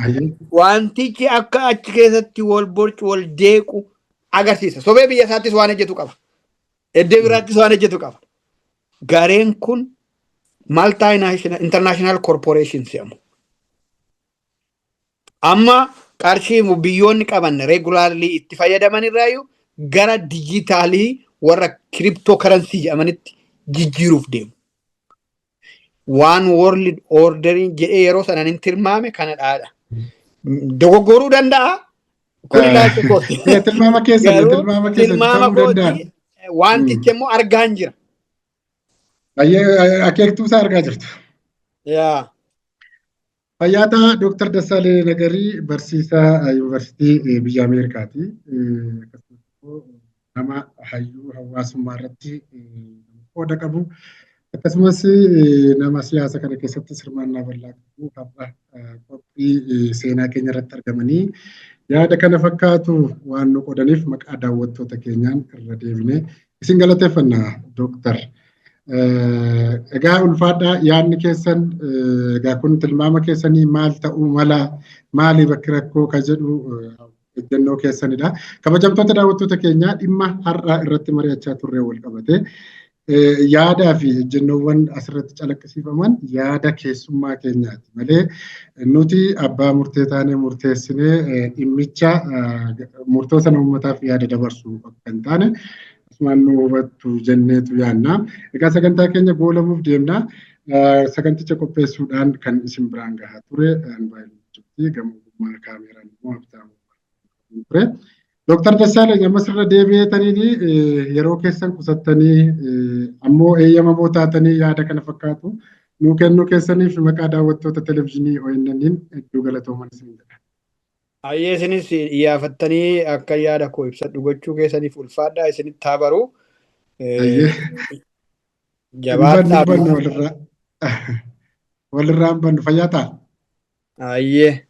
wantichi akka achi keessatti wal borcu, wal jeequ agarsiisa. Sobee biyya isaattis waan hojjetu qaba. Iddoo biraattis waan hojjetu qaba. Gareen kun multi international corporations jedhamu. Amma qarshii biyyoonni qaban regularly itti fayyadaman irraayyuu gara digitalii warra crypto currency jedhamanitti jijjiiruuf deemu. Waan world ordering jedhee yeroo sanan hin tilmaame kana dhaadha. Dogoggoruu danda'a. Kun ilaalcha kooti. Tilmaama keessa, tilmaama keessa tilmaama kooti, wantichi immoo argaan jira. Akeektuu isaa argaa jirtu. Yaa. Fayyaa Dooktar Dassaalee Nagarii barsiisaa yuunivarsiitii biyya Ameerikaati. Akkasumas immoo nama hayyuu hawaasummaa irratti qooda qabu. Akkasumas nama siyaasa kana keessatti hirmaannaa bal'aa qabu har'a qophii seenaa keenya irratti argamanii yaada kana fakkaatu waan nu qoodaniif maqaa daawwattoota keenyaan irra deebinee isin galateeffanna, Dooktar. Egaa ulfaadhaa. Yaadni keessan egaa kun tilmaama keessanii maal ta'uu mala, maali bakki rakkoo ka jedhu ejjennoo keessanidha. Kabajamtoota daawwattoota keenyaa, dhimma har'aa irratti mari'achaa turre wal qabate yaadaa fi ejjennoowwan asirratti calaqqisiifaman yaada keessummaa keenyaati malee nuti abbaa murtee taanee murteessinee dhimmicha murtoo sana uummataaf yaada dabarsu akka hin taane asumaan nu hubattu jenneetu yaanna. Egaa sagantaa keenya goolabuuf deemna. Saganticha qopheessuudhaan kan isin biraan gahaa ture gama ogummaa kaameeraan immoo Habtaamuu ture. Dooktar Dassaalany, ammas irra deebi'eetaniin yeroo keessan qusattanii ammoo eeyyamamoo taatanii yaada kana fakkaatu nuu kennuu keessaniif maqaa daawwattoota televizyiinii ONN'n hedduu galatooman isin jedha. Ayyee, isinis iyaafattanii akka yaada koo ibsadhu gochuu keessaniif ulfaadhaa, isinitti haa baru. Jabaadhaa. Walirraa walirraa hin bannu, fayyaa ta'a. Ayyee.